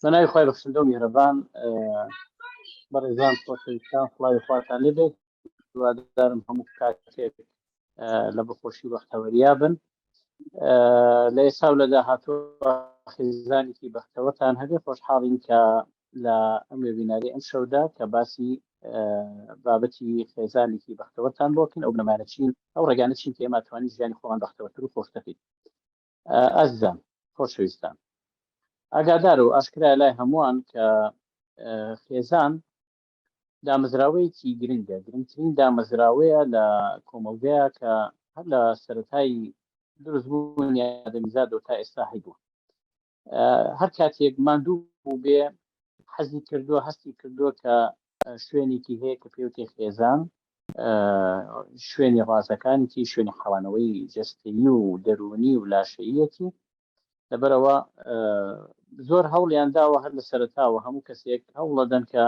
بە ناوی خوای بەخشندە و میهرەبان. بەڕێزان خۆشەویستان، سڵاوی خواتان لێ بێت. هیوادارم هەموو کاتێک لە بەخۆشی و بەختەوەریا بن. لە ئێستا و لە داهاتوو خێزانێکی بەختەوەتان هەبێ. خۆشحاڵین کە لە ئەم وێبیناری ئەم شەودا کە باسی بابەتی خێزانێکی بەختەوەرتان بۆکەین، ئەو بنەمایانە چین، ئەو ڕێگانە چین کە ئێمە توانین ژیانی خۆمان بەختەوەرتر و خۆشتر بکەین. ئازیزان خۆشەویستان، ئاگادار و ئاشکرایە لای هەمووان کە خێزان دامەزراوەیەکی گرنگە، گرنگترین دامەزراوەیە لە کۆمەڵگەیە کە هەر لە سەرەتای دروستبوونی ئادەمیزادەوە تا ئێستا هەیبووە. هەر کاتێک ماندوو بوو بێ، حەزی کردووە، هەستی کردووە کە شوێنێکی هەیە کە پێوتێ خێزان، شوێنی ڕازەکانیتی، شوێنی حەوانەوەی جەستەیی و دەروونی و لاشەییەتی. لەبەرئەوە زۆر هەوڵیان داوە هەر لە سەرەتاوە هەموو کەسێک هەوڵەدەن کە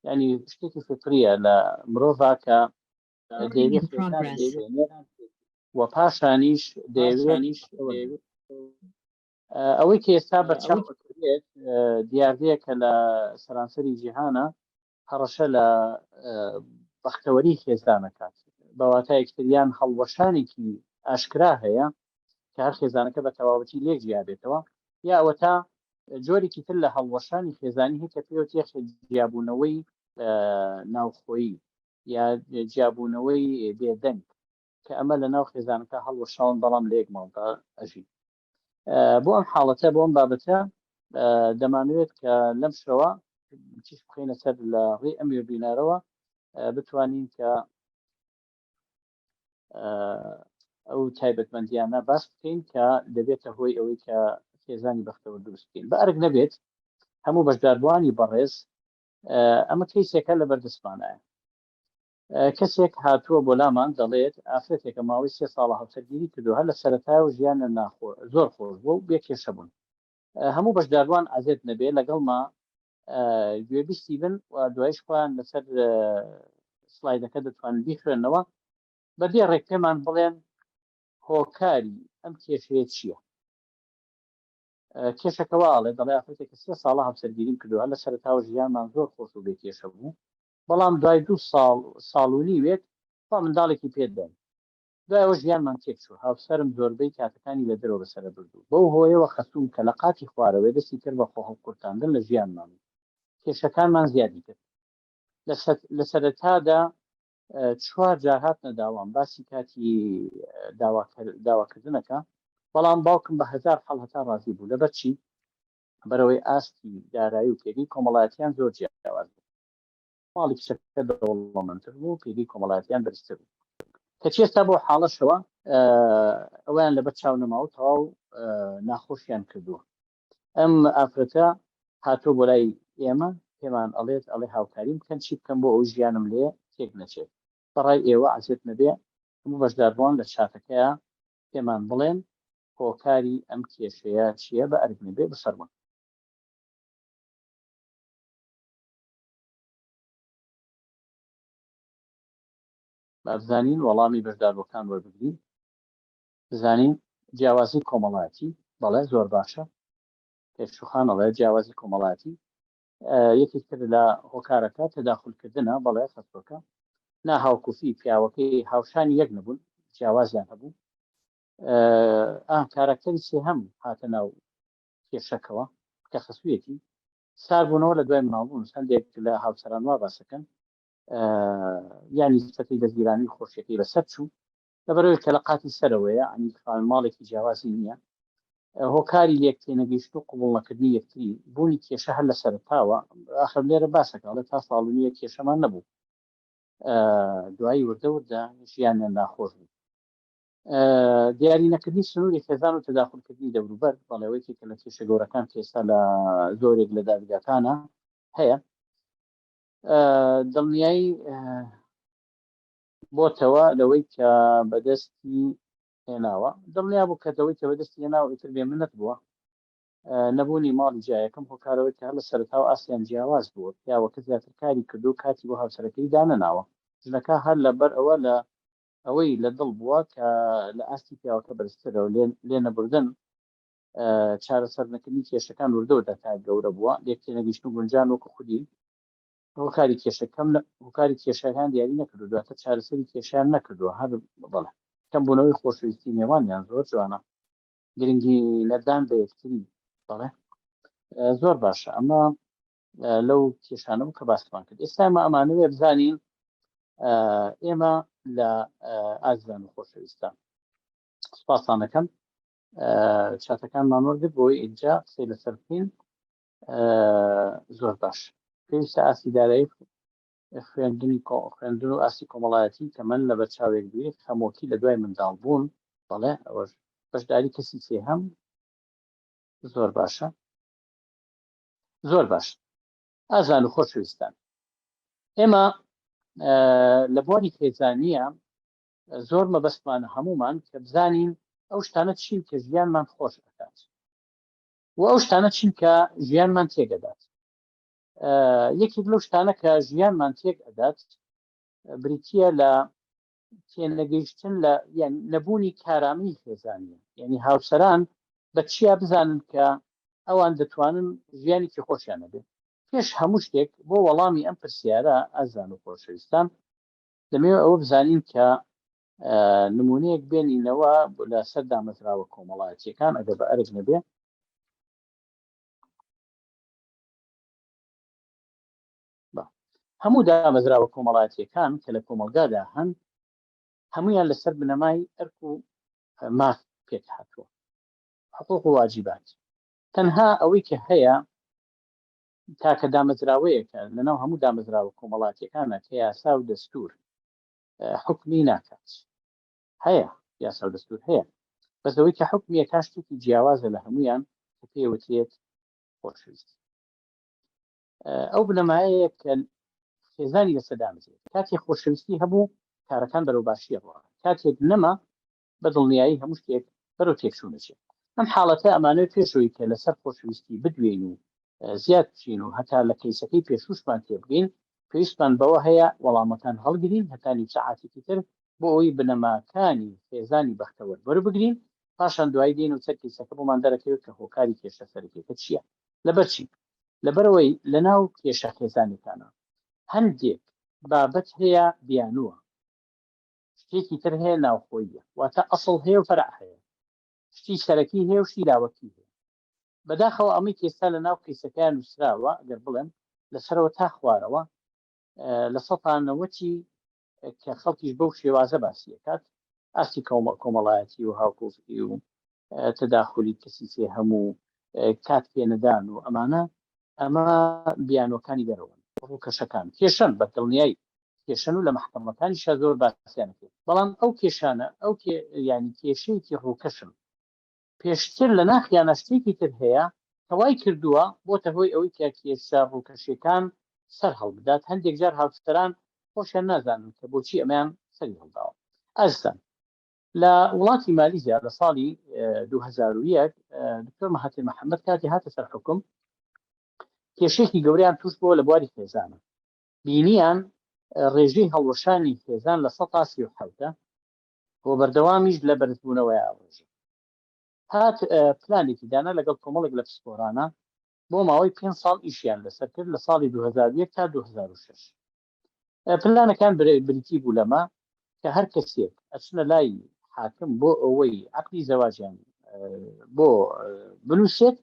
ینی شتێکی فطریە لە مرۆڤا کە دەیەوێت خێزان و پاشانیش دەیەوێت ئەوەی کە ئێستا بەرچاو ئەکرێت دیاردەیە کە لە سەرانسەری جیهانە هەڕەشە لە بەختەوەری خێزانەکات، بە واتایەکی تر یان هەڵوەشانێکی ئاشکرا هەیە کە هەر خێزانەکە بە تەواوەتی لێک جیابێتەوە، یا ئەوەتا جۆرێکی تر لە هەڵوەشانی خێزانی هەیە کە پێوترێت جیابوونەوەی ناوخۆیی یا جیابوونەوەی بێدەنگ، کە ئەمە لە ناو خێزانەکە هەڵوەشاون بەڵام لە یەک ماڵدا ئەژین. بۆ ئەم حاڵەتە، بۆ ئەم بابەتە دەمانەوێت کە لەم شەوە تیشک بخەینە سەر لە ڕێی ئەم وێبینارەوە بتوانین کە ئەو تایبەتمەندیانە باس بکەین کە دەبێتە هۆی ئەوەی کە خێزانی بەختەوە دروست بکەین. بە ئەرک نەبێت هەموو بەشداربووانی بەڕێز، ئەمە کەیسێکە لە بەردەستمانایە. کەسێک هاتووە بۆ لامان دەڵێت ئافرەتێکە ماوەی سێ ساڵە هاوسەرگیری کردووە، هەر لە سەرەتایەوە ژیانیان ناخۆ زۆر خۆش بووە و بێ کێشە بوون. هەموو بەشداربووان عەزێت نەبێ لەگەڵما گوێبیستی بن و دوایش خۆیان لەسەر سلایدەکە دەتوانن بیخوێنەوە، بە دێڕێک پێمان بڵێن هۆکاری ئەم کێشەیە چییە؟ کێشەکە وا ئەڵێ، دەڵێ ئافرەتێکە سێ ساڵە هاوسەرگیریم کردووە، هەر لە سەرەتاوە ژیانمان زۆر خۆش و بێ کێشە بوو، بەڵام دوای دوو ساڵ ساڵ و نیوێک خوا منداڵێکی پێ داین، دوای ئەوە ژیانمان تێکچوو، هاوسەرم زۆربەی کاتەکانی لە دەرەوە بەسەرە بردوو، بەو هۆیەوە خەسووم کە لە قاتی خوارەوەیە دەستی کرد بە خۆهەڵقورتاندن لە ژیانمان و کێشەکانمان زیادی کرد. لە سەرەتادا چوار جار هاتنە داوام باسی کاتی داواکردنەکە، بەڵام باوکم بە هەزار حەڵ هەتا ڕازی بوو. لەبەر چی؟ بەرەوەی ئاستی دارایی و پێگەی کۆمەڵایەتیان زۆر جیاواز بوو. ماڵی کچەکە دەوڵەمەندتر بوو و پێگەی کۆمەڵایەتیان بەرزتر بوو. کەچی ئێستا بەو حاڵەشەوە ئەویان لەبەر چاو نەما و تەواو ناخۆشیان کردووە. ئەم ئافرەتە هاتووە بۆ لای ئێمە پێمان ئەڵێت، ئەڵێ هاوکاریم بکەن چی بکەم بۆ ئەوەی ژیانم لێ تێک نەچێت. بەڕای ئێوە عەزێت نەبێ هەموو بەشداربووان لە چاتەکەیا پێمان بڵێن هۆکاری ئەم کێشەیە چییە بە ئەرک نەبێ بفەرموون. با بزانین وەڵامی بەشداربووەکان وەربگرین. بزانین جیاوازی کۆمەڵایەتی، بەڵێ زۆر باشە پێشوخان ئەڵێ جیاوازی کۆمەڵایەتی یەکێک تر لە هۆکارەکە تەداخلکردنە، بەڵێ خەسوەکە ناهاوکوفی پیاوەکەی هاوشانی یەک نەبوون، جیاوازیان هەبوو. ئا کاراکتەری سێهەم هاتە ناو کێشەکەوە کە خەسوویەتی، ساربوونەوە لە دوای مناڵبوون. هەندێک لە هاوسەران وا باسەکەن یانی سفەتی دەستگیرانی خۆشیەکەی بەسەر چوو، لەبەرئەوەی کە لە قاتی سەرەوەیە، یانی خاوەن ماڵێکی جیاوازی نییە. هۆکاری لێک تێنەگەیشتن و قبوڵ نەکردنی یەکتری، بوونی کێشە هەر لە سەرەتاوە، ئاخر لێرە باسەکە ئەڵێ تا ساڵ و نیوێک کێشەمان نەبوو، دوایی وردە وردە ژیانیان ناخۆش بوو. دیاری نەکردنی سنووری خێزان و تەداخولکردنی دەوروبەر، بەڵێ ئەوە یەکێکە لە کێشە گەورەکان کە ئێستا لە زۆرێک لە دادگاکانە هەیە. دڵنیایی بۆتەوە لەوەی کە بەدەستی هێناوە، دڵنیا بوو کە لەوەی کە بەدەستی هێناوە ئیتر بێ منەت بووە. نەبوونی ماڵی جیا یەکەم هۆکارەوەی کە هەر لە سەرەتاوە ئاستیان جیاواز بووە، پیاوەکە زیاتر کاری کردووە و کاتی بۆ هاوسەرەکەی دانەناوە، ژنەکە هەر لەبەر ئەوە لە ئەوەی لە دڵ بووە کە لە ئاستی پیاوەکە بەرزترە و لێ نەبردن. چارەسەر نەکردنی کێشەکان وردە وردە تا گەورە بووە، لێک تێنەگەیشتن و گونجان وەکو خودی هۆکاری کێشە کەم لە هۆکاری کێشەکان دیاری نەکردو دواتر چارەسەری کێشیان نەکردووە هەر بەڵێ کەمبوونەوەی خۆشەویستی نێوانیان زۆر جوانە گرنگی نەدان بە یەکتری بەڵێ زۆر باشە ئەمە لەو کێشانە بوو کە باسمان کرد ئێستا ئێمە ئەمانەوێ بزانین ئێمە لە ئازیزان و خۆشەویستان سپاسان دەکەم چاتەکانمان وەرگرت بۆی ئینجا قسەی لەسەر بکەین زۆر باش پێویستە ئاستی دارایی خوێندنی خوێندن و ئاستی کۆمەڵایەتی تەمەن لە بەرچاوێک بێت خەمۆکی لە دوای منداڵ بوون بەڵێ ئەوەش بەشداری کەسی سێهەم زۆر باشە زۆر باش ئازان و خۆشەویستان ئێمە لە بواری خێزانیە زۆر مەبەستمانە هەمومان کە بزانین ئەو شتانە چین کە ژیانمان خۆش ئەکات و ئەو شتانە چین کە ژیانمان تێگەدات یەکێک لەو شتانە کە ژیانمان تێک ئەدات بریتە لە تێنەگەیشتن لە یان نەبوونی کارامی خێزانیە یعنی هاوسەران بە چیا بزانن کە ئەوان دەتوانن ژیانێکی خۆشیان هەبێت پێش هەموو شتێک بۆ وەڵامی ئەم پرسیارە ئازان و خۆشەویستان دەمەوێت ئەوە بزانین کە نمونەیەک بێنینەوە لەسەر دامەزراوە کۆمەڵایەتیەکان ئەگەر بە ئەرک نەبێ هەموو دامەزراوە کۆمەڵایەتیەکان کە لە کۆمەڵگادا هەن هەمویان لەسەر بنەمای ئەرک و ماف پێک هاتووە حقوق و واجبات تەنها ئەوەی کە هەیە تاکە دامەزراوەیەکە لەناو هەموو دامەزراوە کۆمەڵاتیەکانە کە یاسا و دەستور حکومی ناکات هەیە یاسا و دەستور هەیە بەس ئەوەی کە حکومیە کا شتێکی جیاوازە لە هەمویان کە پێوترێت خۆشەویستی ئەو بنەمایەیە کە خێزانی لەسەر دامەزرێت کاتێک خۆشەویستی هەبوو کارەکان بەرەو باشیە ڕۆ کاتێک نەما بە دڵنیایی هەموو شتێک بەرەو تێکچوون دەچێت. ئەم حاڵەتە ئەمانەوێت پێش ئەوەی کە لەسەر خۆشەویستی بدوێین و زیاد بچین و هەتا لە کەیسەکەی پێشووشمان تێبگەین، پێویستمان بەوە هەیە وەڵامەکان هەڵگرین هەتا نیو سەعاتێکی تر بۆ ئەوەی بنەماکانی خێزانی بەختەوەر وەربگرین، پاشان دوایی دێین و سەر کەیسەکە بۆمان دەرەکەوێت کە هۆکاری کێشە سەرەکیەکە چییە. لەبەرچی؟ لەبەرئەوەی لەناو کێشە خێزانیەکانا هەندێک بابەت هەیە بیانووە، شتێکی تر هەیە ناوخۆییە واتە ئەسڵ هەیە و فەرع هەیە شتی سەرەکی هەیە و شتی لاوەکی هەیە بەداخەوە ئەمەی کە ئێستا لە ناو کەیسەکەیان نووسراوە ئەگەر بڵێم لەسەرەوە تا خوارەوە لە سەتا نەوەتی کە خەڵکیش بەو شێوازە باسی ئەکات ئاستی کۆمەڵایەتی و هاوکۆفی و تەداخولی کەسی سێ هەموو کات پێنەدان و ئەمانە ئەمە بیانوەکانی دەرەوەن ڕووکەشەکان کێشەن بە دڵنیایی کێشەن و لە مەحکەمەکانیشا زۆر باسیان کرد بەڵام ئەو کێشانە ئەو ینی کێشەیەکی ڕووکەشن پێشتر لە ناخیانە شتێکی تر هەیە کە وای کردووە بۆتە هۆی ئەوەی کە کێشە ڕووکەشیەکان سەر هەڵبدات هەندێک جار هاوسەران خۆشیان نازانن کە بۆچی ئەمەیان سەری هەڵداوە ئازیزان لە وڵاتی مالیزیا لە ساڵی 2001 دکتۆر مەهاتیر محەممەد کاتی هاتە سەر حکوم کێشێکی گەوریان توش بووە لە بواری خێزانە بینیان ڕێژەی هەڵوەشانی خێزان لە سەتا 37 و بەردەوامیش لە بەرزبوونەوەی ئەو ڕێژە هات پلانێکی دانا لەگەڵ کۆمەڵێک لە پسپۆرانە بۆ ماوەی پێ ساڵ ئیشیان لەسەر کرد لە ساڵی 2001 تا 2006 پلانەکان بریتی بوو لەمە کە هەر کەسێک ئەچنە لای حاکم بۆ ئەوەی عقلی زەواجیان بۆ بنووسێت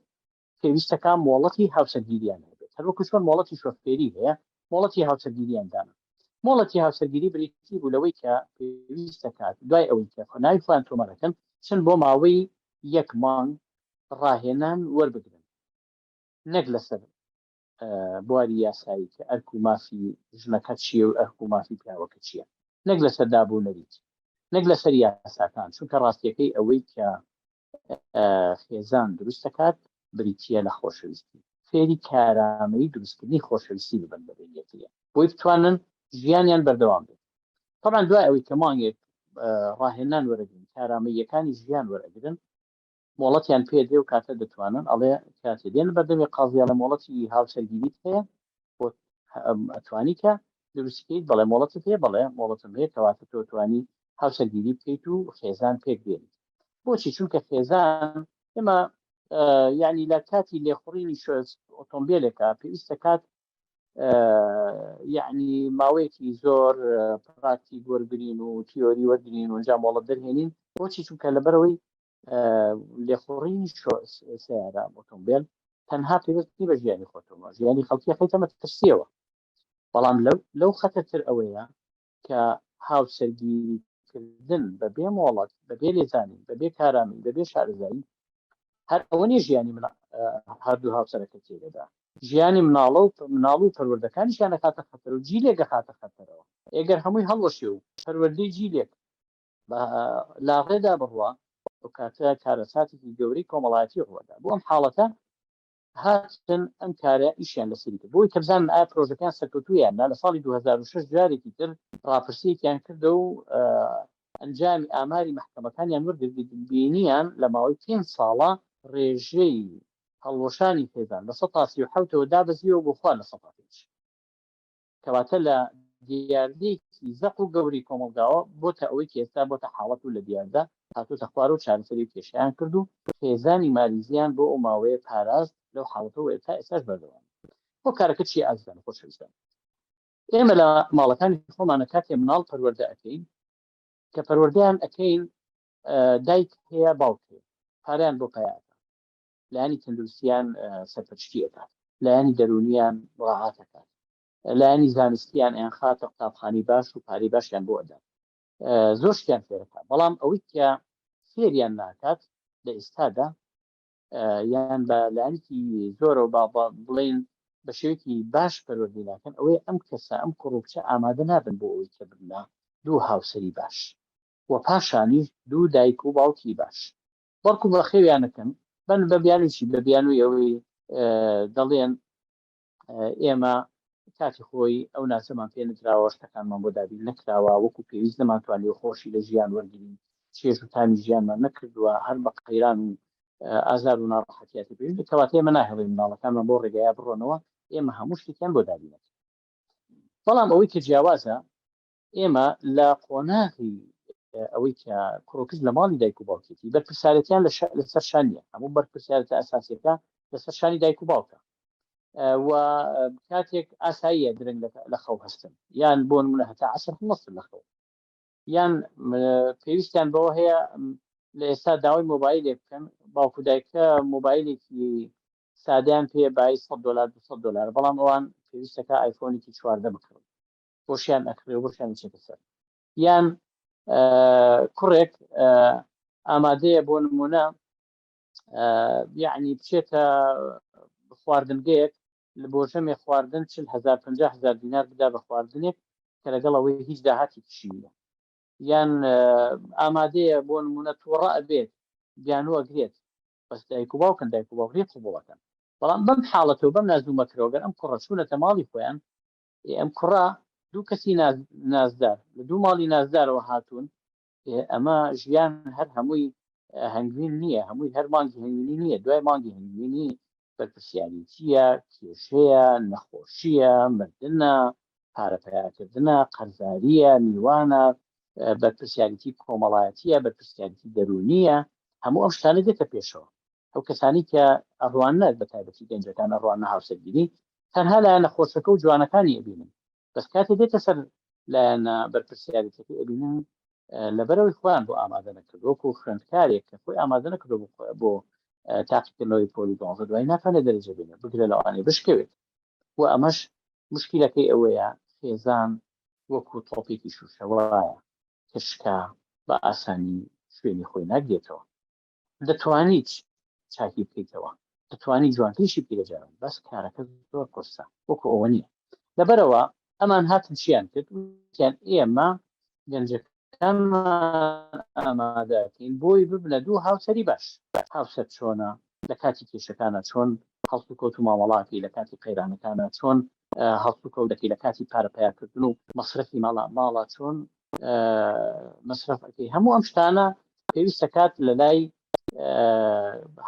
پێویستەکە مۆڵەتی هاوسەرگیریان هەبێت هەروەکو چۆن مۆڵەتی شۆفێری هەیە مۆڵەتی هاوسەرگیریان دانا مۆڵەتی هاوسەرگیری بریتی بوو لەوەی کە پێویست دەکات دوای ئەوەی کە ناوی خۆیان تۆمارەکەن چن بۆ ماوەی یەک مانگ ڕاهێنان وەربگرن نەک لەسەر بواری یاسایی کە ئەرک و مافی ژنەکە چییە و ئەرک و مافی پیاوەکە چییە نەک لەسەر داب و نەریت نەک لەسەر یاساکان چونکە ڕاستیەکەی ئەوەی کە خێزان دروست دەکات بریتییە لە خۆشەویستی فێری کارامەیی دروستکردنی خۆشەویستی ببن بە بین یەکتریان بۆی بتوانن ژیانیان بەردەوام بێت طبعا دوای ئەوەی کە مانگێک ڕاهێنان وەرەگرن کارامەییەکانی ژیان وەرەگرن مۆڵەتیان پێ دێ و کاتە دەتوانن ئەڵێ کاتێ دێن بەردەمی قازیە لە مۆڵەتی هاوسەرگیریت هەیە بۆ ئەتوانی کە دروستکەیت بەڵێ مۆڵەتت هەیە بەڵێ مۆڵەتم هەیە کەواتە تۆ توانی هاوسەرگیری بکەیت و خێزان پێک بێنیت بۆچی چونکە خێزان ئێمە. یعنی لە کاتی لێخوڕینی ئۆتۆمبیلێکە پێویستە کات یعنی ماوەیەکی زۆر پراکتیک وەرگین و تیۆری وەرگین و ئەنجام مۆڵەت دەرهێنین. بۆچی؟ چونکە لەبەرەوەی لێخوڕینی سیارە ئۆتۆمبیل تەنها پێویست نی بە ژیانی خۆتەوە، ژیانی خەڵکی خەیتە مەترسیەوە. بەڵام لەو خەتەرتر ئەوەیە کە هاوسەرگیری کردن بە بێ مۆڵەت، بە بێ لێزانین، بە بێ کارامی، بە بێ شارەزایی، هەر ئەوە نیە ژیانی هەردوو هاوسەرەکە تێدەدا، ژیانی مناڵە و مناڵ و پەروەردەکانیشیان دەخاتە خەتەر و جیلێک دەخاتە خەتەرەوە. ئێگەر هەمووی هەڵوەشێ و پەروەردەی جیلێک بە لاڕێدا بڕوا، ئەو کاتە کارەساتێکی گەورەی کۆمەڵایەتی ڕووەدا. بۆ ئەم حاڵەتە هاتن ئەم کارە ئیشیان لەسەری کرد بۆی کە بزانن ئایا پرۆژەکەیان سەرکەوتووە یان نا. لە ساڵی 2006 جارێکی تر ڕاپرسییەکیان کردە و ئەنجامی ئاماری مەحکەمەکانیان وەرگرت، بینیان لە ماوەی پێنج ساڵە ڕێژەی هەڵوەشانی خێزان لە سەتا 37ەوە دابەزیوە بۆ خوار لە سەتا پێنج. کەواتە لە دیاردەیەکی زەق و گەورەی کۆمەڵگاوە بۆتە ئەوەی کە ئێستا بۆتە حاڵەت و لە دیاردە هاتۆتە خوار و چارەسەری و کێشەیان کرد و خێزانی مالیزیان بۆ ئەو ماوەیە پاراست لەو حاڵەتەوە تا ئێستاش بەردەوامە. هۆکارەکە چییە ئازیزان و خۆشەویستان؟ ئێمە لە ماڵەکانی خۆمانە کاتێ مناڵ پەروەردە ئەکەین، کە پەروەردەیان ئەکەین دایک هەیە باوک هەیە، پارەیان بۆ پەیا ئەکات، لایەنی تەندروستیان سەرپەرشتی ئەکات، لایەنی دەروونیان مراعات ئەکات، لایەنی زانستیان ئەیان خاتە قوتابخانەی باش و پارەی باشیان بۆ ئەدات، زۆر شتیان فێرەکات. بەڵام ئەوەی کە فێریان ناکات لە ئێستادا یان بە لایەنێکی زۆرەوە با بڵێین بە شێوەیەکی باش پەروەردەی ناکەن، ئەوەیە ئەم کەسە ئەم کوڕ و کچە ئامادە نابن بۆ ئەوەی کە ببنە دوو هاوسەری باش و پاشانیش دوو دایک و باوکی باش. بەڵکو بەخێویان ئەکەن بەن بە بیانووی چی؟ بە بیانووی ئەوەی دەڵێن ئێمە کاتی خۆی ئەو ناسەمان پێ نەدراوە، شتەکانمان بۆ دابین نەکراوە، وەکو پێویست نەمانتوانیوە خۆشی لە ژیان وەرگرین، چێژ و تامی ژیانمان نەکردووە، هەر بە قەیران و ئازار و ناڕەحەتیاتی پێویست بێت. کەواتە ئێمە ناهێڵین مناڵەکانمان بەو ڕێگایە بڕۆنەوە، ئێمە هەموو شتێکیان بۆ دابین ئەکەین. بەڵام ئەوەی کە جیاوازە ئێمە لە قۆناغی ئەوەی کە کوڕ و کچ لە ماڵی دایک و باوکێتی بەرپرسیارێتیان لەسەر شان نییە، هەموو بەرپرسیارێتە ئەساسیەکە لەسەر شانی دایک و باوکە و کاتێک ئاساییە درەنگ لە خەو هەستن یان بۆ نمونە هەتا عەسر هەڵنەستن لە خەو، یان پێویستیان بەوە هەیە لە ئێستا داوای مۆبایلێک بکەن، باوک و دایکە مۆبایلێکی سادەیان پێ بای 100 دلار 200 دلار، بەڵام ئەوان پێویستەکە ئایفۆنێکی 14 بکڕن، بۆشیان ئەکڕێ و بۆشیان ئەچێتە سەر. یان کوڕێک ئامادەیە بۆ نمونە یعنی بچێتە خواردنگەیەک لە بۆ ژەمێ خواردن 40 هەزار 50 هەزار دینار بدا بە خواردنێک کە لەگەڵ ئەوەی هیچ داهاتێکیشی نییە. یان ئامادەیە بۆ نمونە تووڕە ئەبێت، بیانوو ئەگرێت، بەس دایک و باوکن، دایک و باوک لێی قبوڵەکەن. بەڵام بەم حاڵەتەوە بەم نازومەکرەوە گەر ئەم کوڕە چوونەتە ماڵی خۆیان، ئێ ئەم کوڕە دوو کەسی نازدار لە دوو ماڵی نازدارەوە هاتوون، ئێ ئەمە ژیان هەر هەمووی هەنگوین نییە، هەمووی هەر مانگی هەنگوینی نییە، دوای مانگی هەنگوینی بەرپرسیاریتییە، کێشەیە، نەخۆشییە، مردنە، پارە پەیاکردنە، قەرزارییە، میوانە، بەرپرسیاریتی کۆمەڵایەتییە، بەرپرسیاریتی دەروونییە، هەموو ئەم شتانە دێتە پێشەوە. ئەو کەسانی کە ئەڕواننە بە تایبەتی گەنجەکان ئەڕواننە هاوسەرگیری تەنها لایەنە خۆشەکە و جوانەکانی ئەبینن، بەس کاتێ دێتە سەر لایەنە بەرپرسیارێتەکەی ئەبینن لەبەرەوەی خۆیان بۆ ئامادە نەکرد، وەکو خوێندکارێک کە خۆی ئامادە نەکردو بۆ تاقیکردنەوەی پۆلی دوانزە دوای ناتوانێت دەرەجە بێنێ، بگرە لەوانەیە بشکەوێت. و ئەمەش مشکیلەکەی ئەوەیە خێزان وەکو تۆپێکی شوشە وایە کە شکا بە ئاسانی شوێنی خۆی ناگرێتەوە. دەتوانیت چاکی بکەیتەوە، دەتوانی جوانتریشی بکەی لە جاران، بەس کارەکە زۆر قورسە، وەکو ئەوە نییە. لەبەرئەوە ئەمان هاتن چیان کرد، وتیان ئێمە گەنجەکانمان ئامادە ئەکەین بۆی ببنە دوو هاوسەری باش. هاوسەر چۆنە، لە کاتی کێشەکانا چۆن هەڵسوکەوت و مامەڵە ئەکەی، لە کاتی قەیرانەکانا چۆن هەڵسوکەوت دەکەی، لە کاتی پارە پەیاکردن و مەسرەفی ماڵە ماڵە چۆن مەسرەف ئەکەی. هەموو ئەم شتانە پێویستە کات لە لای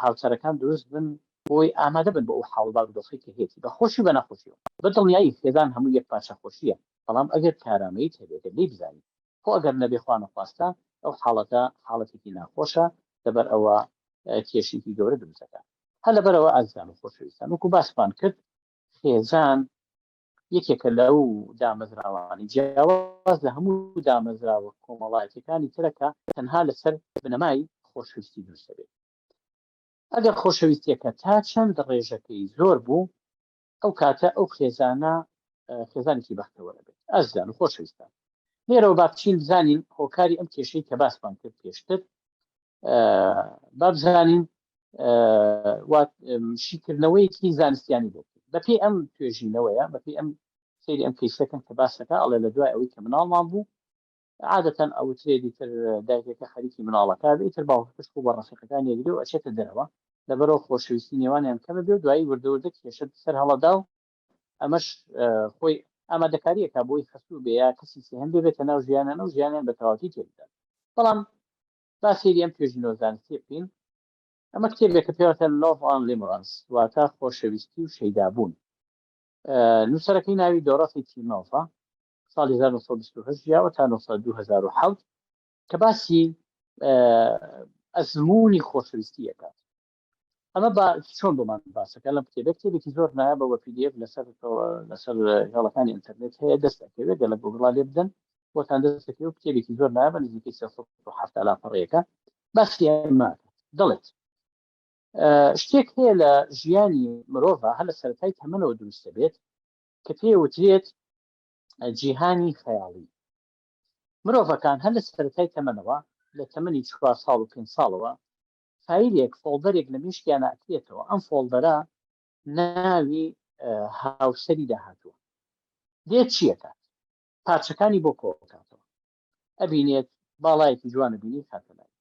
هاوسەرەکان دروست بن بۆی ئامادە بن بۆ ئەو حاڵ بارودۆخەی کە هەیەتی، بە خۆشی و بە ناخۆشیەوە. بە دڵنیایی خێزان هەموو یەک پارچە خۆشییە، بەڵام ئەگەر کارامەییت هەبێ، گەر لێی بزانی، خۆ ئەگەر نەبێ خوا نەخواستە ئەو حاڵەتە حاڵەتێکی ناخۆشە، لەبەر ئەوە. کێشێکی گەورە دروست دەکات. هەر لەبەرئەوە ئازیزان و خۆشەویستان وەکو باسمان کرد خێزان یەکێکە لەو دامەزراوانەی جیاواز لە هەموو دامەزراوە کۆمەڵایەتیەکانی ترە کە تەنها لەسەر بنەمای خۆشەویستی دروست دەبێت. ئەگەر خۆشەویستیەکە تا چەند ڕێژەکەی زۆر بوو ئەو کاتە ئەو خێزانە خێزانێکی بەختەوەرە بێت. ئازیزان و خۆشەویستان لێرەوە با بچین بزانین هۆکاری ئەم کێشەی کە باسمان کرد پێشتر با بزانین شیکردنەوەیەکی زانستیانی بۆ بەپێی ئەم توێژینەوەیە، بەپێی ئەم سەیری ئەم کەیسەکەن کە باسەکە ئەڵێ لە دوای ئەوەی کە مناڵمان بوو عادەتەن ئەوترێ دیتر دایکەکە خەریکی مناڵەکە بێ، ئیتر باوکەکەش خۆ بە ڕەفیقەکانی ئەگرێ و ئەچێتە دەرەوە، لەبەرئەوە خۆشەویستی نێوانیان کەمە بێ و دوایی وردە وردە کێشە سەر هەڵەدا و ئەمەش خۆی ئامادەکاری ئەکا بۆی خەسوو بێ یا کەسی سێهەم بێ بێتە ناو ژیانیان و ژیانیان بە تەواوەتی تێک بدات. بەڵام با سەیری ئەم توێژینەوە زانستیە بکەین. ئەمە کتێبێکە پێوەتە Love and Limerence، واتە خۆشەویستی و شەیدابوون. نووسەرەکەی ناوی دۆرۆثی تیمۆفە، ساڵی 1928 ژیاوە تا 2007، کە باسی ئەزموونی خۆشەویستی ئەکات. ئەمە با چۆن بۆمان باسەکە لەم کتێبە، کتێبێکی زۆر نایابە بە PDF لەسەر هێڵەکانی ئینتەرنێت هەیە، دەست ئەکەوێت، گەلە گوگڵا لێ بدەن بۆتان دەست دەکەوێت. کتێبێکی زۆر نایابە، نزیکەی 370 لاپەڕەیەکە. باسی ئەمە دەڵێت شتێک هەیە لە ژیانی مرۆڤ هەر لە سەرەتای تەمەنەوە دروست دەبێت کە پێی وترێت جیهانی خەیاڵی. مرۆڤەکان هەر لە سەرەتای تەمەنەوە، لە تەمەنی 4 ساڵ و 5 ساڵەوە، فایلێک، folder ێک لە مێشکیانا ئەکرێتەوە، ئەم folder ە ناوی هاوسەری داهاتووە. دێت چی ئەکات؟ پارچەکانی بۆ کۆکاتەوە. ئەبینێت باڵایەکی جوان ئەبینێ ئیخاتە ناوی،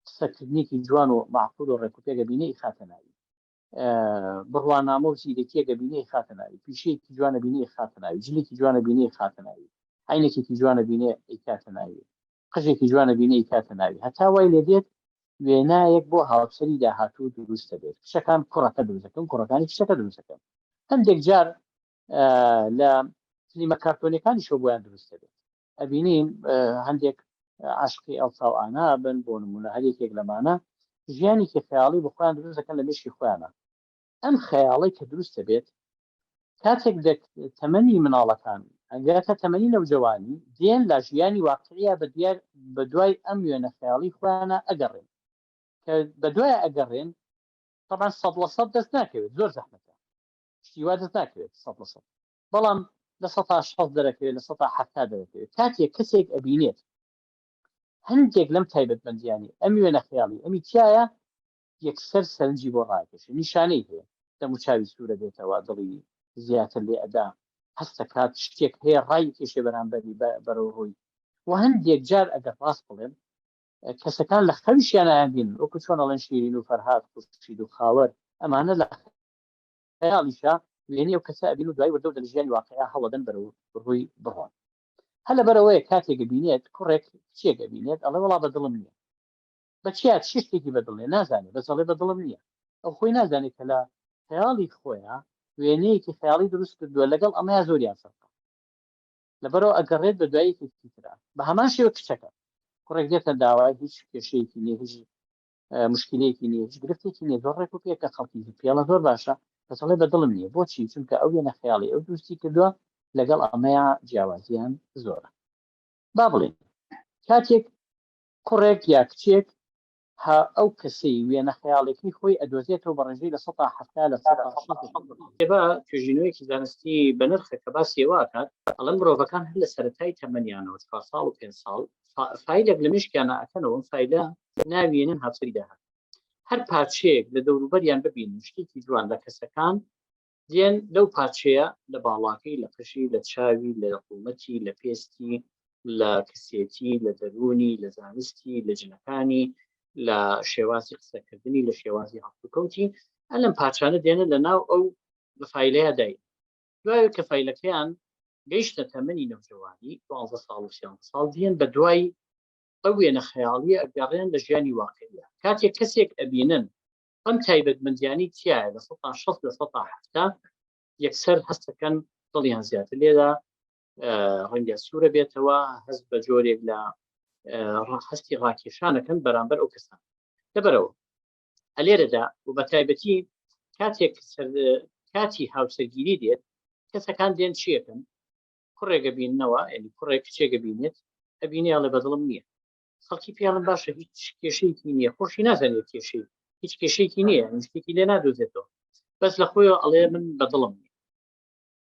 قسەکردنێکی جوان و مەعقول و ڕێکوپێک ئەبینێ ئیخاتە ناوی، بڕوانامە و زیرەکیەک ئەبینێ ئیخاتە ناوی، پیشەیەکی جوان ئەبینێ ئیخاتە ناوی، جلێکی جوان ئەبینێ ئیخاتە ناوی، عەینەکێکی جوان ئەبینێ ئەیکاتە ناوی، قژێکی جوان ئەبینێ ئەیکاتە ناوی، هەتا وای لێدێت وێنایەک بۆ هاوسەری داهاتوو دروست دەبێت. کچەکان کوڕەکە دروست دەکەن، کوڕەکانی کچەکە دروست دەکەن. هەندێک جار لە فلیمە کارتۆنیەکانیشەوە بۆیان دروست دەبێت. ئەبینین هەندێک عاشقی ئەڵسا و ئانا بن بۆ نمونە، هەر یەکێک لەمانە ژیانێکی خەیاڵی بۆ خۆیان دروست دەکەن لە مێشکی خۆیانە. ئەم خەیاڵەی کە دروست دەبێت کاتێک دەک تەمەنی مناڵەکان ئەگاتە تەمەنی نەوجەوانی، دێن لە ژیانی واقعیا بە دیار بە دوای ئەم وێنە خەیاڵی خۆیانە ئەگەڕێن. کە بە دوای ئەگەڕێن تەبعەن 100% دەست ناکەوێت، زۆر زەحمەتە شتی وا دەست ناکەوێت 100%، بەڵام 60% دەرەکەوێت، 70% دەرەکەوێت. کاتێک کەسێک ئەبینێت هەندێک لەم تایبەتمەندیانی ئەم وێنە خەیاڵی ئەمی تیایە، یەکسەر سەرنجی بۆ ڕاکێشێ. نیشانەی هەیە، دەموچاوی سوورە بێتەوە، دڵی زیاتر لێ ئەدا، هەستەکات شتێک هەیە ڕایکێشێ بەرامبەری بەرەو ڕووی. و هەندێک جار ئەگەر ڕاست بڵێم کەسەکان لە خەویشیان ئەیانبینن، وەکو چۆن ئەڵێن شیرین و فەرهاد، خورشید و خاوەر، ئەمانە لە خەیاڵیشا وێنەی ئەو کەسە ئەبین و دوای وردە وردە لە ژیانی واقیعا هەوڵەدەن بەرەو ڕووی بڕۆن. هەر لەبەرئەوەیە کاتێک ئەبینێت کوڕێک کچێک ئەبینێت ئەڵێ وەڵا بە دڵم نییە. بە چیا چ شتێکی بە دڵ نییە نازانێ، بەس ئەڵێ بە دڵم نییە. ئەو خۆی نازانێ کە لە خەیاڵی خۆیا وێنەیەکی خەیاڵی دروست کردووە لەگەڵ ئەمەیا زۆریان فەرقە. لەبەرئەوە ئەگەڕێت بە دوای یەکێکی ترا. بە هەمان شێوە کچەکە کوڕێک دێتە داوای هیچ کێشەیەکی نییە، هیچ مشکلەیەکی نییە، هیچ گرفتێکی نییە، زۆر ڕێک و پێکە، خەڵکی پێڵە زۆر باشە، بەس ئەڵێ بە دڵم نییە. بۆچی؟ چونکە ئەو وێنە خەیاڵی ئەو دروستی کردووە لەگەڵ ئەمەیا جیاوازیان زۆرە. با بڵێین کاتێک کوڕێک یا کچێک ها ئەو کەسەی وێنە خەیاڵێکی خۆی ئەدۆزێتەوە بە ڕێژەی 70% 60%. کتێبە توێژینەوەیەکی زانستی بەنرخە کە باسی ئەوە ئەکات، ئەڵێ مرۆڤەکان هەر لە سەرەتای تەمەنیانەوە 4 ساڵ و 5 ساڵ فایلێک لە مێشکیانە ئەکەنەوە، ئەم فایلە ناوی ئەنێن هاوسەری داهاتوو. هەر پارچەیەک لە دەوروبەریان ببینن شتێکی جوان لە کەسەکان دێن لەو پارچەیە، لە باڵاکەی، لە قژی، لە چاوی، لە ڕوومەتی، لە پێستی، لە کەسێتی، لە دەروونی، لە زانستی، لە جلەکانی، لە شێوازی قسەکردنی، لە شێوازی هەڵسوکەوتی، ئەلم پارچانە دێنە لە ناو ئەو فایلەیە دای. دوای کە فایلەکەیان گەیشتە تەمەنی نەوجەوانی 12 ساڵ و 13 ساڵ، دێن بە دوای ئەو وێنە خەیاڵیە ئەگەڕێن لە ژیانی واقعیە. کاتێک کەسێک ئەبینن ئەم تایبەتمەندیانی تایە 60% 70%، یەکسەر هەستەکەن دڵیان زیاتر لێدا، ڕەنگە سوورە بێتەوە، هەست بە جۆرێک لە هەستی ڕاکێشانەکەن بەرامبەر ئەو کەسان. لەبەرەوە ئەلێرەدا و بە تایبەتی کاتێک کاتی هاوسەرگیری دێت کەسەکان دێن چیەکەن کوڕێک ئەبیننەوە یعنی کوڕێک کچێک ئەبینێت ئەبینێ ئەڵێ بەدڵم نییە خەڵکی پێڵم باشە هیچ کێشەیەکی نییە خۆشی نازانێت کێشەی هیچ کێشەیەکی نییە شتێکی لێ نادۆزێتەوە بەس لە خۆیەوە ئەڵێ من بەدڵم نییە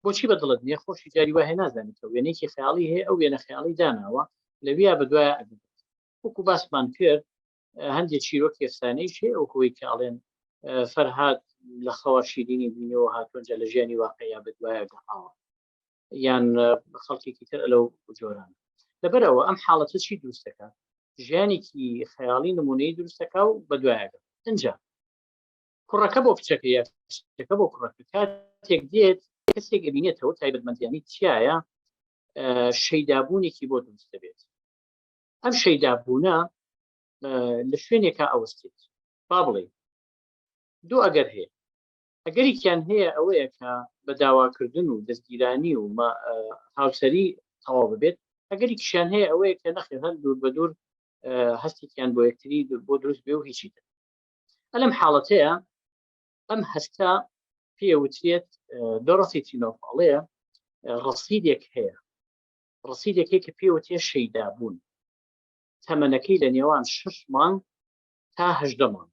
بۆچی بەدڵت نییە خۆشی جاری وایە نازانێت کە وێنەیەکی خەیاڵی هەیە ئەو وێنە خەیاڵی داناوە لەویا بەدوایە ئەگەڕێت وەکو باسمان کرد هەندێک چیرۆکی ئەفسانەیش هەیە وەکو ئەوەی کە ئەڵێن فەرهاد لە خەوە شیرینی بینیەوە هاتوونجا لە ژیانی واقعیا بەدوایە گەڕاوە یان خەڵکێکی تر لەو جۆران لەبەرەوە ئەم حاڵەتە چی دروست دەکات ژیانێکی خەیاڵی نمونەی دروست دەکا و بەدوایەگە ئینجا کوڕەکە بۆ کچەکە یا کچەکە بۆ کوڕەکە کاتێک دێت کەسێک ئەبینێتەوە تایبەتمەندیانی تایە شەیدابوونێکی بۆ دروست دەبێت ئەم شەیدابوونە لە شوێنێکا ئەوەستێت با بڵێ دوو ئەگەر هەیە ئەگەرێکیان هەیە ئەوەیە کە بە داواکردن و دەستگیرانی و هاوسەری تەواو ببێت ئەگەرێکیشیان هەیە ئەوەیە کە نەخێر هەر دوور بە دوور هەستێکیان بۆ یەکتری بۆ دروست بێ و هیچی تر ئەلم حاڵەتەیە ئەم هەستە پێوترێت دۆڕسی تینۆف ئەڵێ ڕەسیدێک هەیە ڕەسیدێک هەیە کە پێوتێ شەیدابوون تەمەنەکەی لە نێوان شش مانگ تا هەژدە مانگ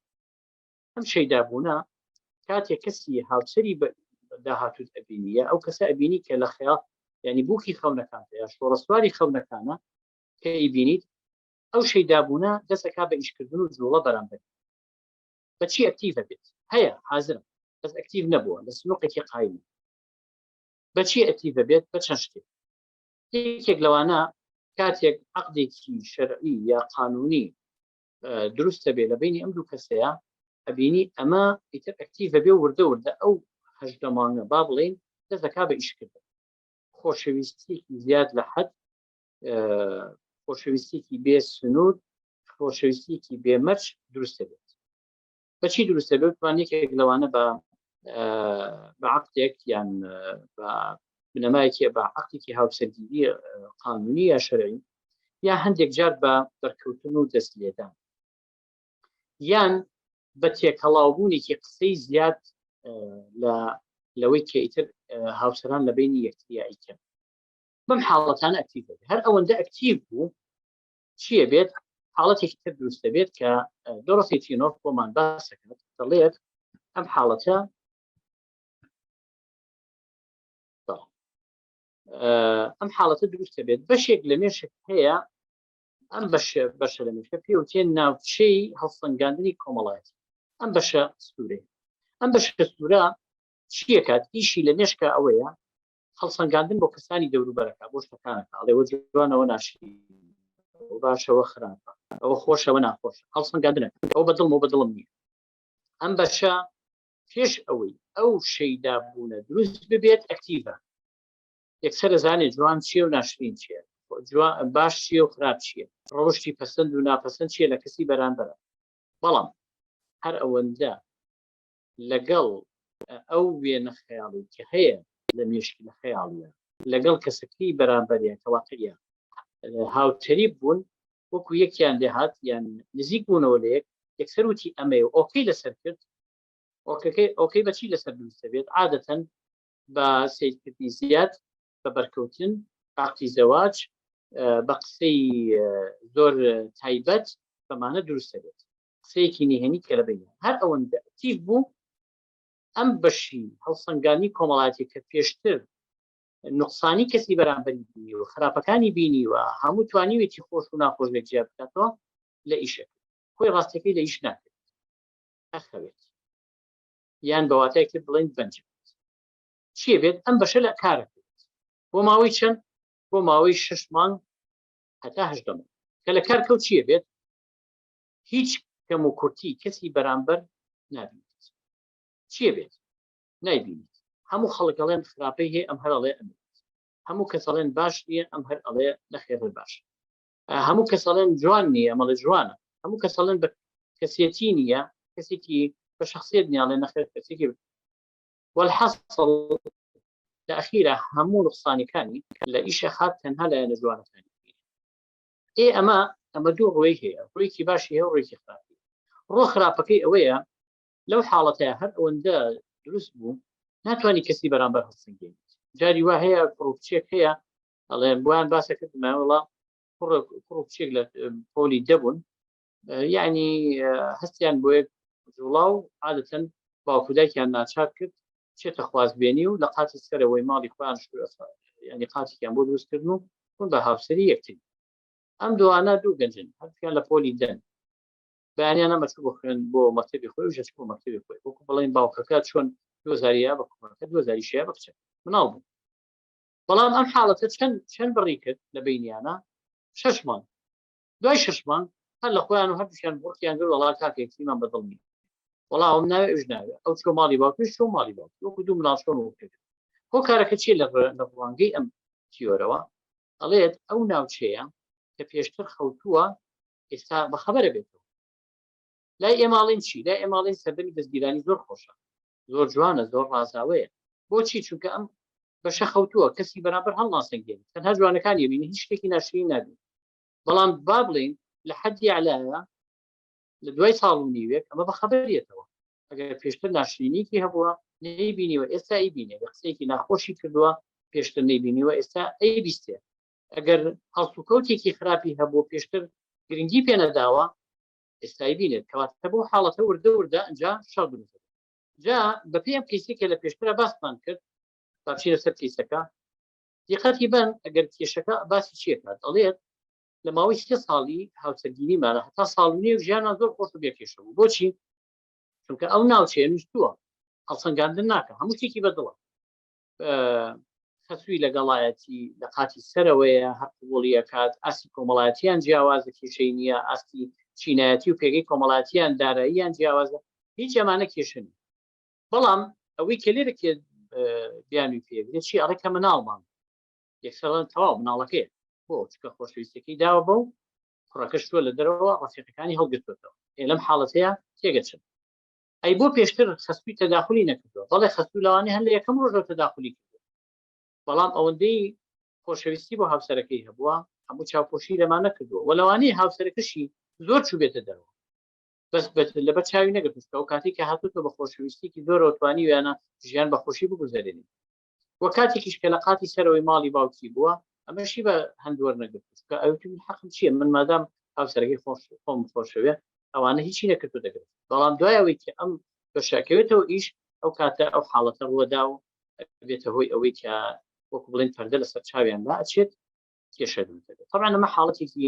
ئەم شەیدابوونە کاتێک کەسی هاوسەری داهاتوت ئەبینی یا ئەو کەسە ئەبینی کە لە خەیاڵ یعنی بووکی خەونەکان یا شۆڕەسواری خەونەکانە کە ئەیبینیت ئەو شەیدابوونە دەسەکا بە ئیشکردن و جوڵە بەرامبەر بەچی active بێت هەیە حازرە بەس active نەبووە لە سنوقێکی قایم بەچی active بێت بە چەند شتێک یەکێک لەوانە کاتێک عقدێکی شەرعی یا قانونی دروستە بێ لە بینی ئەم دوو کەسەیە ئەبینی ئەمە ئیتر active بێ وردە وردە ئەو هەژدە مانگە با بڵین دەست دەکا بە ئیشکردن خۆشەویستیەکی زیاد لە حەد خۆشەویستیەکی بێ سنوور خۆشەویستیەکی بێ مەرج دروستە بێت بەچی دروستە بێت توان یەکێک لەوانە بە بە عقدێک یان بە بنەمایەکی بە عقدێکی هاوسەرگیری قانونی یا شەرعی یا هەندێک جار بە بەرکەوتن و دەست لێدان یان بە تێکەڵاوبوونێکی قسەی زیاد لە لەوەی کە ئیتر هاوسەران لە بینی یەکتریا ئیکەن بەم حاڵەتانە active دەبێت هەر ئەوەندە active بوو چییە بێت حاڵەتێکی تر دروست دەبێت کە دۆرۆسی تینۆف بۆمان باس دەکات دەڵێت ئەم حاڵەتە ئەم حاڵەتە دروست دەبێت بەشێک لە مێشک هەیە ئەم بەشە بەشە لە مێشکە پێوتێن ناوچەی هەڵسەنگاندنی کۆمەڵایەتی ئەم بەشە سوورەیە ئەم بەشە سوورە چیەکات ئیشی لە مێشکە ئەوەیە هەڵسەنگاندن بۆ کەسانی دەوروبەرەکە بۆ شتەکانەکە ئەڵێ جوانەوە ناشرین باشەوە خراپە ئەوە خۆشەوە ناخۆش هەڵسەنگاندنە ئەو بەدڵم و بەدڵم نییە ئەم بەشە پێش ئەوەی ئەو شەیدا بوونە دروست ببێت active ە یەکسەر ئەزانێ جوان چییە و ناشرین چییە باش چییە و خراپ چییە ڕەوشتی پەسەند و ناپەسەند چییە لە کەسی بەرامبەرە بەڵام هەر ئەوەندە لەگەڵ ئەو وێنە خەیاڵی کە هەیە لە مێشکی لە خەیاڵیە لەگەڵ کەسەکەی بەرامبەریان کە واقعیە هاوتەریب بوون وەکو یەکیان لێهات یان نزیک بوونەوە لە یەک یەکسەر وتی ئەمەیە okay لەسەر کرد okay ەکەی okay بەچی لەسەر دروست دەبێت عادەتەن بە سیرکردنی زیاد بە بەرکەوتن باقی زەواج بە قسەی زۆر تایبەت بەمانە دروست دەبێت قسەیەکی نهێنی کە لە بینیان هەر ئەوەندە active بوو ئەم بەشی هەڵسەنگانی کۆمەڵاتی کە پێشتر نقصانی کەسی بەرامبەری بینیوە خراپەکانی بینیوە هەموو توانیوێتی خۆش و ناخۆش لێک جیا بکاتەوە لە ئیشەکە خۆی ڕاستەکەی لە ئیش ناکرێت ئەخەوێت یان بە واتایەکی تر بڵێن بەنج چیە بێت ئەم بەشە لە کارە بۆ ماوەی چەند بۆ ماوەی شش مانگ هەتا هەشدە مانگ کە لە کار کەوت چیە بێت هیچ کەم و کورتی کەسی بەرامبەر نابینێت چیە بێت نایبینیت هەموو خەڵک ئەڵێن خراپەی هەیە ئەم هەر ئەڵێ ئەمێت هەموو کەس ئەڵێن باش نییە ئەم هەر ئەڵێ نەخێر هەر باش هەموو کەس ئەڵێن جوان نییە ئەمەڵێ جوانە هەموو کەس ئەڵێن بە کەسێتی نییە کەسێکی بە شخصیت نیاڵێ نەخێر کەسێکی والحصل لە ئەخیرا هەموو نقصانەکانی لە ئیشە خات تەنها لایەنە جوانەکانی ئێ ئەمە ئەمە دوو ڕووی هەیە ڕوویکی باشی هەیە ڕوویکی خراپی ڕۆ خراپەکەی ئەوەیە. لەو حاڵەتەیە هەر ئەوەندە دروست بوو ناتوانانی کەسی بەرامبەر هەڵسەنگێنیت. جاری وا هەیە کوڕ و کچێک هەیە ئەڵێن بۆیان باسە کردمە وڵا کوڕ و کچێک لە پۆلی دەبوون، یعنی هەستیان بۆ یەک جوڵا و عادەتەن باوک و دایکیان ناچار کرد چێتە خوازبێنی و لە قاتی سەرەوەی ماڵی خۆیان ینی قاتێکیان بۆ دروستکردن و بوون بە هاوسەری یەکتری. ئەم دوانە دوو گەنجن، هەردووکیان لە پۆلی دەن. بەیانیان ئەمە چوو بۆ خوێن بۆ مەکتەبی خۆی و ژەچ بۆ مەکتەبی خۆی، وەکو بڵێن باوکەکە چۆن دۆزاریە بە کوڕەکە دۆزاریشەیە بە کچەکە، مناڵ بوو. بەڵام ئەم حاڵەتە چەند چەند بڕی کرد لە بینیانە؟ شەش مانگ. دوای شەش مانگ هەر لە خۆیان و هەردووکیان بڕکیان کرد، وەڵا کاکە یەکتریمان بەدڵ نییە، وەڵا ئەوم ناوێ ئەوش ناوێ، ئەو چۆ ماڵی باوکیش چۆ ماڵی باوکی، وەکو دوو مناڵ چۆن وەک کرد. هۆکارەکە چییە لە ڕوانگەی ئەم تیۆرەوە؟ ئەڵێت ئەو ناوچەیە کە پێشتر خەوتووە ئێستا بە خەبەرە بێتەوە. لای ئێماڵین چی؟ لای ئێماڵین سەردەمی دەستگیرانی زۆر خۆشە، زۆر جوانە، زۆر ڕازاوەیە. بۆچی؟ چونکە ئەم بەشە خەوتووە، کەسی بەرامبەر هەڵناسەنگێنێت، تەنها جوانەکانی ئەبینی، هیچ شتێکی ناشرین نابینی. بەڵام با بڵێین لە حەدی ئەعلایە لە دوای ساڵ و نیوێک ئەمە بە خەبەریەتەوە. ئەگەر پێشتر ناشرینیکی هەبووە نەیبینیوە ئێستا ئەیبینێ، گەر قسەیەکی ناخۆشی کردووە پێشتر نەیبینیوە ئێستا ئەیبیستێ، ئەگەر هەڵسوکەوتێکی خراپی هەبوو پێشتر گرنگی پێ نەداوە ئێستای بینێت. کەواتە بۆ حاڵەتە وردە وردە ئەنجا شەڕ دروست دەبێت. جا بەپێی ئەم کەیسەی کە لە پێشترا باسمان کرد، با بچینە سەر کەیسەکە. دیقەتی بەن ئەگەر کێشەکە باسی چیە کات، ئەڵێت لە ماوەی سێ ساڵی هاوسەرگیریمانە هەتا ساڵ و نێو ژیانمان زۆر خۆش و بێ کێشە بوو. بۆچی؟ چونکە ئەو ناوچەیە نووسووە، هەڵسەنگاندن ناکە، هەموو شتێکی بەدڵە، خەسووی لەگەڵایەتی لە قاتی سەرەوەیە، هەر قبوڵی ئەکات، ئاستی کۆمەڵایەتیان جیاوازە کێشەی نییە، ئاستی چینایەتی و پێگەی کۆمەڵایەتیان داراییان جیاوازە، هیچ ئەمانە کێشە نییە. بەڵام ئەوەی کە لێرە کێ بیانوی پێگرێت چی؟ ئەڵێ کە مناڵمان یەکسەر تەواو مناڵەکەیە. بۆ؟ چونکە خۆشەویستەکەی داوە بەو کوڕەکەش چووە لە دەرەوە ڕەفیقەکانی هەڵگرتوێتەوە. ئێ لەم حاڵەتەیە تێگەچن. ئەی بۆ پێشتر خەسووی تەداخلی نەکردووە؟ بەڵێ خەسوو لەوانەیە هەر لە یەکەم ڕۆژەوە تەداخلی کردووە، بەڵام ئەوەندەی خۆشەویستی بۆ هاوسەرەکەی هەبووە هەموو چاوپۆشی لەمان نەکردووە، و لەوانەیە هاوسەرەکەشی زۆر چووبێتە دەرەوە بەس لەبەر چاوی نەگرتووە. ئەو کاتێک کە هاتووتەوە بە خۆشەویستیکی زۆرەوە توانیویانە ژیان بە خۆشی بگوزەرێنێ، و کاتێکیش کە لە قاتی سەرەوەی ماڵی باوکی بووە ئەمەشی بە هەند وەرنەگرتووە، چونکە ئەوتی من حەقم چییە، من مادام هاوسەرەکەی خۆش خۆم خۆشەوێ ئەوانە هیچی نەکردو دەگرت. بەڵام دوای ئەوەی کە ئەم بەشەکەوێتەوە ئیش، ئەو کاتە ئەو حاڵەتە ڕووەدا و بێتە هۆی ئەوەی کە وەکو بڵێن پەردە لەسەر چاویان لا ئەچێت، کێشە دروست دەبێت. طبعا ئەمە حاڵەتێکی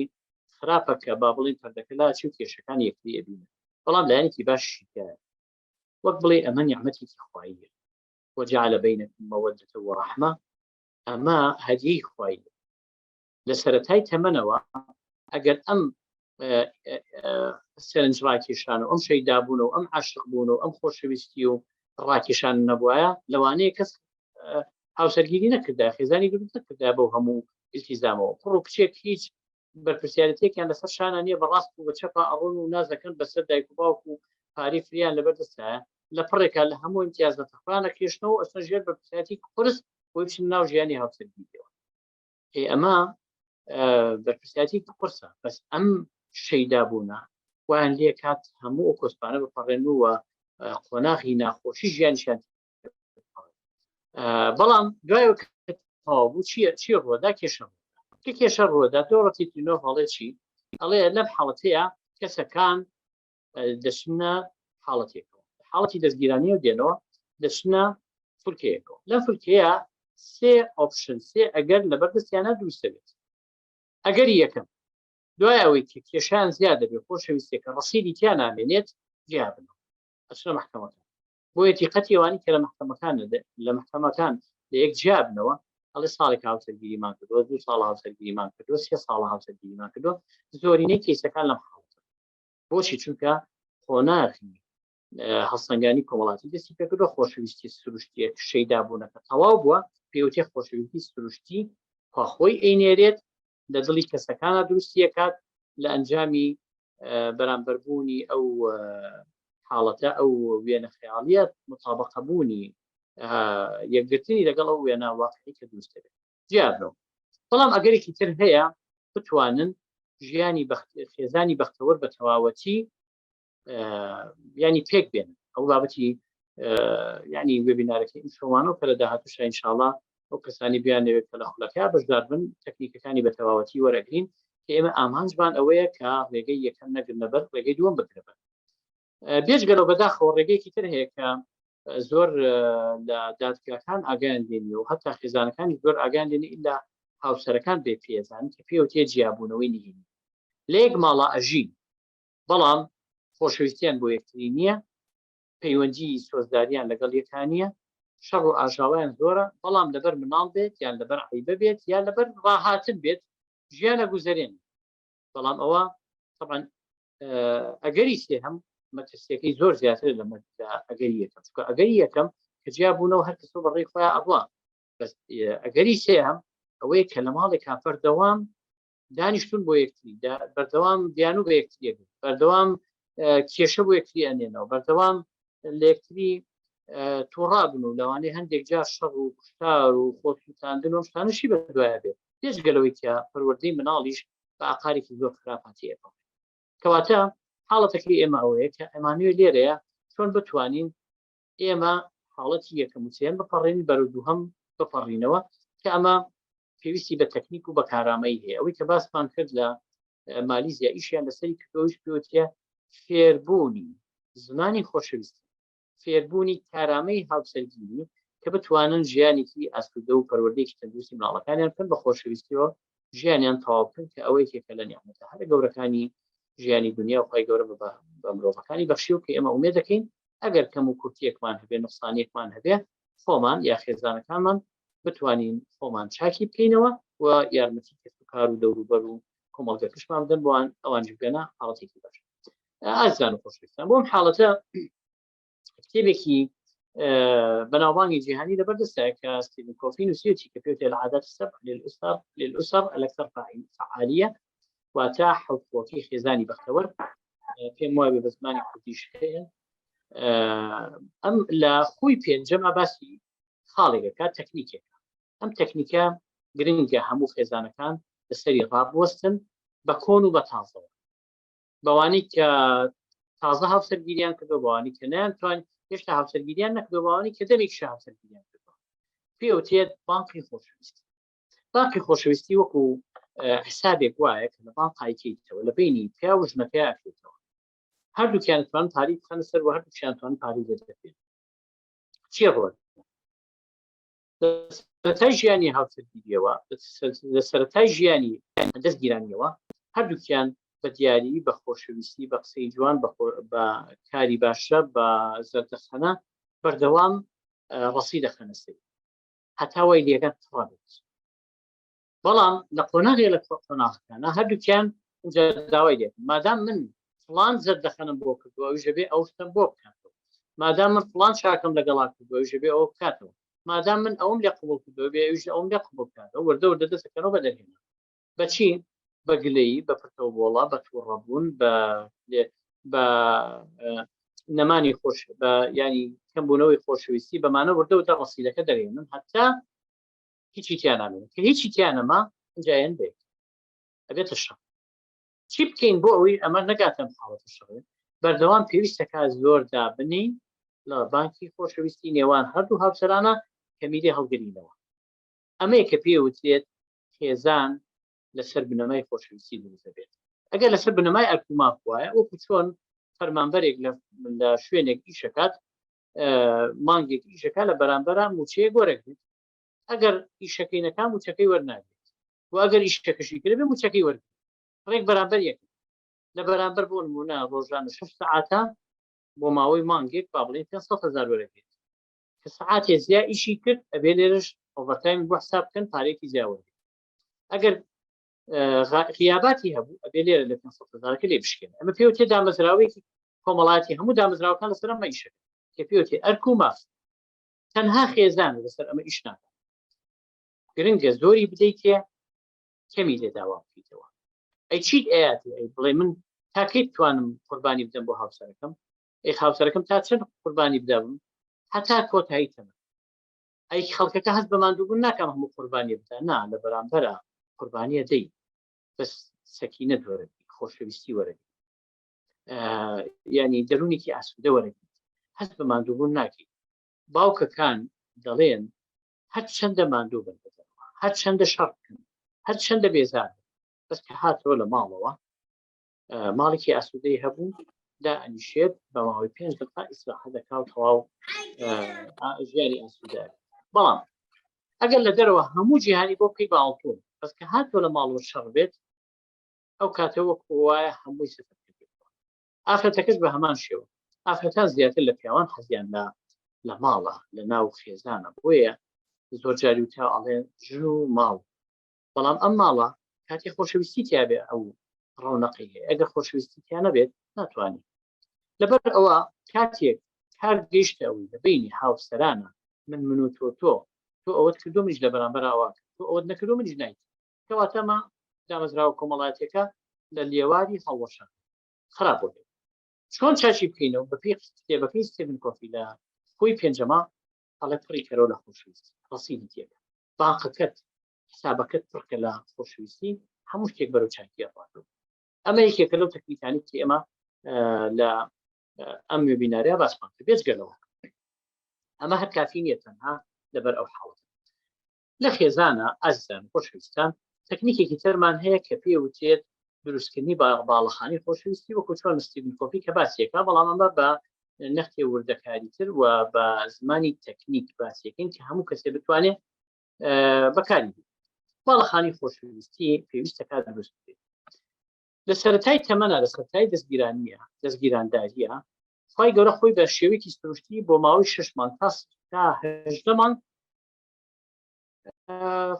خراپە کە با بڵێن پەردەکە لاچی و کێشەکان یەکتری ئەبینن، بەڵام لایەنێکی باشیشی تیایە، وەک بڵێ ئەمە نیعمەتێکی خواییە، وجعل بینکم مودة ورحمە، ئەمە هەدیەی خواییە لە سەرەتای تەمەنەوە. ئەگەر ئەم سەرنج ڕاکێشان و ئەم شەیدابوون و ئەم عاشق بوون و ئەم خۆشەویستی و ڕاکێشان نەبوایە، لەوانەیە کەس هاوسەرگیری نەکردا، خێزانی دروست نەکردا بەو هەموو ئیلتیزامەوە. کوڕ و کچێک هیچ بەرپرسیارەتێکیان لەسەر شانە نییە، بە ڕاست و بە چەپا ئەڕۆن و نازەکەن بەسەر دایک و باوک و پارەی فریان لەبەر دەستایە، لە پڕێکا لە هەموو ئیمتیازاتە خۆیان ئەکێشنەوە و ئەچنە ژێر بەرپرسیارەتی قورس بۆی بچنە ناو ژیانی هاوسەرگیریەوە. ئێ ئەمە بەرپرسیارەتی قورسە، بەس ئەم شەیدا بوونە وایان لێ کات هەموو ئەو کۆسپانە بپەڕێن و قۆناغی ناخۆشی ژیانیشیان. بەڵام دوای بوو چییە چی ڕووەدا؟ کێشە کە کێشە ڕووەدا دۆڕەتی تینۆڤ ئەڵێ چی؟ ئەڵێ لەم حاڵەتەیە کەسەکان دەچنە حاڵەتێکەوە، حاڵەتی دەستگیرانیەوە دێنەوە دەچنە فولکەیەکەوە. لەم فولکەیە سێ option، سێ ئەگەر لەبەر دەستیانە دروست دەبێت. ئەگەری یەکەم، دوای ئەوەی کە کێشان زیاد دەبێت، خۆشەویستیەکە ڕەسیدی تیا نامێنێت، جیا بنەوە ئەچنە مەحکەمەکان. بۆیە دیقەتی ئەوانی کە لە مەحکەمەکان لە مەحکەمەکان لە یەک جیا بنەوە، ئەڵێ ساڵێک هاوسەرگیریمان کردووە، دوو ساڵ هاوسەرگیریمان کردووە، سێ ساڵ هاوسەرگیریمان کردووە، زۆرینەی کەیسەکان لەم حاڵەتە. بۆچی؟ چونکە قۆناغی هەڵسەنگانی کۆمەڵاتی دەستی پێکردووە، خۆشەویستی سروشتیە شەیدا بوونەکە تەواو بووە، پێوتێ خۆشەویستی سروشتی خوا خۆی ئەینێرێت لە دڵی کەسەکانە دروستیەکات لە ئەنجامی بەرامبەربوونی ئەو حاڵەتە، ئەو وێنە خەیاڵیە، مطابقەبوونی یەکگرتنی لەگەڵ ئەو وێنە واقعی کە دروست دەبێت جیابنەوە. بەڵام ئەگەرێکی تر هەیە بتوانن ژیانی خێزانی بەختەوەر بە تەواوەتی ینی پێک بێنن. ئەو بابەتی ینی وێبینارەکەی ئیمشەوانەوە کە لە داهاتووشا ئینشاڵا ئەو کەسانی بیانەوێت کە لە خولەکە بەشدار بن تەکنیکەکانی بە تەواوەتی وەرەگرین کە ئێمە ئامانجمان ئەوەیە کە ڕێگەی یەکەم نەگرنە بەر ڕێگەی دووەم بگرە بەر. بێجگەلەوە بەداخەوە ڕێگەیەکی تر هەیە کە زۆر لە دادگاکان ئاگیان لێنی و هەتا خێزانەکانی زۆر ئاگیان لێنی ئللا هاوسەرەکان بێ پێزان کە پێوتێ جیابوونەوەی نهێنی. لە یەک ماڵا ئەژین بەڵام خۆشەویستیان بۆ یەکتری نییە، پەیوەندی سۆزداریان لەگەڵ یەکا نییە، شەڕ و ئاژاوەیان زۆرە، بەڵام لەبەر مناڵ بێت یان لەبەر عەیبە بێت یان لەبەر ڕاهاتن بێت ژیان ئەگوزەرێنن. بەڵام ئەوە تەبعەن ئەگەری سێهەم مەترسیەکەی زۆر زیاترە لە ئەگەری یەکەم، چونکە ئەگەری یەکەم کە جیا بوونەوە هەر کەسەوە بە ڕێی خۆیان ئەڕوا، بەس ئەگەری سێهەم ئەوەیە کە لە ماڵێکا بەردەوام دانیشتون بۆ یەکتری، بەردەوام بیانوو بە یەکتری ئەگرن، بەردەوام کێشە بۆ یەکتری ئەنێنەوە، بەردەوام لە یەکتری تووڕابن و لەوانەیە هەندێک جار شەڕ و کوشتار و خۆسووتاندن و شتانەشی بەدوایە بێت، بێجگە لەوەی کە پەروەردەی مناڵیش بە ئاقارێکی زۆر خراپ هاتیەکەوە. کەواتە حاڵەتەکەی ئێمە ئەوەیە کە ئەمانوێ لێرەیە چۆن بتوانین ئێمە حاڵەتی یەکەم و سێیەم بپەڕێنین بەرەو دووهەم بپەڕینەوە کە ئەمە پێویستی بە تەکنیک و بە کارامەیی هەیە. ئەوەی کە باسمان کرد لە مالیزیا ئیشیان لەسەری کردەوەیش پێوتە فێربوونی زمانی خۆشەویستی، فێربوونی کارامەی هاوسەرگیری کە بتوانن ژیانێکی ئاسوودە و پەروەردەیەکی تەندروستی مناڵەکانیان بکەن بە خۆشەویستیەوە ژیانیان تەواو بکەن کە ئەوە یەکێکە لە نیعمەتە هەرە گەورەکانی ژیانی دنیا و خوای گەورە بە مرۆڤەکانی بەخشی و کە ئێمە ئومێد دەکەین ئەگەر کەم و کورتیەکمان هەبێ نوقسانیەکمان هەبێ خۆمان یا خێزانەکانمان بتوانین خۆمان چاکی بکەینەوە و یارمەتی کەس و کار و دەوروبەر و کۆمەڵگەکەشمان بدەن بۆیان ئەوانیش بگەنە حاڵەتێکی باش. ئازیزان و خۆشەویستان بۆم حاڵەتە کتێبێکی بەناوبانگی جیهانی لەبەردەستە کە ستیڤن کۆفی نووسیویەتی کە پێوتێ العادات السبع للأسر للأسر الأكثر فعالية، واتە حەوت خۆکەی خێزانی بەختەوەر. پێم وایە بە زمانی کوردیش هەیە. ئەم لە خۆی پێنجەما باسی خاڵێکەکە تەکنیکێکە. ئەم تەکنیکە گرنگە هەموو خێزانەکان لەسەری ڕابوەستن بە کۆن و بە تازەوە، بەوانەی کە تازە هاوسەرگیریان کردو، بەوانەی کە نەیانتوان هێشتا هاوسەرگیریان نەکردو، بەوانەی کە دەمێکیشە هاوسەرگیریان کردووە. پێوتێت بانقی خۆشەویستی. بانقی خۆشەویستی وەکو حسابێک وایە کە لە بانقایکەیتەوە لە بینی پیا و ژنەکەی ئەکرێتەوە، هەردووکیان توان پاری بخەنە سەر و هەردووکیان توان پاری لێ دەکرێت. چی ڕۆن سەرەتای ژیانی هاوسەرگیریەوە، لە سەرەتای ژیانی دەستگیرانیەوە هەردووکیان بە دیاری، بە خۆشەویستی، بە قسەی جوان، بە کاری باشە، بە زەردەخەنە بەردەوام ڕەسی دەخەنە سەری هەتا وای لێگەن تڕە بێت. بەڵام لە قۆناغێ لە قۆناغەکانە هەردووکیان اینجا داوای لێ مادام من فڵان زەردەخەنم بۆ کردووە ئەویش دەبێ ئەو شتەم بۆ بکاتەوە، مادام من فڵان چاکەم لەگەڵا کردووە ئەویش دەبێ ئەوە بکاتەوە، مادام من ئەوم لێ قبوڵ کردووە بێ ئەویش ئەوم لێ قبوڵ بکاتەوە. وردە وردە دەست دەکەنەوە بە دەرهێنان. بە چی؟ بە گلەیی، بە پرتەوە بۆڵە، بە تووڕەبوون، بە بە نەمانی خۆش، بە ینی کەمبوونەوەی خۆشەویستی، بەمانە وردە وردە ڕەسیدەکە دەرێنن هەتا هیچی تیا نامێنێت. کە هیچی تیا نەما ئینجا بێت ئەبێتە شەڕ. چی بکەین بۆ ئەوەی ئەمە نەگاتە ئەم حاڵەتە شەڕێ؟ بەردەوام پێویستەکە زۆر دابنین لە بانکی خۆشەویستی نێوان هەردوو هاوسەرانە کەمی لێ هەڵگرینەوە. ئەمەیە کە پێ وترێت خێزان لەسەر بنەمای خۆشەویستی دروست دەبێت. ئەگەر لەسەر بنەمای ئەرک و ماف وایە، وەکو چۆن فەرمانبەرێک لە شوێنێک ئیشەکات، مانگێک ئیشەکە لە بەرامبەرە موچەیەک وەرەگرێت، ئەگەر ئیشەکەی نەکا موچەکەی وەرناگرێت و ئەگەر ئیشەکەشی کردبێ موچەکەی وەرگرێت، ڕێک بەرامبەر یەک. لە بەرامبەر بۆ نمونە ڕۆژانە 6 سەعاتە بۆ ماوەی مانگێک با بڵێین 500 هەزار وەرەگرێت، کە سەعاتێ زیا ئیشی کرد ئەبێ لێرەش overtime بۆ حساب بکەن پارێکی زیا وەرگرێت. ئەگەر غیاباتی هەبوو ئەبێ لێرە لە 500 هەزارەکە لێ بشکێن. ئەمە پێوتێ دامەزراوەیەکی کۆمەڵایەتی، هەموو دامەزراوەکان لەسەر ئەمە ئیشەکەن کە پێوتێ ئەرک و ماف. تەنها خێزان لەسەر ئەمە ئیش ناکات. گرنگە زۆری بدەیتێ کەمی لێ داوا بکەیتەوە. ئەی چیت ئەیاتی؟ ئەی بڵێ من تا کەی بتوانم قوربانی بدەم بۆ هاوسەرەکەم؟ ئەی هاوسەرەکەم تا چەند قوربانی بدەم؟ هەتا کۆتایی تەمەن. ئەی خەڵکەکە هەست بە ماندووبوون ناکەم هەموو قوربانی بدە؟ نا، لە بەرامبەرە قوربانیە دەی، بەس سەکینەت وەرەگری، خۆشەویستی وەرەگری، ینی دەروونێکی ئاسوودە وەرەگریت. هەست بە ماندووبوون ناکەیت. باوکەکان دەڵێن هەرچەندە ماندوو بن بەدەرەوە، هەرچەندە شەڕ بکەن، هەرچەندە بێزار بن، بەس کە هاتەوە لە ماڵەوە ماڵێکی ئاسوودەی هەبوو دا ئەنیشێت بە ماوەی پێنج دقە ئیسراحە دەکا و تەواو ژیانی ئاسوودە. بەڵام ئەگەر لە دەرەوە هەموو جیهانی بۆ بکەی باڵتون، بەس کە هاتەوە لە ماڵەوە شەڕ بێت، ئەو کاتە وەکو وایە هەمووی سفر کردێتەوە. ئافرەتەکەش بە هەمان شێوە. ئافرەتان زیاتر لە پیاوان حەزیان لە لە ماڵە، لە ناو خێزانە، بۆیە زۆر جاری وتراوە ئەڵێن ژن و ماڵ. بەڵام ئەم ماڵە کاتێ خۆشەویستی تیابێ ئەو ڕەونەقی هەیە، ئەگەر خۆشەویستی تیا نەبێت ناتوانێت. لەبەر ئەوە کاتێک کار گەیشتە ئەوەی لە بەینی هاوسەرانە من من و تۆ تۆ، تۆ ئەوەت کردو منیش لە بەرامبەر ئاوا کرد، تۆ ئەوەت نەکردو منیش نایکەم. کەواتە ئەمە دامەزراوە کۆمەڵایەتیەکە لە لێواری هەڵوەشان خراپ بۆ بێت. چۆن چاکی بکەینەوە؟ بەپێی کتێبەکەی ستیڤن کۆفی لە کۆی پێنجەما ئەڵێ پڕی کەرەوە لە خۆشەویستی، ڕەسیدی تێکە، بانقەکەت، حسابەکەت پڕکە لە خۆشەویستی، هەموو شتێک بەرەو چاکی ئەڕواتەوە. ئەمە یەکێکە لەو تەکنیکانی کە ئێمە لە ئەم وێبینارە باسمان کرد. بێجگە لەوە ئەمە هەر کافی نییە تەنها لەبەر ئەو حاڵەتە. لە خێزانە ئازیزان خۆشەویستان تەکنیکێکی ترمان هەیە کە پێ وترێت دروستکردنی باڵەخانی خۆشەویستی، وەکو چۆن ستیڤن کۆفی کە باسیەکە، بەڵام ئەمە بە نەختێ وردەکاریتر و بە زمانی تەکنیک باسیەکەین کە هەموو کەسێ بتوانێت بەکاری بێت. باڵەخانی خۆشەویستی پێویستە کات دروست بکرێت لە سەرەتای تەمەنە، لە سەرەتای دەستگیرانیە، دەستگیرانداریە. خوای گەورە خۆی بە شێوەیەکی سروشتی بۆ ماوەی 6 مانگ تا 18 مانگ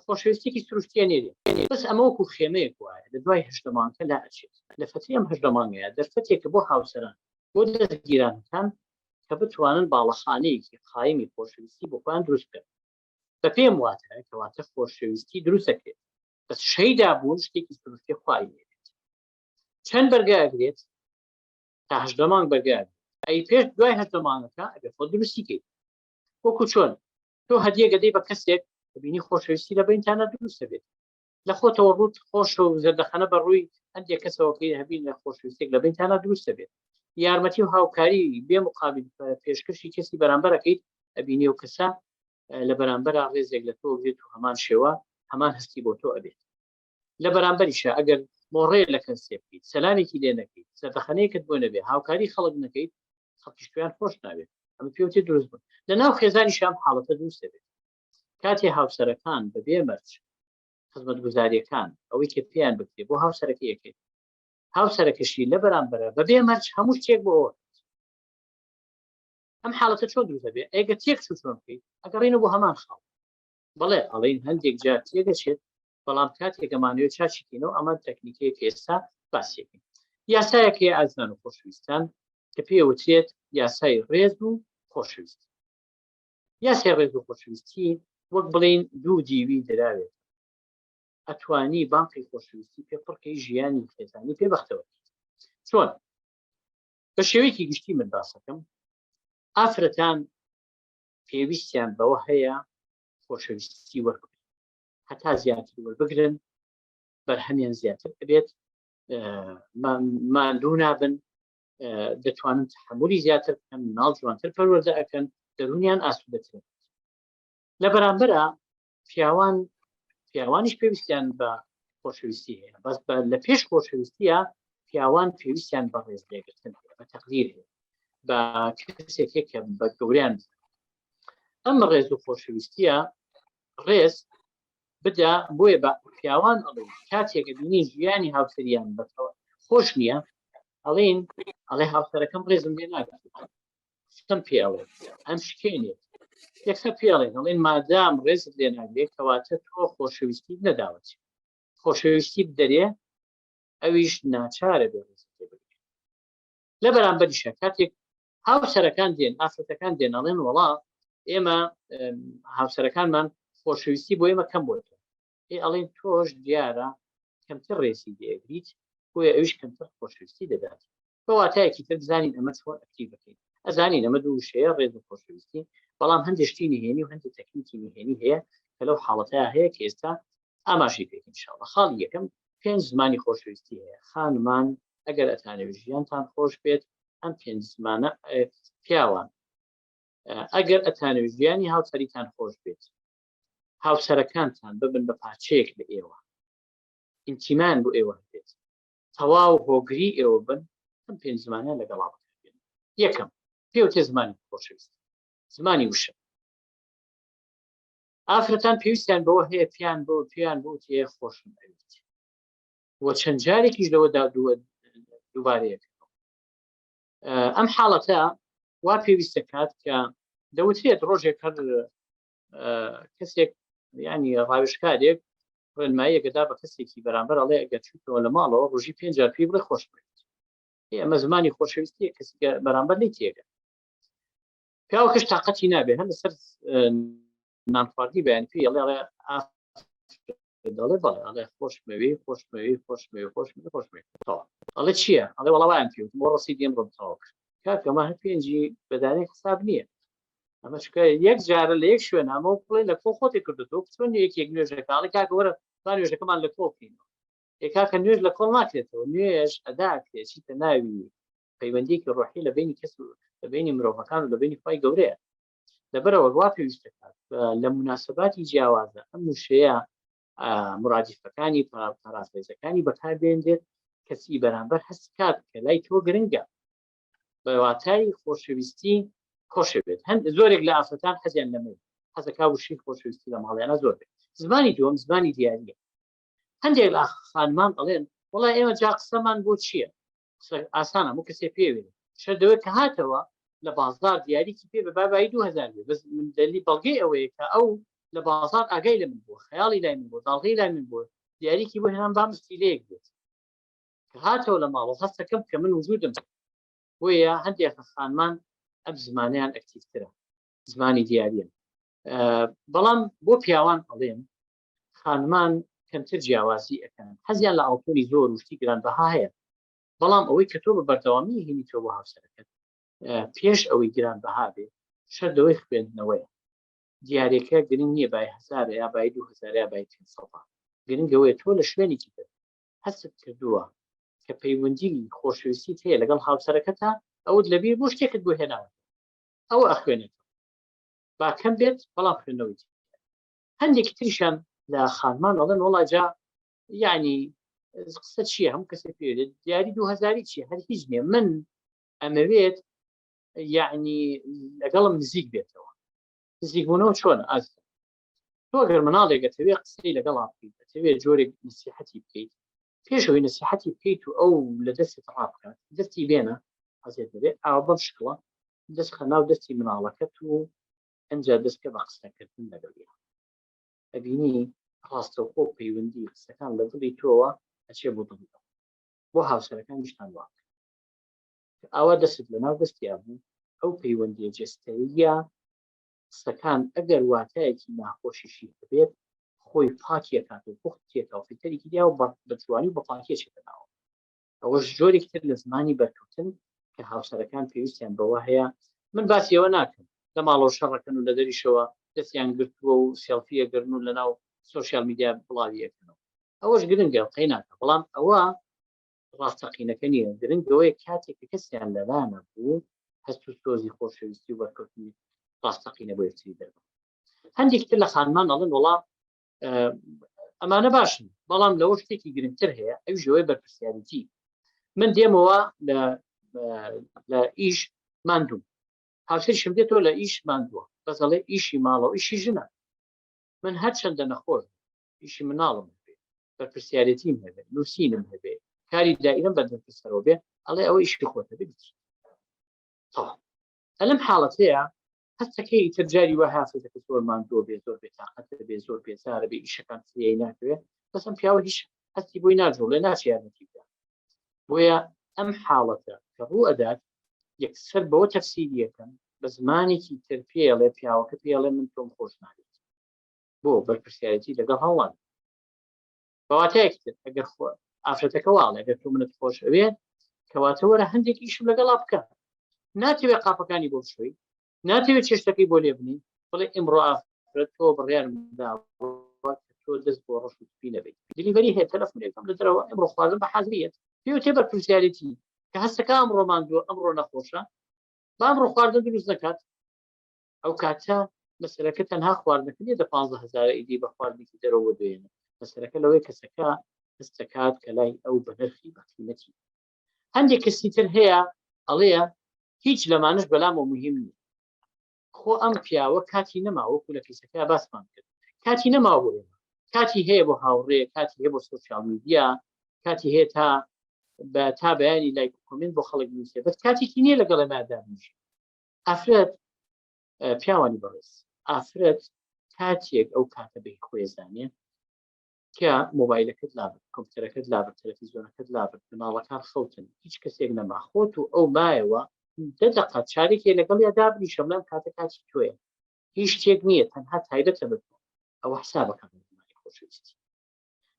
خۆشەویستێکی سروشتیە نێرێ، بەس ئەمە وەکو خێمەیەک وایە لە دوای 18 مانگە لا ئەچێت. لە فەتری ئەم 18 مانگەیە دەرفەتێکە بۆ هاوسەران، بۆ دەستگیرانەکان کە بتوانن باڵەخانەیەکی قایمی خۆشەویستی بۆ خۆیان دروست بکەن. بە پێم واتە کەواتە خۆشەویستی دروست دەکرێت، بەس شەیدا بوون شتێکی سروشتی خوای نێرێت. چەند بەرگە ئەگرێت؟ تا 18 مانگ بەرگە. ئەی پێش دوای 18 مانگەکە ئەبێ خۆت دروستی کەیت. وەکو چۆن تۆ هەدیە گەدەی بە کەسێک بینی خۆشەویستی لە بینتانە دروست دەبێت، لە خۆتەوە ڕوت خۆش و زەردەخەنە بە ڕووی هەندێک کەسەوە کەی هەبین لە خۆشەویستێک لە بینتانە دروست دەبێت. یارمەتی و هاوکاری بێ مقابل پێشکەشی کەسی بەرامبەرەکەیت، ئەبینی و کەسە لە بەرامبەرا ڕێزێک لە تۆ بێت و هەمان شێوە هەمان هەستی بۆ تۆ ئەبێت. لە بەرامبەریشە ئەگەر مۆڕێ لە کەسێ بکەیت، سەلامێکی لێ نەکەیت، زەردەخەنەیەکت بۆ نەبێ، هاوکاری خەڵک نەکەیت، خەڵکیش تویان خۆش ناوێت. ئەمە پێوتێ دروست بوون. لە ناو خێزانی شام حاڵەتە دروست دەبێت کاتێ هاوسەرەکان بەبێ مەرج خزمەتگوزاریەکان ئەوەی کە پێیان بکرێت بۆ هاوسەرەکە یەکێت، هاوسەرەکەشی لە بەرامبەرە بەبێ مەرج هەموو شتێک بۆ ئەوە. ئەم حاڵەتە چۆن دروست دەبێت؟ ئەگەر تێک چوو چۆن بکەیت؟ ئەگەڕینەوە بۆ هەمان خاڵ. بەڵێ ئەڵین هەندێک جار تێدەچێت، بەڵام کاتێک ئەمانەوێت چاکیکەینەوە ئەمە تەکنیکەیە کە ئێستا باسیەکەین. یاسایەک هەیە ئازیزان و خۆشەویستان کە پێی وترێت یاسای ڕێز و خۆشەویستی. یاسای ڕێز و خۆشەویستی وەک بڵین دوو دیوی دراوێت، ئەتوانی بانقی خۆشەویستی پێ پڕکەی، ژیانی خێزانی پێ بەختەوە. چۆن؟ بە شێوەیەکی گشتی من باسەکەم، ئافرەتان پێویستیان بەوە هەیە خۆشەویستی وەربگرن، هەتا زیاتر وەربگرن بەرهەمیان زیاتر ئەبێت، ماندوو نابن، دەتوانن تحملی زیاتر بکەن، مناڵ جوانتر پەروەردە ئەکەن، دەروونیان ئاسوودەتر. لە بەرامبەرە پیاوان، پیاوانیش پێویستیان بە خۆشەویستی هەیە، بەس بە لە پێش خۆشەویستیە پیاوان پێویستیان بە ڕێز لێگرتن هەیە، بە تەقدیر هەیە، بە کەسێک کە بە گەوریان. ئەم ڕێز و خۆشەویستیە ڕێز بدە. بۆیە بە پیاوان ئەڵێن کاتێک بینی ژیانی هاوسەریان بەتەوە خۆش نییە، ئەڵێن ئەڵێ هاوسەرەکەم ڕێزم لێ ناگرێت، شتم پێ ئەڵێ ئەم شکێنێت. یەکسەر پێ ئەڵێن، ئەڵێن مادام ڕێزت لێ ناگرێت کەواتە تۆ خۆشەویستی نەداوەت. خۆشەویستی بدەرێ ئەویش ناچارە بێ ڕێزت لێ بگرێت. لە بەرامبەریشە کاتێک هاوسەرەکان دێن، ئافرەتەکان دێن ئەڵێن وەڵا ئێمە هاوسەرەکانمان خۆشەویستی بۆ ئێمە کەم بۆتەوە، ئێ ئەڵێن تۆش دیارە کەمتر ڕێزی لێگریت، بۆیە ئەویش کەمتر خۆشەویستی دەدات. بە واتایەکی تر بزانین ئەمە چۆن ئەکتیڤ بکەین. ئەزانین ئەمە دوو وشەیە ڕێز و خۆشەویستی، بەڵام هەندێک شتی نهێنی و هەندێک تەکنیکی نهێنی هەیە کە لەو حاڵەتەیە هەیە کە ئێستا ئاماژەی پێکەین ان شاء الله. خاڵی یەکەم، پێنج زمانی خۆشەویستی هەیە. خانمان ئەگەر ئەتانەوێت ژیانتان خۆش بێت ئەم پێنج زمانە، پیاوان. ئەگەر ئەتانەوێت ژیانی هاوسەریتان خۆش بێت، هاوسەرەکانتان ببن بە پارچەیەک لە ئێوە، ئینتیمان بۆ ئێوە هەبێت، تەواو هۆگری ئێوە بن، ئەم پێنج زمانە لەگەڵا بەکاربێنن. یەکەم، پێوتێ زمانی خۆشەویستی، زمانی وشە. ئافرەتان پێویستیان بەوە هەیە پێیان بۆ پێیان بوتێ خۆشم ئەویت و چەند جارێکیش لەوەدا دووبارەیەکەوە. ئەم حاڵەتە وا پێویست دەکات کە دەوترێت ڕۆژێک هەر کەسێک ینی ڕاوێژکارێک ڕێنماییەکەدا بە کەسێکی بەرامبەر ئەڵێ ئەگەر چوویتەوە لە ماڵەوە ڕۆژی پێنج جار پێی بڵێ خۆش بێت. ئەمە زمانی خۆشەویستیە کەسی بەرامبەر لێ تێگە. پیاوەکەش تااقەتی نابێت هەر لەسەر نانخواردنی بەیان پێی ئەڵێ ئەڵێ دەڵێ بەڵێ ئەڵێ خۆشمەوێ خۆشمەوێ خۆشمەوێ خۆشمەوێ خۆشمەوێ تەواو ئەڵێ چییە ئەڵێ وەڵا وایان پێ وتم بۆ ڕەسیدی ئەمڕۆم تەواو کرد کاکە ئەمە هەر پێنجی بەدانەی حساب نییە ئەمە چکە یەک جارە لە یەک شوێن ئەمە بڵێ لە کۆ خۆتی کردو چۆن یەکێک نوێژەکە ئەڵێ کاکە وەرە با نوێژەکەمان لە کۆ بکەینەوە ئێ کاکە نوێژ لە کۆڵ ناکرێتەوە نوێژ ئەدا کرێ چیتە ناوی پەیوەندیەکی ڕۆحی لە بینی کەس و لە بینی مرۆڤەکان و لە بینی خوای گەورەیە لەبەرەوە وا پێویست دەکات لە مناسباتی جیاوازە ئەم وشەیە مرادیفەکانی پارافرێزەکانی بەکاربێنرێت کەسی بەرامبەر هەست کات کە لای تۆ گرنگە بە واتای خۆشەویستی خۆشەوێت هەند زۆرێک لە ئافرەتان حەزیان لەمەی حەزەکا وشەی خۆشەویستی لە ماڵیانە زۆر بێت زمانی دووەم زمانی دیاریە هەندێک لە خانمان ئەڵێن وڵای ئێمە جا قسەمان بۆ چییە قسە ئاسانە هەموو کەسێ پێوێ شەر دەوێت کە هاتەوە لە بازار دیاریکی پێ بە بابایی 2000 بێ بەس من دەلی بەڵگەی ئەوەیە کە ئەو لە بازار ئاگای لە من بووە خەیاڵی لای من بووە داڵغەی لای من بووە دیاریکی بۆ هێنان با مستیلەیەک بێت کە هاتەوە لە ماڵەوە هەستەکەم کە من وجودم بۆیە هەندێک خانمان ئەم زمانیان ئەکتیڤترە زمانی دیاریە بەڵام بۆ پیاوان ئەڵێم خانمان کەمتر جیاوازی ئەکەن حەزیان لە ئاڵتونی زۆر و شتی گرانبەها هەیە بەڵام ئەوەی کە تۆ بە بەردەوامی هینی تۆ بۆ هاوسەرەکەت پێش ئەوەی گرانبەها بێ شەردەوەی خوێندنەوەیە دیارەکە گرنگ نییە بای هزارە یا بای 2000 یا بای 500 گرنگەوەی تۆ لە شوێنێکی تر هەستت کردووە کە پەیوەندی خۆشەویستیت هەیە لەگەڵ هاوسەرەکەتا ئەوت لەبیر بۆ شتێکت بۆ هێناوە ئەوە ئەخوێنێتەوە با کەم بێت بەڵام خوێندنەوەی هەندێکی تریشان لە خانمان ئەڵێن وڵا جا یعنی قسە چییە هەموو کەسێک پێ دیاری دوهزاری چیە هەر هیچ نییە من ئەمەوێت یعنی لەگەڵم نزیک بێتەوە نزیکبوونەوە چۆن ئاز تۆ گەر مناڵێک ئەتەوێ قسەی لەگەڵا بکەیت ئەتەوێ جۆرێک نسیحەتی بکەیت پێشەوەی نسیحەتی بکەیت و ئەو لە دەستت ڕابکات دەستی بێنە ئازێت دەبێت ئاوا بەم شکڵە دەست خە ناو دەستی مناڵەکەت و ئەجا دەستکە بە قسەکردن لەگەڵیا ئەبینی ڕاستەوخۆ پەیوەندی قسەکان لە دڵی تۆوە ئەچێ بۆ دڵی ئەو بۆ هاوسەرەکانیشتان وا کە ئاوا دەستت لە ناو دەستیا بوو ئەو پەیوەندیە جەستەییە قسەکان ئەگەر واتایەکی ناخۆشیشی هەبێت خۆی پاکیەکات و پوختیەکەوە فلتەرێکی دیا و بە جوانی و بە پاکی ئەچێتە ناوە ئەوەش جۆرێکی تر لە زمانی بەرکەوتن کە هاوسەرەکان پێویستیان بەوە هەیە من باسی ئەوە ناکەم لە ماڵەوە شەڕەکەن و لە دەریشەوە دەستیان گرتووە و سێڵفیە گرن و لەناو سۆشیال میدیا بڵاوی ئەکەنەوە ئەوەش گرنگە قەیناکە بەڵام ئەوە ڕاستەقینەکە نییە گرنگ ئەوەیە کاتێک کە کەسیان لەلا نەبوو هەست و سۆزی خۆشەویستی و بەرکەوتنی ڕاستەقینە بۆ یەکتری دەربڕن هەندێکی تر لە خانمان ئەڵێن وڵا ئەمانە باشن بەڵام لەوە شتێکی گرنگتر هەیە ئەویش ئەوەیە بەرپرسیارێتی من دێمەوە لە ئیش ماندوو هاوسەریشم دێتەوە لە ئیش ماندووە بەس ئەڵێ ئیشی ماڵەوە ئیشی ژنە من هەرچەندە نەخۆش ئیشی مناڵم هەبێ بەرپرسیارێتیم هەبێ نووسینم هەبێ کاری دائیرم بەردەسەرەوە بێ ئەڵێ ئەوە ئیشی خۆتە بێ تەواو ئەلم حاڵەتەیە هەستەکەی ئیتر جاری وا هافزەکە زۆر ماندووە بێ زۆر بێتاقەتە بێ زۆر بێزارە بێ ئیشەکان فریای ناکەوێ بەس ئەم پیاوە هیچ هەستی بۆی ناجوڵێ ناچێ یارمەتی بدات بۆیە ئەم حاڵەتە کە ڕوو ئەدات یەکسەر بەوە تەفسیریەکەم بە زمانێکی تر پێڵێ پیاوەکە پێڵێ من تۆم خۆش ناوێت بۆ بەرپرسیارەتی لەگەڵ هەوڵان بەواتایەکی تر ئەگەر خۆ ئافرەتەکە واڵێ ئەگەر تۆ منت خۆش ئەوێ کەواتە وەرە هەندێک ئیشم لەگەڵا بکە ناتەوێ قاپەکانی بۆ بشۆی ناتەوێت چێشتەکەی بۆ لێ بنی بڵێ ئیمڕۆ ئافرەت تۆ بڕیارم داوە تۆ دەست بۆ ڕەش و سپی نەبیت delivery هەیە تەلەفۆنێکم لە دەرەوە ئەمڕۆ خواردن بە حازریەت پێوتێ بەرپرسیارێتی کە هەستەکە ئەمڕۆ ماندووە ئەمڕۆ نەخۆشە با ئەمڕۆ خواردن دروست نەکات. ئەو کاتە مەسەرەکە تەنها خواردنەکە نیە دە 15 هزارە ئیدی بە خواردنێکی دەرەوە دوێنێ. مەسەرەکە لەوەی کەسەکە هەستەکات کە لای ئەو بە نرخی بە قیمەتی. هەندێک کەسی تر هەیە ئەڵێ هیچ لەمانش بەلامەوە مهم نییە. خۆ ئەم پیاوە کاتی نەما، وەکو لە کەیسەکە باسمان کرد کاتی نەما بۆ ئێمە، کاتی هەیە بۆ هاوڕێ، کاتی هەیە بۆ social media، کاتی هەیە تا بە تا بەیانی لایک و comment بۆ خەڵک بنووسێ، بەس کاتێکی نییە لەگەڵ ئێمە دابنیشێ. ئافرەت، پیاوانی بەڕێز، ئافرەت کاتێک ئەو کاتە بە خۆی زانێ کە مۆبایلەکەت لابرد، کۆمپیوتەرەکەت لابرد، تەلەفیزیۆنەکەت لابرد، مناڵەکان خەوتن، هیچ کەسێک نەما، خۆت و ئەو مایەوە، دە دەقە چارێکێ لەگەڵیا دابنیشە، بڵێم کاتە کاتی تۆیە، هیچ شتێک نییە، تەنها تایبەتە بە تۆ، ئەوە حسابەکە بە زمانی خۆشەویستی.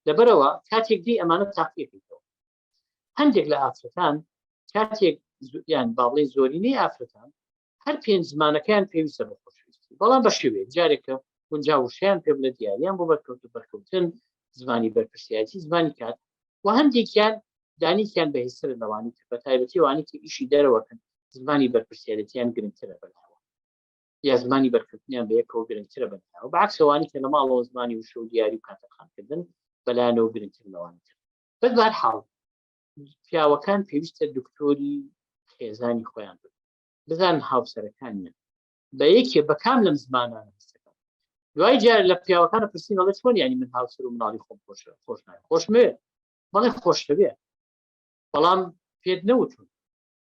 لەبەرەوە کاتێک دی ئەمانە تاقیەکەیتەوە. هەندێک لە ئافرەتان کاتێک یان با بڵێین زۆرینەی ئافرەتان هەر پێنج زمانەکەیان پێویستە بە خۆشەویستی، بەڵام بە شێوەیەک جارێکە گونجاو وشەیان پێ بڵێ، دیاریان بۆ بەرکەوت و بەرکەوتن، زمانی بەرپرسیارەتی، زمانی کات، و هەندێکیان دانیکیان بەهێزترە لەوانی تر، بە تایبەتی ئەوانەی کە ئیشی دەرەوەکەن زمانی بەرپرسیارەتیان گرنگترە بەلاوە، یا زمانی بەرکەوتنیان بە یەکەوە گرنگترە بەلاوە، بەعکس ئەوانەی کە لە ماڵەوە زمانی وشە و دیاری و کاتەرخانکردن بەلایانەوە گرنگتر لەوانی تر. بەس بەهەرحاڵ پیاوەکان پێویستە دکتۆری خێزانی خۆیان بن، بزانن هاوسەرەکانیان بە یەکێ بە کام لەم زمانانە هەستەکەن. دوای جار لە پیاوەکانە پرسین ئەڵێ چۆن یانی من هاوسەر و مناڵی خۆم خۆش خۆش ناوێ؟ خۆشمەوێ، بەڵێ خۆشتەوێ، بەڵام پێت نەوتون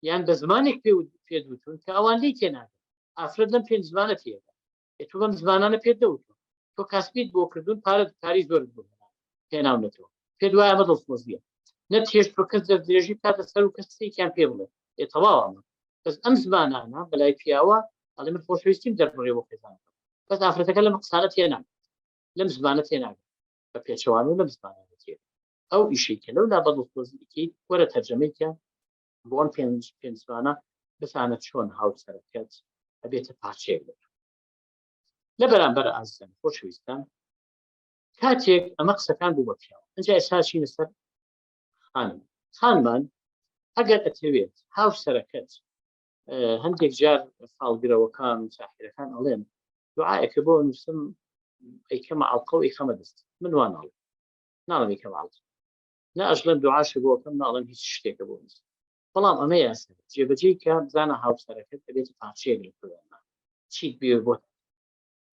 یان بە زمانێک پێ پێت وتون کە ئەوان لێی تێناگەن. ئافرەت لەم پێنج زمانە تێگە، ئێ تۆ بەم زمانانە پێت نەوتون، تۆ کاسبیت بۆ کردوون، پارەت پارەی زۆرت بۆ هێناونەتەوە، پێت وایە ئەمە دڵسۆزییە، نەتهێشت تۆ کەس دەستدرێژی بکاتە سەر و کەس قسەیەکیان پێ بڵێ، ئێ تەواو ئەمە. بەس ئەم زمانانە بەلای پیاوە ئەڵێ من خۆشەویستیم دەربڕێ بۆ خێزانەکەم، بەس ئافرەتەکە لەم قسانە تێناگات، لەم زمانە تێناگات، بە پێچەوانە لەم زمانانە تێ. ئەو ئیشەی کە لەو لا بە دڵسۆزی ئەکەیت وەرە تەرجەمەی کە بۆ ئەم پێنج پێنج زمانە، بزانە چۆن هاوسەرەکەت ئەبێتە پارچەیەک لە تۆ. لە بەرامبەر ئازیزان خۆشەویستان کاتێک ئەمە قسەکان بوو بە پیاو، ئەنجا ئێستا چینە سەر خانم. خانمان ئەگەر ئەتەوێت هاوسەرەکەت، هەندێک جار فاڵگرەوەکان و ساحرەکان ئەڵێن دوعاەکە بۆ نووسم ئەیکەمە ئەڵقە و ئەیخەمە دەست، من وا ناڵێم، ناڵێم ئەیکەمە ئەڵقە، نە ئەشڵێم دوعاشە بۆ ئەکەم، ناڵێم هیچ شتێکە بۆ نووسم، بەڵام ئەمە یاسا جێبەجێی کە بزانە هاوسەرەکەت ئەبێت پارچەیەک لە تۆیان چیت بێ بۆ،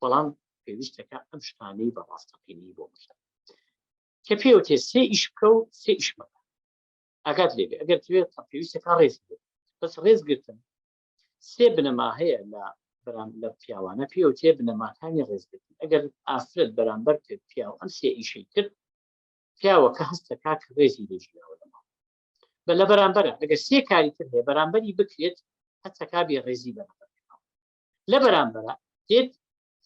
بەڵام پێویستەکە ئەم شتانەی بە ڕاستەقینەی بۆ بکە کە پێوتێ سێ ئیش بکە و سێ ئیش مەکە. ئاگات لێبێ ئەگەر توێت پێویستەکە ڕێز بێت، بەس ڕێزگرتن سێ بنەما هەیە لە بەرام لە پیاوانە پێوتێ بنەماکانی ڕێزگرتن. ئەگەر ئافرەت بەرامبەر کرد پیاو ئەم سێ ئیشەی کرد، پیاوەکە هەستەکا کە ڕێزی لێ گیراوە لە ماڵ. بە لە بەرامبەرە ئەگەر سێ کاری تر هەیە بەرامبەری بکرێت هەستەکا بێ ڕێزی بەرامبەر کراوە. لە بەرامبەرە دێت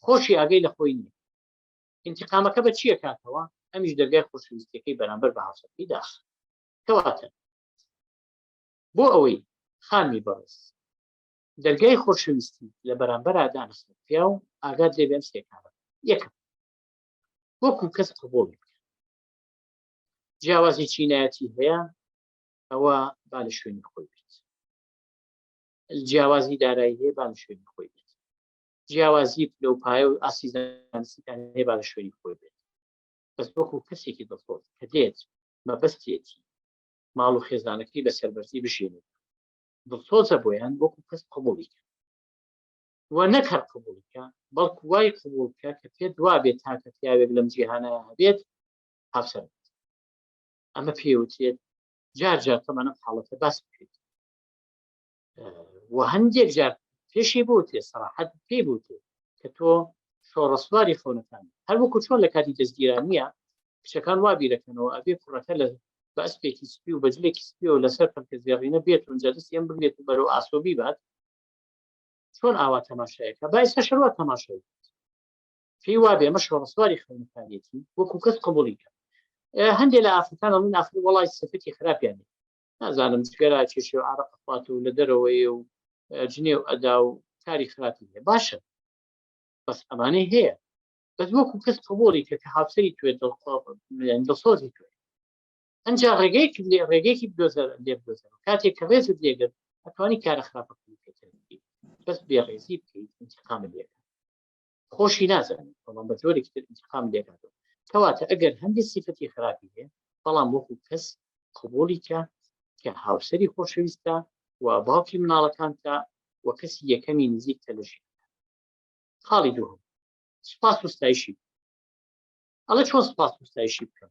خۆشی ئاگەی لە خۆی نییە، ئینتیقامەکە بە چییە کاتەوە، ئەمیش دەرگای خۆشەویستیەکەی بەرامبەر بە هاوسەرەکەی داخ. کەواتە بۆ ئەوەی خانمی بەڕێز دەرگای خۆشەویستی لە بەرامبەرا دانەخرێت، پیاو ئاگات لێ بێ ئەم سێ کارە. یەکەم، وەکو کەس قبوڵی بکە. جیاوازی چینایەتی هەیە، ئەوە با لە شوێنی خۆی بێت. جیاوازی دارایی هەیە، با لە شوێنی خۆی بێت. جیاوازی پلە و پایە و ئاستی زانستیتان هەیە، با لە شوێنی خۆی بێت. بەس وەکو کەسێکی دڵسۆز کە دێت مەبەستێتی ماڵ و خێزانەکەی بە سەربەرزی بژێنێت، دڵسۆزە بۆیان، وەکو کەس قبوڵی کە و نەک هەر قبوڵی کە، بەڵکو وای قبوڵ کە کە پێت وابێت تاکە پیاوێک لەم جیهانە هەبێت هاوسەر بێت. ئەمە پێوترێت جار جار تەمەنە حاڵەتە باس بکرێت و هەندێک جار پێشی بوتێ سەراحەت پێی بوتێ کە تۆ شۆڕەسواری خەونەکان، هەر وەکو چۆن لە کاتی دەستگیرانیە کچەکان وا بیرەکەنەوە ئەبێ کوڕەکە لە بە ئەسپێکی سپی و بەجلێکی سپیەوە لەسەر پەلکە زێڕینە بێت و ئینجا دەستی ئەم بگرێت و بەرەو ئاسۆ بیبات. چۆن ئاوا تەماشایەکە با ئێستا شەروا تەماشای بکات، پێی وابێ ئەمە شۆڕەسواری خەونەکانیەتی، وەکو کەس قبوڵی کە. هەندێک لە ئافرەتان ئەڵێن ئافرەت وەڵای سفەتی خراپیان هەیە، نازانم جگەرە کێشێ و عارەق ئەخوات و لە دەرەوەی و جنێو ئەدا و کاری خراپی هەیە. باشە بەس ئەمانەی هەیە، بەس وەکو کەس قبوڵی کە کە هاوسەری توێ دڵسۆزی توێ، ئەنجا ڕێگەیەکی لێ ڕێگەیەکی بدۆزە لێ بدۆزەرەوە. کاتێک کە ڕێزت لێگرت ئەتوانی کارە خراپەکانی پێتر بکەیت. بەس بێڕێزی بکەیت ئینتقامت لێکات خۆشی نازانێت بەڵام بە جۆرێکی تر ئینتقام لێکاتەوە کەواتە ئەگەر هەندێک سیفەتی خراپی هەیە بەڵام وەکو کەس قبولی کە کە هاوسەری خۆشەویستە و باوکی مناڵەکانتە و کەسی یەکەمی نزیکتە لە ژیان. خاڵی دووهەم سوپاس و ستایشی ئەڵێ چۆن سوپاس و ستایشی بکەم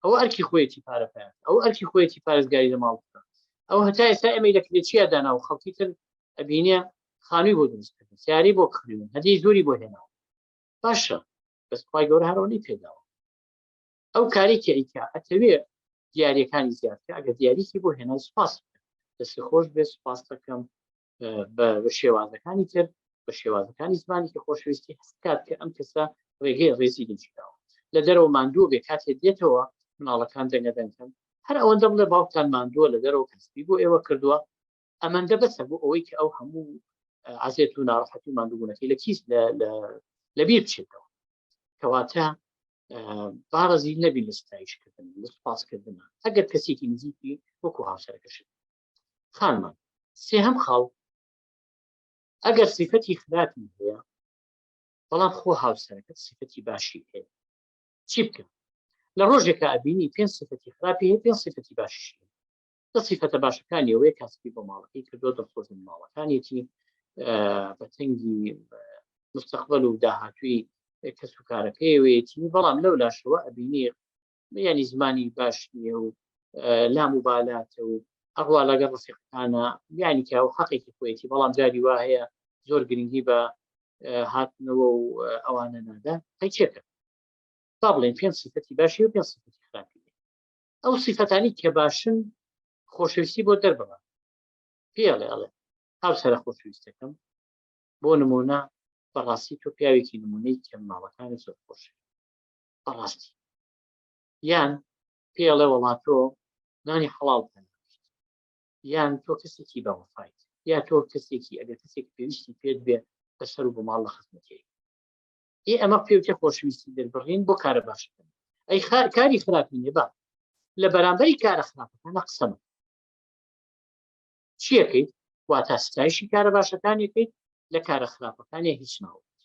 ئەوە ئەرکی خۆیەتی پارە پێیان ئەو ئەرکی خۆیەتی پارێزگاری لە ماڵ بکە ئەو هەتا ئێستا ئێمەی لە کرێچیا دانا و خەڵکی تر ئەبینێ خانووی بۆ دروست کردن سیارەی بۆ کڕیون هەدیەی زۆری بۆ هێناوە باشە بەس خوای گەورە هەر ئەوەی پێداوە ئەو کاری کە ئەیکا ئەتەوێ دیاریەکانی زیاد کە ئەگەر دیاریکی بۆ هێنای سوپاس بکە دەستی خۆش بێ سوپاس دەکەم بە شێوازەکانی تر بە شێوازەکانی زمانێکی خۆشەویستی هەست کات کە ئەم کەسە ڕێگەی ڕێزی لێگیراوە لە دەرەوە ماندوو بێ کاتێ دێتەوە مناڵەکان دەنگە دەنگکەن هەر ئەوەندە بڵێ باوکتان ماندووە لە دەرەوە کەسبی بۆ ئێوە کردووە ئەمەندە بەسە بۆ ئەوەی کە ئەو هەموو عزیێت و ناڕەحەتی و ماندووبوونەکەی لە کیس لە بیر بچێتەوە. کەواتە باڕەزی نەبی لە ستایشکردن لە سوپاسکردن ئەگەر کەسێکی نزیکی وەکو هاوسەرەکەشت. خانمان سێهەم خاڵ ئەگەر سیفەتی خراپی هەیە بەڵام خۆ هاوسەرەکەت سیفەتی باشی هەیە چی بکە؟ لە ڕۆژێکا ئەبینی پێنج سیفەتی خراپی هەیە پێنج سیفەتی باشیشی هەیە. لە سیفەتە باشەکانی ئەوەیە کاسبی بۆ ماڵەکەی کردووە، دڵسۆزی ماڵەکانیەتی، بە تەنگی مستەقبەل و داهاتووی کەس و کارەکەیەوەیەتی، بەڵام لەو لاشەوە ئەبینی یعنی زمانی باش نییە و لام و بالاتە و ئەڕوا لەگەڵ ڕفیقەکانە، یعنی کە ئەو حەقێکی خۆیەتی، بەڵام جاری وا هەیە زۆر گرنگی بە هاتنەوە و ئەوانە نادا. قەیچێکە با بڵێن پێنج سیفەتی باشی و پێنج سیفەتی خراپی. ئەو سیفەتانی کە باشن خۆشەویستی بۆ دەربڕە، پێڵێ ئەڵێ هاوسەرە خۆشەویستەکەم، بۆ نمونە بەڕاستی تۆ پیاوێکی نمونەی کە مناڵەکانی زۆر خۆش بەڕاستی، یان پێڵێ وەڵا تۆ نانی حەڵاڵ پێ، یان تۆ کەسێکی بەوەفایت، یا تۆ کەسێکی ئەگەر کەسێک پێویستی پێت بێ بەسەر و بۆ ماڵ لە خزمەتی. ئێ ئەمە پێوتێ خۆشویستی دەربڕین بۆ کارە باشەکان. ئەی کاری خراپی نیە با لە بەرامبەری کارە خراپەکانە قسە مەکە. چیەکەیت؟ واتا ستایشی کارە باشەکانیەکەیت، لە کارە خراپەکانیە هیچ ناڵێیت.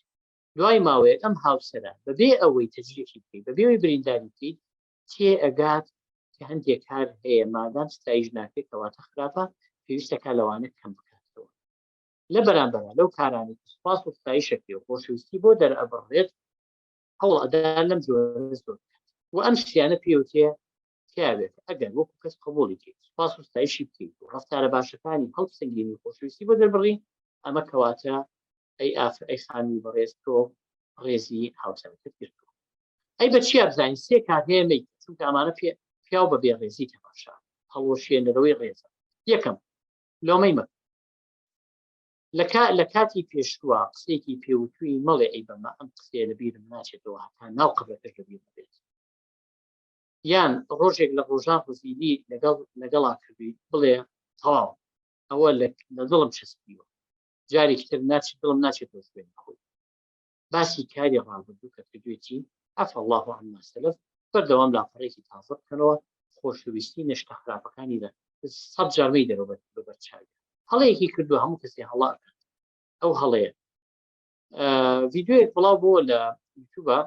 دوای ماوەیەک ئەم هاوسەرە بەبێ ئەوەی تەجریحی بکەیت، بەبێ ئەوەی برینداری بکەیت، تێئەگات کە هەندێک کار هەیە مادام ستایش ناکرێت کەواتە خراپە، پێویستە کا لەوانە کەم بکاتەوە. لە بەرامبەرا لەو کارانەی کە سوپاس و ستایش ئەکرێ و خۆشەویستی بۆ دەرئەبڕرێت هەوڵ ئەدا لەم جۆرە زۆر بکات و ئەم شتیانە پێوتێ پیاوێک ئەگەر وەکو کەس قبوڵی کەیت سوپاس و ستایشی بکەیت و ڕەفتارە باشەکانی هەڵبسەنگێنی و خۆشەویستی بۆ دەربڕی ئەمە کەواتە ئەی ئافر ئەی خانمی بەڕێز تۆ ڕێزی هاوسەرەکەت گرتووە. ئەی بە چیا بزانین سێ کار هەیە مەیکە چونکە ئەمانە پێ پیاو بە بێڕێزی تەماشا هەڵوەشێنەرەوەی ڕێزە. یەکەم لۆمەی مەکە. لە کاتی پێشووە قسەیەکی پێوتووی مەڵێ ئەی بەمە ئەم قسەیە لە بیرم ناچێتەوە هەتا ناو قەبرەکەش لە بیرم بێت، یان ڕۆژێک لە ڕۆژان ڕزیلی لەگەڵ لەگەڵا کردووی بڵێ تەواو ئەوە لە دڵم چەسپیوە جارێکی تر ناچێت دڵم ناچێتەوە شوێنی خۆی. باسی کاری ڕابردوو کە کردوێتی عفا الله عما سلف بەردەوام لاپەڕێکی تازە بکەنەوە خۆشەویستی نەشتە خراپەکانی لە سەد جار مەیدەرەوە بە بەرچاوی هەڵەیەکی کردو هەموو کەسی هەڵە ئەکات ئەو هەڵەیە. ڤیدیۆیەک بڵاو بۆ لە یوتیوبە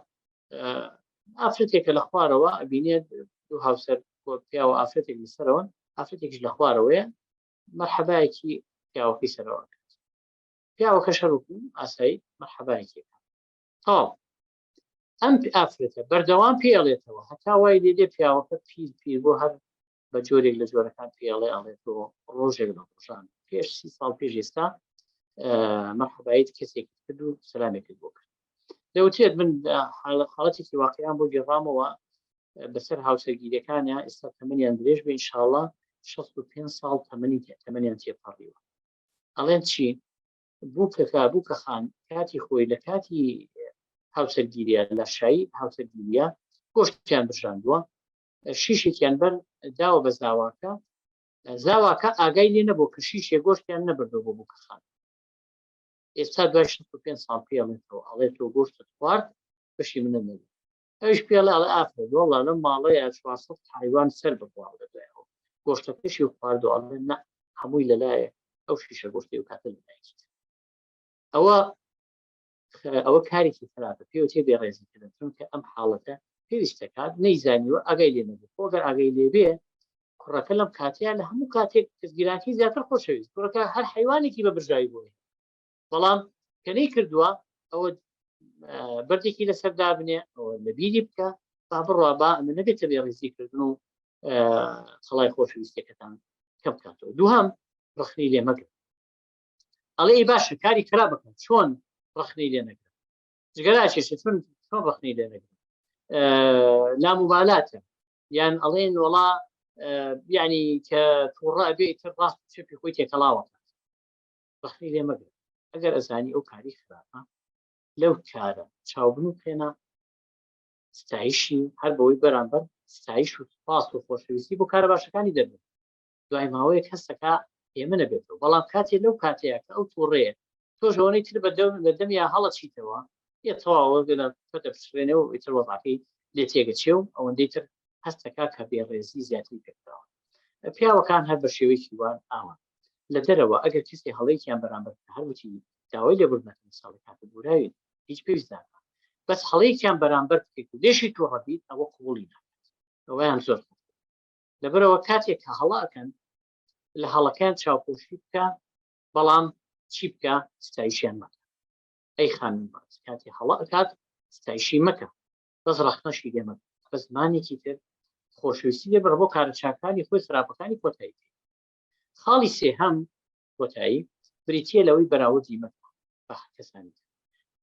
ئافرەتێکە لە خوارەوە ئەبینێت دوو هاوسەر پیاوە ئافرەتێک لەسەرەوەن ئافرەتێکیش لە خوارەوەیە مەرحەبایەکی پیاوەکەی سەرەوە کرد پیاوەکە شەرکو ئاسایی مەرحەبایەکی تەواو ئەم ئافرەتە بەردەوام پێڵێتەوە هەتا وای لێ دێ پیاوەکە پیر پیر بۆ هەر بە جۆرێک لە جۆرەکان پێڵێ ئەڵێتەوە ڕۆژێک لە ڕۆژان پێش سی ساڵ پێش ئێستا مەرحەبایت کەسێک کرد و سەلامێکت بۆ کرد. دەوترێت من حاڵەتێکی واقعیان بۆ گێڕامەوە بەسەر هاوسەرگیریەکانیان ئێستا تەمەنیان درێژ بێ ئینشاءاللە 65 ساڵ تەمەنی تەمەنیان تێپەڕیوە. ئەڵێن چی بووکەکە بووکە خان کاتی خۆی لە کاتی هاوسەرگیریە لە شایی هاوسەرگیریە گۆشتیان برژاندووە شیشێکیان بەر داوە بە زاواکە زاواکە ئاگای لێ نەبوو کە شیشێ گۆشتیان نەبردەوە بۆ بووکە خان. ئێستا دوای 65 ساڵ پێڵێتەوە ئەڵێ تۆ گۆشتت خوارد بەشی منە نەبوو. ئەویش پێڵێ ئەڵێ ئافرەت وەڵا لەم ماڵەیە 400 حیوان سەر بڕواوە لە دوایەوە گۆشتەکەشی خواردو ئەڵێ نا هەمووی لەلایە ئەو شیشە گۆشتەی و کاتە لەلایەکی تر. ئەوە ئەوە کارێکی خراپە پێوتێ بێڕێزیکردن چونکە ئەم حاڵەتە پێویستەکات نەیزانیوە ئاگای لێ نەبوو خۆگەر ئاگای لێبێ کوڕەکە لەم کاتەیە لە هەموو کاتێک کەسگیرانکی زیاتر خۆشەویست کوڕەکە هەر حیوانێکی بە برژاوی بۆی بەڵام کە نەی کردووە ئەوە بەردێکی لەسەر دابنێ ئەوە لەبیری بکە با بڕوا با ئەمە نەبێتە بێ ڕێزیکردن و خەڵای خۆشەویستەکەتان کەم بکاتەوە دووهەم ڕخنی لێ مەگرن ئەڵێ ئی باشە کاری خراپ بکە چۆن ڕخنەی لێ نەگرن جگەراکێشە چۆن چۆن ڕخنەی لێ نەگرن لاموبالاتە یان ئەڵێن وەڵا یعنی کە تووڕە ئەبێ ئیتر ڕاست و چەپی خۆی تێکەڵاوە ڕخنەی لێ مەگرن ئەگەر ئەزانی ئەو کاری خراپە لەو کارە چاوبن و پێنا ستایشی هەر بەوەی بەرامبەر ستایش و سپاس و خۆشەویستی بۆ کارە باشەکانی دەبن دوای ماوەیەک هەستەکە ئێمە نەبێتەوە بەڵام کاتێ لەو کاتەیە کە ئەو تووڕەیە تۆش ئەوەی تر بە دەم لە دەمیا هەڵەچیتەوە یە تەواوە لە پەتە پشرێنێ و ئیتر وەزعەکەی لێ تێگەچێ و ئەوەندەی تر هەستەکە کە بێڕێزی زیاتری پێکراوە پیاوەکان هەر بە شێوەیەکی وان ئاوان لە دەرەوە ئەگەر کەسی هەڵەیەکیان بەرامبەر هەر وتی داوای لێبوردنەکەن ساڵی کاتە بوراوین هیچ پێویست ناکات بەس هەڵەیەکیان بەرامبەر بکەیت و لێشی تووڕە بیت ئەوە قبوڵی ناکات ئەوەیان زۆر لەبەرەوە کاتێک کە هەڵە ئەکەن لە هەڵەکان چاوپۆشی بکە بەڵام چی بکە ستایشیان مەکە ئەی خانم باز کاتی هەڵە ئەکات ستایشی مەکە بەس ڕەخنەشی لێ مەکە بە زمانێکی تر خۆشەویستی لێ بڕ بۆ کارە چاکانی خۆی خراپەکانی کۆتایی پێ خاڵی سێهەم کۆتایی بریتە لەوەی بەراوردی مەکە بە کەسانی تر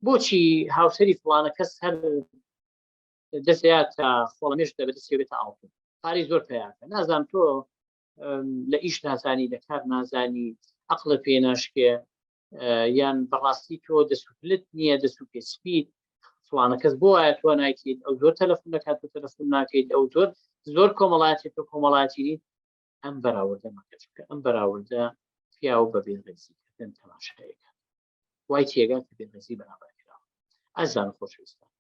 بۆچی هاوسەری فڵانە کەس هەر دەستەیە تا خۆڵەمێش دەبێت سێبێتە ئاڵتون پارەی زۆر پیاکە نازانم تۆ لە ئیش نازانی لە کار نازانی عقلە پێ ناشکێ یان بەڕاستی تۆ دەست و پلت نییە دەست و پێ سپیت فلانە کەس بۆ وایە تۆ نایکەیت ئەو زۆر تەلەفۆن دەکات تۆ تەلەفۆن ناکەیت ئەو زۆر زۆر کۆمەڵایەتی تۆ کۆمەڵایەتی نیت ئەم بەراوردە مەکە چونکە ئەم بەراوردە پیاو بە بێڕێزیکردن تەماشایەکە وای تێگا کە بێڕێزی بەرامبەر کراوە ئازیزان و خۆشەویستان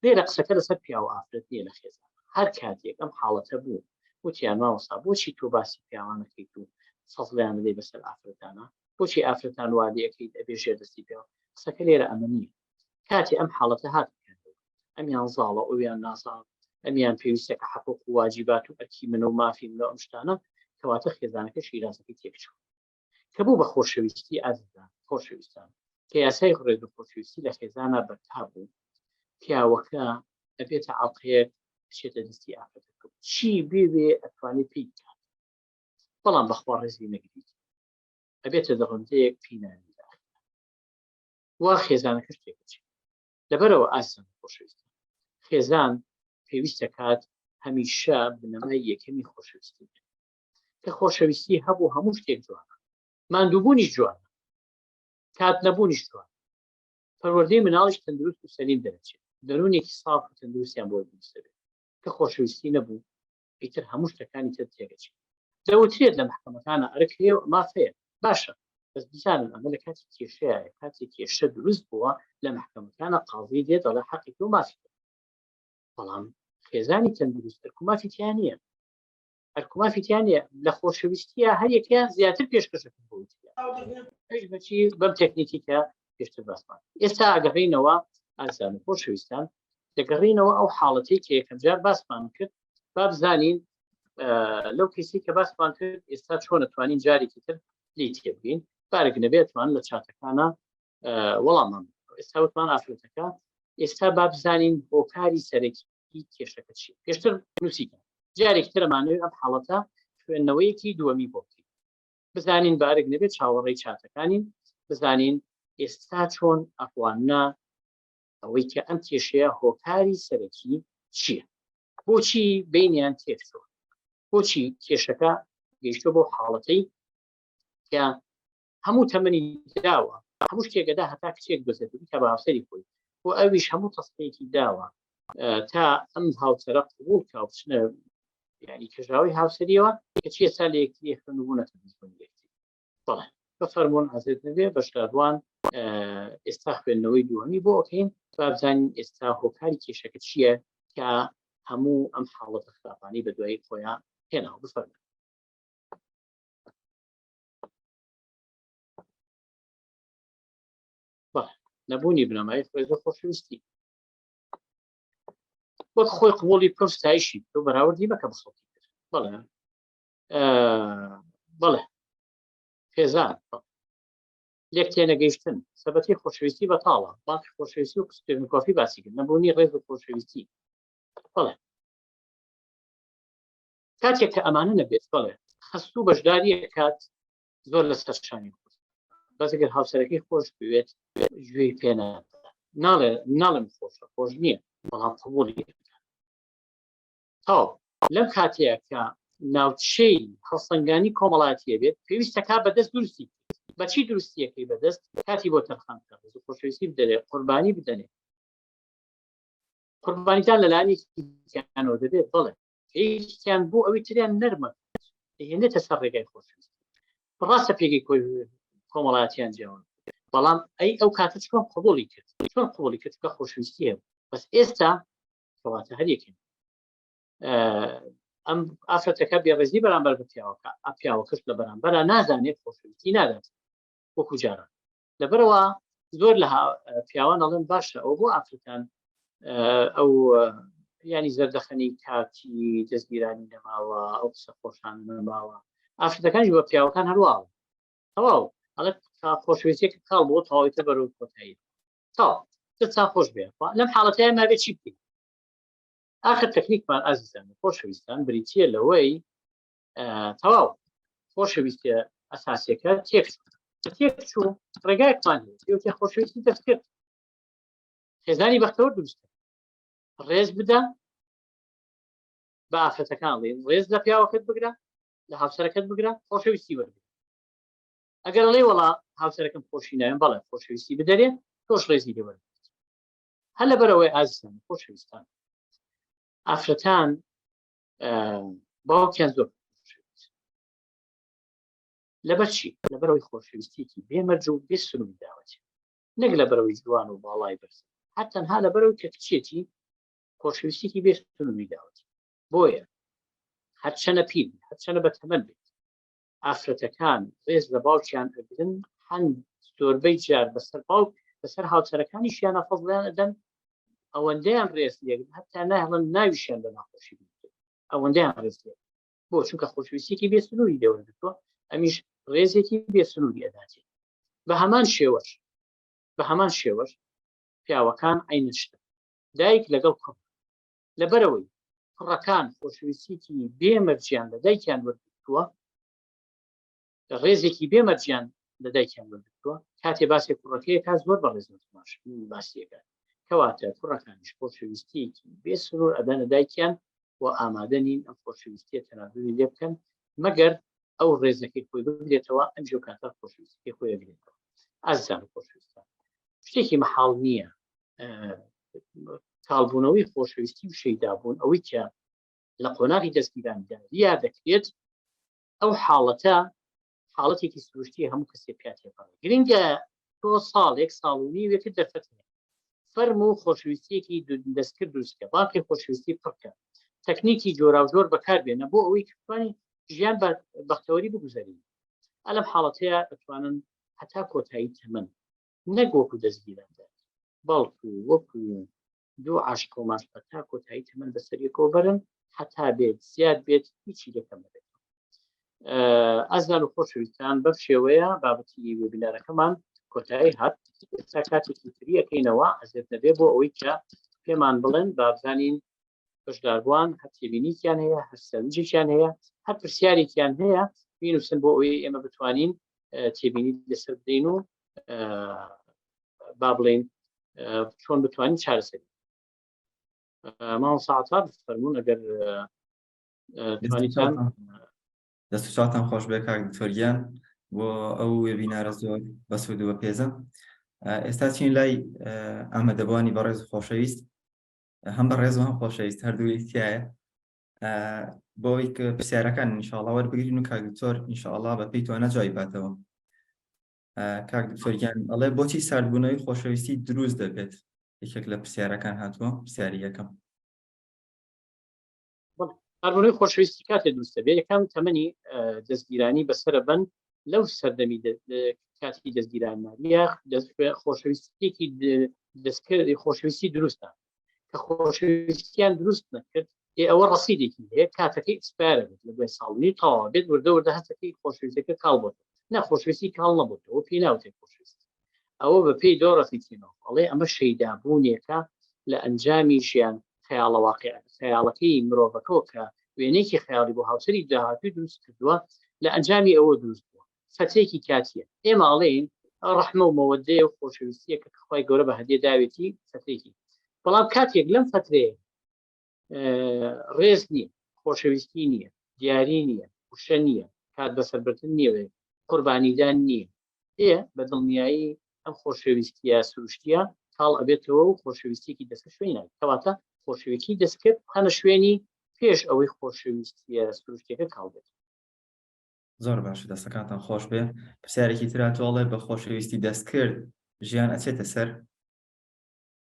لێرە قسەکە لەسەر پیاو و ئافرەت نییە لە خێزان هەر کاتێک ئەم حاڵەتە بوو وتیان مامۆستا بۆچی تۆ باسی پیاوانەکەیت و فەزڵیان بدەی بەسەر ئافرەتانە بۆچی ئافرەتان وا لێ ئەکەیت ئەبێ ژێر دەستی پیاو قسەکە لێرە ئەمە نییە کاتێ ئەم حاڵەتە هات ئەمیان زاڵە ئەویان نازاڵ ئەمیان پێویستە کە حقوق و واجبات و ئەرکی من و مافی من و ئەم شتانە کەواتە خێزانەکە شیرازەکەی تێکچوو کە بوو بە خۆشەویستی ئازیزان خۆشەویستان کە یاسای ڕێز و خۆشەویستی لە خێزانە بەرپا بوو پیاوەکە ئەبێتە ئەڵقەیەک بچێتە دەستی ئافرەتەکە چی بێوێ ئەتوانێت پێی بکات بەڵام بەخوا ڕێزی نەگریت ئەبێتە دڕندەیەک پێی ناوی وا خێزانەکەش تێکەچێت لەبەرەوە ئازیزان خۆشەویستان خێزان پێویستە کات هەمیشە بنەمای یەکەمی خۆشەویستی بێت کە خۆشەویستی هەبوو هەموو شتێک جوانە ماندووبوونیش جوانە کات نەبوونیش جوانە پەروەردەی مناڵیش تەندروست و سەلیم دەرەچێت دەروونێکی ساف و تەندروستیان بۆ دروست دەبێت کە خۆشەویستی نەبوو ئیتر هەموو شتەکانی تر تێگەچێت دەوترێت لە محکەمەکانە ئەرک هەیە و ماف هەیە باشە بەس بزانن ئەمە لە کاتی کێشەیە کاتی کێشە دروست بووە لە محکەمەکانە قاضی دێت دەڵێ حەقی تۆ مافی بەڵام خێزانی تەندروست ئەرک و مافی تیا نییە ئەرک و مافی تیا نییە لە خۆشەویستیە هەر یەکیان زیاتر پێشکەشەکەن بۆ ئەویش بەچی بەم تەکنیکی کە پێشتر باسمان ئێستا ئەگەڕینەوە ئازیزان و خۆشەویستان دەگەڕینەوە ئەو حاڵەتەی کە یەکەم جار باسمان کرد با بزانین لەو کەسی کە باسمان کرد ئێستا چۆن توانین جارێکی تر لی تێبگەین بارێک نەبێتوان لە چاتەکانە وەڵاممان ئێستا وتمان ئافرەتەکە ئێستا با بزانین هۆکاری سەرەکی کێشەکە چیە پێشتر نووسیتان جارێک ترمانەوێت ئەم حاڵەتە خوێندنەوەیەکی دووەمی بۆ بکەین بزانین بارێک نەبێت چاوەڕێی چاتەکانین بزانین ئێستا چۆن ئەڕواننا ئەوەی کە ئەم کێشەیە هۆکاری سەرەکی چییە بۆچی بینیان تێکچووە بۆچی کێشەکە گەیشتۆ بۆ حاڵەتەی کە هەموو تەمەنی داوە هەموو شتێکەدا هەتا کچێک دۆزێت بکە بە هاوسەری خۆی بۆ ئەویش هەموو تەسقەیەکی داوە تا ئەم هاوسەرە قبول کا و بچنە یعنی کەژاوی هاوسەریەوە کەچی ئێستا لە یەکتری خوێن بوونەتە دوژمنی یەکتری بەڵێ بەفەرمونون ئازێت نەبێ بەشداربووان ئێستا خوێندنەوەی دووەمی بۆ ئەکەین بابزانین ئێستا هۆکاری کێشەکە چییە کە هەموو ئەم حاڵەتە خراپانی بە دوایی خۆیان هێناوە بفەرموون. نەبوونی بنەمای ڕێز و خۆشەویستی. وەک خۆی قبوڵی بکە و ستایشی بکە و بەراوردی مەکە بە خەڵکی تر. بەڵێ بەڵێ خێزان لێک تێنەگەیشتن سەبەتی خۆشەویستی بەتاڵە باقی خۆشەویستی و قسپێنکۆفی باسی کرد نەبوونی ڕێز و خۆشەویستی بەڵێ کاتێک کە ئەمانە نەبێت بەڵێ خەست و بەشداریە کات زۆر لەسەر شانی خۆش بەس گەر هاوسەرەکەی خۆش بوێت گوێی پێ ناڵێ ناڵێم خۆشە خۆش نییە بەڵام قبوڵی تاو لەم کاتەیە کە ناوچەی هەڵسەنگانی کۆمەڵاتیە بێت پێویستەکە بەدەست دروستی بەچی دروستیەکەی بەدەست کاتی بۆ تەرخان بکە خۆشەویستی بدەێ قوربانی بدەنێ قوربانیدان لەلایەنێکیانەوە دەبێت بەڵێ یەکیان بۆ ئەوی تریان نەرمە هێنێتە سەر ڕێگای خۆشەویستی ڕاستە پێگەی کۆی کۆمەڵایەتیان جیاوە بەڵام ئەی ئەو کاتە چۆن قبوڵی کرد چۆن قبوڵی کرد کە خۆشەویستی هەبوو بەس ئێستا کەواتە هەر یەکێن ئەم ئافرەتەکە بێڕێزی بەرامبەر بە پیاوەکە ئە پیاوەکەش لە بەرامبەرە نازانێت خۆشەویستی نادات وەکو جاران لەبەرەوە زۆر لە پیاوان ئەڵێن باشە ئەو بۆ ئافرەتان ئەو ینی زەردەخەنەی کاتی دەستگیرانی نەماوە ئەو قسە خۆشان نەماوە ئافرەتەکانیش بە پیاوەکان هەروە تەواو ئەڵێ خۆشەویستێک کاڵ بۆ تەواویتە بەرەو کۆتایی تەواو دەستان خۆش بێ لەم حاڵەتەیە نابێت چی بکەین ئاخر تەکنیکمان ئازیزان خۆشەویستان بریتە لەوەی تەواو خۆشەویستە ئەساسیەکە تێک تێک چوو ڕێگایەکمان هەیە خۆشەویستی دەستکرد خێزانی بەختەوەر دروستە ڕێز بدە بە ئافرەتەکان ڵێن ڕێز لە پیاوەکەت بگرە لە هاوسەرەکەت بگرە خۆشەویستی وەرگرە ئەگەر ڵێ وڵا هاوسەرەکەم خۆشی ناوێن بەڵێ خۆشەویستی بدەرێ تۆش ڕێزی لێ وەرگرت هەر لەبەرەوەی ئازیزان خۆشەویستان ئافرەتان باوکیان زۆر لەبەر چی لەبەرەوەی خۆشەویستیکی بێمەرج و بێ سنووری داوەتی نەک لەبەرەوەی جوان و باڵای بەرز هەر تەنها لەبەرەوەی کە کچێتی خۆشەویستیکی بێ سنووری داوەتی بۆیە هەرچەنە پیر هەرچەنە بە تەمەن بێت ئافرەتەکان ڕێز لە باوکیان ئەگرن هەند زۆربەی جار بەسەر باوک بەسەر هاوسەرەکانیشیانە فەزڵیان ئەدەن ئەوەندەیان ڕێز لێک هەتا ناهێڵن ناویشیان بە ناخۆشی بگرن ئەوەندەیان ڕێز لێک بۆ چونکە خۆشەویستیەکی بێ سنووری لێوەرگرتووە ئەمیش ڕێزێکی بێ سنووری ئەداتێ بە هەمان شێوەش بە هەمان شێوەش پیاوەکان عینە شتە دایک لەگەڵ کوڕ لەبەرەوەی کوڕەکان خۆشەویستیکی بێ مەرجیان لە دایکیان وەرگرتووە ڕێزێکی بێ مەرجیان لە دایکیان وەرگرتووە کاتێ باسی کوڕەکەی کا زۆر بە ڕێز باش باسیەکە کەواتە کوڕەکانیش خۆشەویستیەکی بێ سنوور ئەدەنە دایکیان و ئامادە نین ئەم خۆشەویستیە تەنازولی لێ بکەن مەگەر ئەو ڕێزەکەی خۆی بگرێتەوە ئەم جۆ کاتە خۆشەویستیەکەی خۆی ئەگرێتەوە ئازیزان و خۆشەویستان شتێکی مەحاڵ نییە کاڵبوونەوەی خۆشەویستی و شەیدابوون ئەوەی کە لە قۆناغی دەستگیراندا ریا دەکرێت ئەو حاڵەتە حاڵەتێکی سروشتی هەموو کەسێ پیا تێپەڕێ گرنگە تۆ ساڵێک ساڵ و نیوێکت دەرفەت هەیە فەرم و خۆشەویستیەکی دەستکرد دروستکە بانقی خۆشەویستی پڕکە تەکنیکی جۆراوجۆر بەکاربێنە بۆ ئەوەی کە بتوانین ژیان بە بەختەوەری بگوزەرین ئەلم حاڵەتەیە ئەتوانن هەتا کۆتایی تەمەن نەک وەکو دەستگیران بەڵکو وەکو دوو عاشق و ماشقە تا کۆتایی تەمەن بەسەر یەکەوە بەرن هەتا بێت زیاد بێت هیچی لەکەم نەبێت ئازیزان و خۆشەویستان بەم شێوەیە بابەتی وێبینارەکەمان کۆتایی هات ئێستا کاتێکی فریەکەینەوە ئەزێت نەبێ بۆ ئەوەی کە پێمان بڵێن بابزانین بەشداربووان هەر تێبینیکیان هەیە هەر سەرنجێکیان هەیە هەر پرسیارێکیان هەیە بینوسن بۆ ئەوەی ئێمە بتوانین تێبینی لەسەر بدەین و با بڵێین چۆن بتوانین چارەسەری مامۆستا عەتا فەرموون ئەگەر توانیتان دەست و چاوتان خۆش بێ کاک دکتۆر گیان بۆ ئەو وێبینارە زۆر بەسوود و بەپێزە ئێستا چین لای ئامادەبوانی بەڕێز و خۆشەویست هەم بەڕێز و هەم خۆشەویست هەردووی تایە بۆی کە پرسیارەکان ئینشاءڵڵا وەربگرین و کاک دکتۆر ئینشاءڵڵا بە پێی توانە جوابی باتەوە کاک دکتۆر گیان ئەڵێ بۆچی ساردبوونەوەی خۆشەویستی دروست دەبێت یەکێک لە پرسیارەکان هاتووە پرسیاری یەکەم ساردبوونەوەی خۆشەویستی کاتێ دروست دەبێت یەکەم تەمەنی دەستگیرانی بەسەرە بن. لەو سەردەمی کاتی دەستگیران ماریا خۆشەویستیەکی دەستکرد خۆشەویستی دروستە کە خۆشەویستیان دروست نەکرد ئێ ئەوە ڕسیدێکی هەیە کاتەکەی expire بێت لە دوای ساڵنی تەواو بێت وردە وردە هەستەکەی خۆشەویستەکە کاڵ بۆت نە خۆشەویستی کاڵ نەبووتەوە پێی ناوتێک خۆشەویست ئەوە بە پێی دۆڕەتی تینۆ ئەڵێ ئەمە شەیدابوونێکە لە ئەنجامی ژیان خەیاڵە واقع خەیاڵەکەی مرۆڤەکەەوە کە وێنەیەکی خەیاڵی بۆ هاوسەری داهاتووی دروست کردووە لە ئەنجامی ئەوە دروست بووە فەتێکی کاتیە ئێمە ئەڵێین ڕەحمە و مەوەدەیە و خۆشەویستیە کە خوای گەورە بە هەدیە داوێتی فەتێکی بەڵام کاتێک لەم فترەیە ڕێز نییە خۆشەویستی نییە دیاری نییە وشە نییە کات بەسەربردن نییە قوربانیدان نییە ئێ بە دڵنیایی ئەم خۆشەویستیە سروشتیە کاڵ ئەبێتەوە و خۆشەویستیەکی دەستکرد شوێنی ناگرێت کەواتە خۆشەویستی دەستکرد هەنە شوێنی پێش ئەوەی خۆشەویستیە سروشتیەکە کاڵ بێت. زۆر باشە دەستەکانتان خۆش بێ پرسیارێکی ترا تۆڵێ بە خۆشەویستی دەستکرد ژیان ئەچێتە سەر؟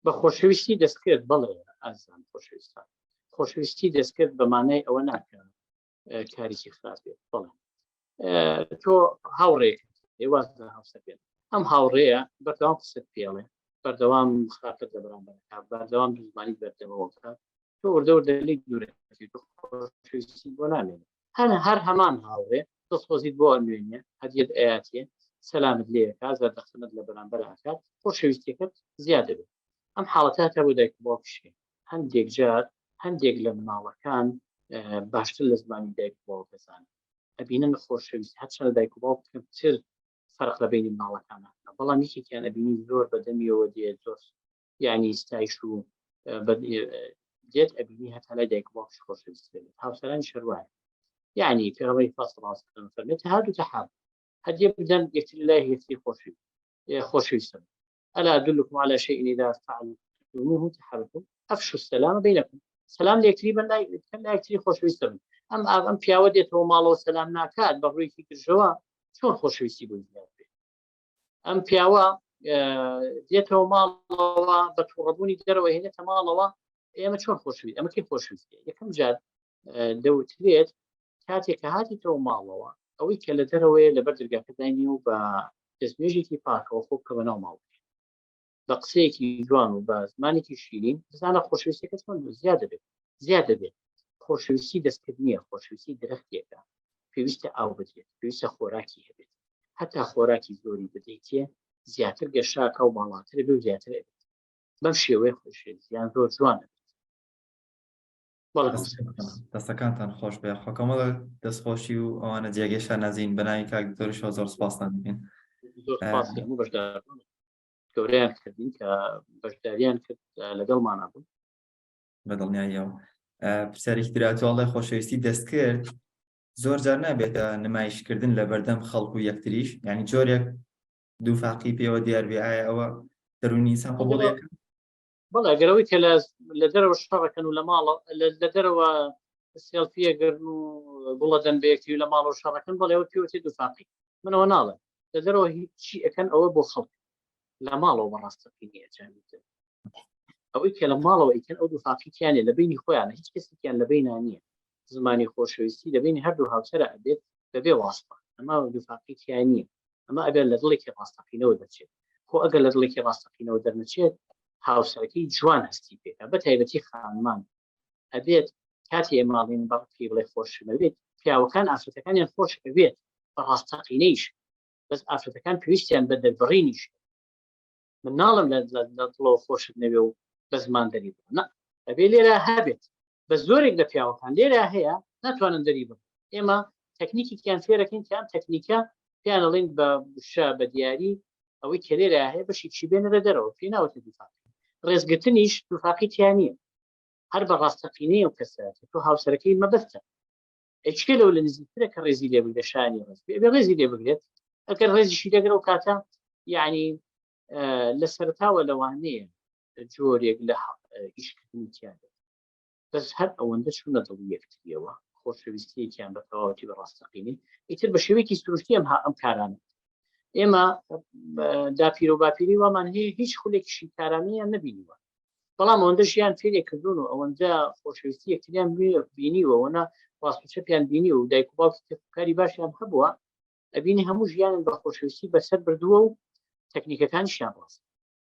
بە خۆشەویستی دەستکرد بەڵێ ئازیزان خۆشەویستان خۆشەویستی دەستکرد بە مانای ئەوە ناکە کارێکی خراپ بێت بەڵێ تۆ هاوڕێک واز لە هاوسەر بێت ئەم هاوڕێیە بەردەوام قسەت پێڵێ بەردەوام خراپەت لە بەرامبەرەکە بەردەوام دوزمانی بەردەمەوەکە تۆ وردە وردە لێی دوورەکەیت خۆشەویستی بۆ نامێنێت هەر هەر هەمان هاوڕێ دڵسۆزیت بۆ ئەنوێنێ هەدیەت ئەیاتێ سەلامت لێکا زەردەخەنەت لە بەرامبەر ئەکات خۆشەویستیەکەت زیاد دەبێت ئەم حاڵەتە هەتا بۆ دایک و باوکیش هەیە هەندێک جار هەندێک لە مناڵەکان باشتر لە زمانی دایک و باوک دەزانن ئەبینن خۆشەویست هەرچەندە دایک و باوک کەمتر فەرق لە بینی مناڵەکانە بەڵام یەکێکیان ئەبینی زۆر بەدەمیەوە دێت زۆر یعنی ستایش و دێت ئەبینی هەتا لای دایک و باوکش خۆشەویست بێت هاوسەرانی شەروایە یعنی پێغەمبەری خوا صلی الله علیه وسلم فەرمێت تهادو تحاب هەدیە بدەن یەکتری لای یەکتری خۆشی خۆشەویستن ألا أدلكم على شيء إذا فعلتموه تحاببتم أفشوا السلام بينكم سلام لە یەکتری بن لای لای یەکتری خۆشەویستە بن ئەم ئەم پیاوە دێتەوە ماڵەوە سەلام ناکات بە ڕوویەکی گرژەوە چۆن خۆشەویستی بۆ زیاد بێت ئەم پیاوە دێتەوە ماڵەوە بە تووڕەبوونی دەرەوە هێنێتە ماڵەوە ئێمە چۆن خۆشوی ئەمە کی خۆشویستێ یەکەم جار دەوترێت کاتێک کە هاتیتەوە ماڵەوە ئەوەی کە لە دەرەوەیە لەبەر دەرگاکە داینی و بە دەستنوێژێکی پاکەوە خۆ بکە بە ناو ماڵ بە قسەیەکی جوان و بە زمانێکی شیرین بزانە خۆشەویستەکە چۆن زیاد دەبێت زیاد دەبێت خۆشەویستی دەستکرد نییە خۆشەویستی درەختێکە پێویستە ئاو بدرێت پێویستە خۆراکی هەبێت هەتا خۆراکی زۆری بدەیتێ زیاتر گەشاکە و باڵاتر بێ و زیاتر ئەبێت بەم شێوەیە خۆشەویستیان زۆر جوان دەبێت. دەستەکانتان خۆش بێ خۆکەمەڵە دەستخۆشی و ئەوانە جێگەی شانازین بەناوی کاک دکتۆریشەوە زۆر سپاستان دەکەین. زۆر سپاسی هەموو بەشداربوون گەورەیان کردین کە بەشداریان کرد لەگەڵمانە بوون. بە دڵنیاییەوە پرسیارێکی دراتۆڵێ خۆشەویستی دەستکرد زۆر جار نابێتە نمایشکردن لە بەردەم خەڵک و یەکتریش یعنی جۆرێک دووفاقی پێوە دیار بێ ئایا ئەوە دەروونی ئینسان قبوڵ بەڵێ ئەگەر ئەوەی کە لە دەرەوە شەڕەکەن و لە ماڵە لە دەرەوە سێڵفیەگرن و گوڵە دەن بەیەکتی و لە ماڵەوە شەڕەکەن بەڵێ ئەوە پێوەتی دووفاقی منەوە ناڵێ لە دەرەوە هیچی ئەەکەن ئەوە بۆ خەڵک لە ماڵەوە بەڕاستەقینی ئەنجامی بدەن ئەوەی کە لە ماڵەوە ئەیکەن ئەو دووفاقیتیانە لە بینی خۆیانە هیچ کەسێکیان لە بینە نییە زمانی خۆشەویستی لە بینی هەردوو هاوسەرە ئەبێت بەبێ واستە ئەمە دووفاقیتیان نییە ئەمە ئەگەر لە دڵێکی ڕاستەقینەوە دەچێت خۆ ئەگەر لە دڵێکی ڕاستەقینەوە دەرنەچێت هاوسەرەکەی جوان هەستی پێکە بە تایبەتی خانمان ئەبێت کاتی ئێماڵین بە پێی بڵێ خۆشمەوێت پیاوەکان ئافرەتەکانیان خۆش ئەوێت بە ڕاستەقینەیش بەس ئافرەتەکان پێویستیان بە دەربڕینیش من ناڵم لە دڵەوە خۆشت نەوێ و بە زمان دەری بڕ نا ئەبێ لێرە هەبێت بە زۆرێک لە پیاوەکان لێرە هەیە ناتوانن دەری بڕ ئێمە تەکنیکێکیان فێرەکەین کە ئەم تەکنیکە پێیان ئەڵێن بە وشە بە دیاری ئەوەی کە لێرە هەیە بەشێکی بێنەرە دەرەوە پێی ناوتە دووفاقی ڕێزگرتنیش دووفاقی تیا نییە هەر بە ڕاستەقینەی ئەو کەسە تۆ هاوسەرەکەی مەبەستە کێ لەو لە نزیکترە کە ڕێزی لێ بگرێت شانی ڕێز بێ ڕێزی لێ بگرێت ئەگەر ڕێزیشی دەگرە و کاتە یعنی لە سەرتاوە لەوانەیە جۆرێک لە ئیشکردنی تیا بێت بەس هەر ئەوەندە چوونە دڵی یەکتریەوە خۆشەویستیەکیان بە تەواوەتی بە ڕاستەقینی ئیتر بە شێوەیەکی سروشتی ئەم ها ئەم کارانە ئێمە داپیرە و باپیری وامان هەیە هیچ خولێکی شیکارانەیان نەبینیوە بەڵام ئەوەندە ژیان فێرێ کردوون و ئەوەندە خۆشەویستی یەکتریان بینیوە ئەوەنە ڕاست و چەپیان بینی و دایک و باوکی کاری باشیان هەبووە. ئەبینی هەموو ژیانن بە خۆشەویستی بەسەر بردووە و تەکنیکەکانیشیان ڕاست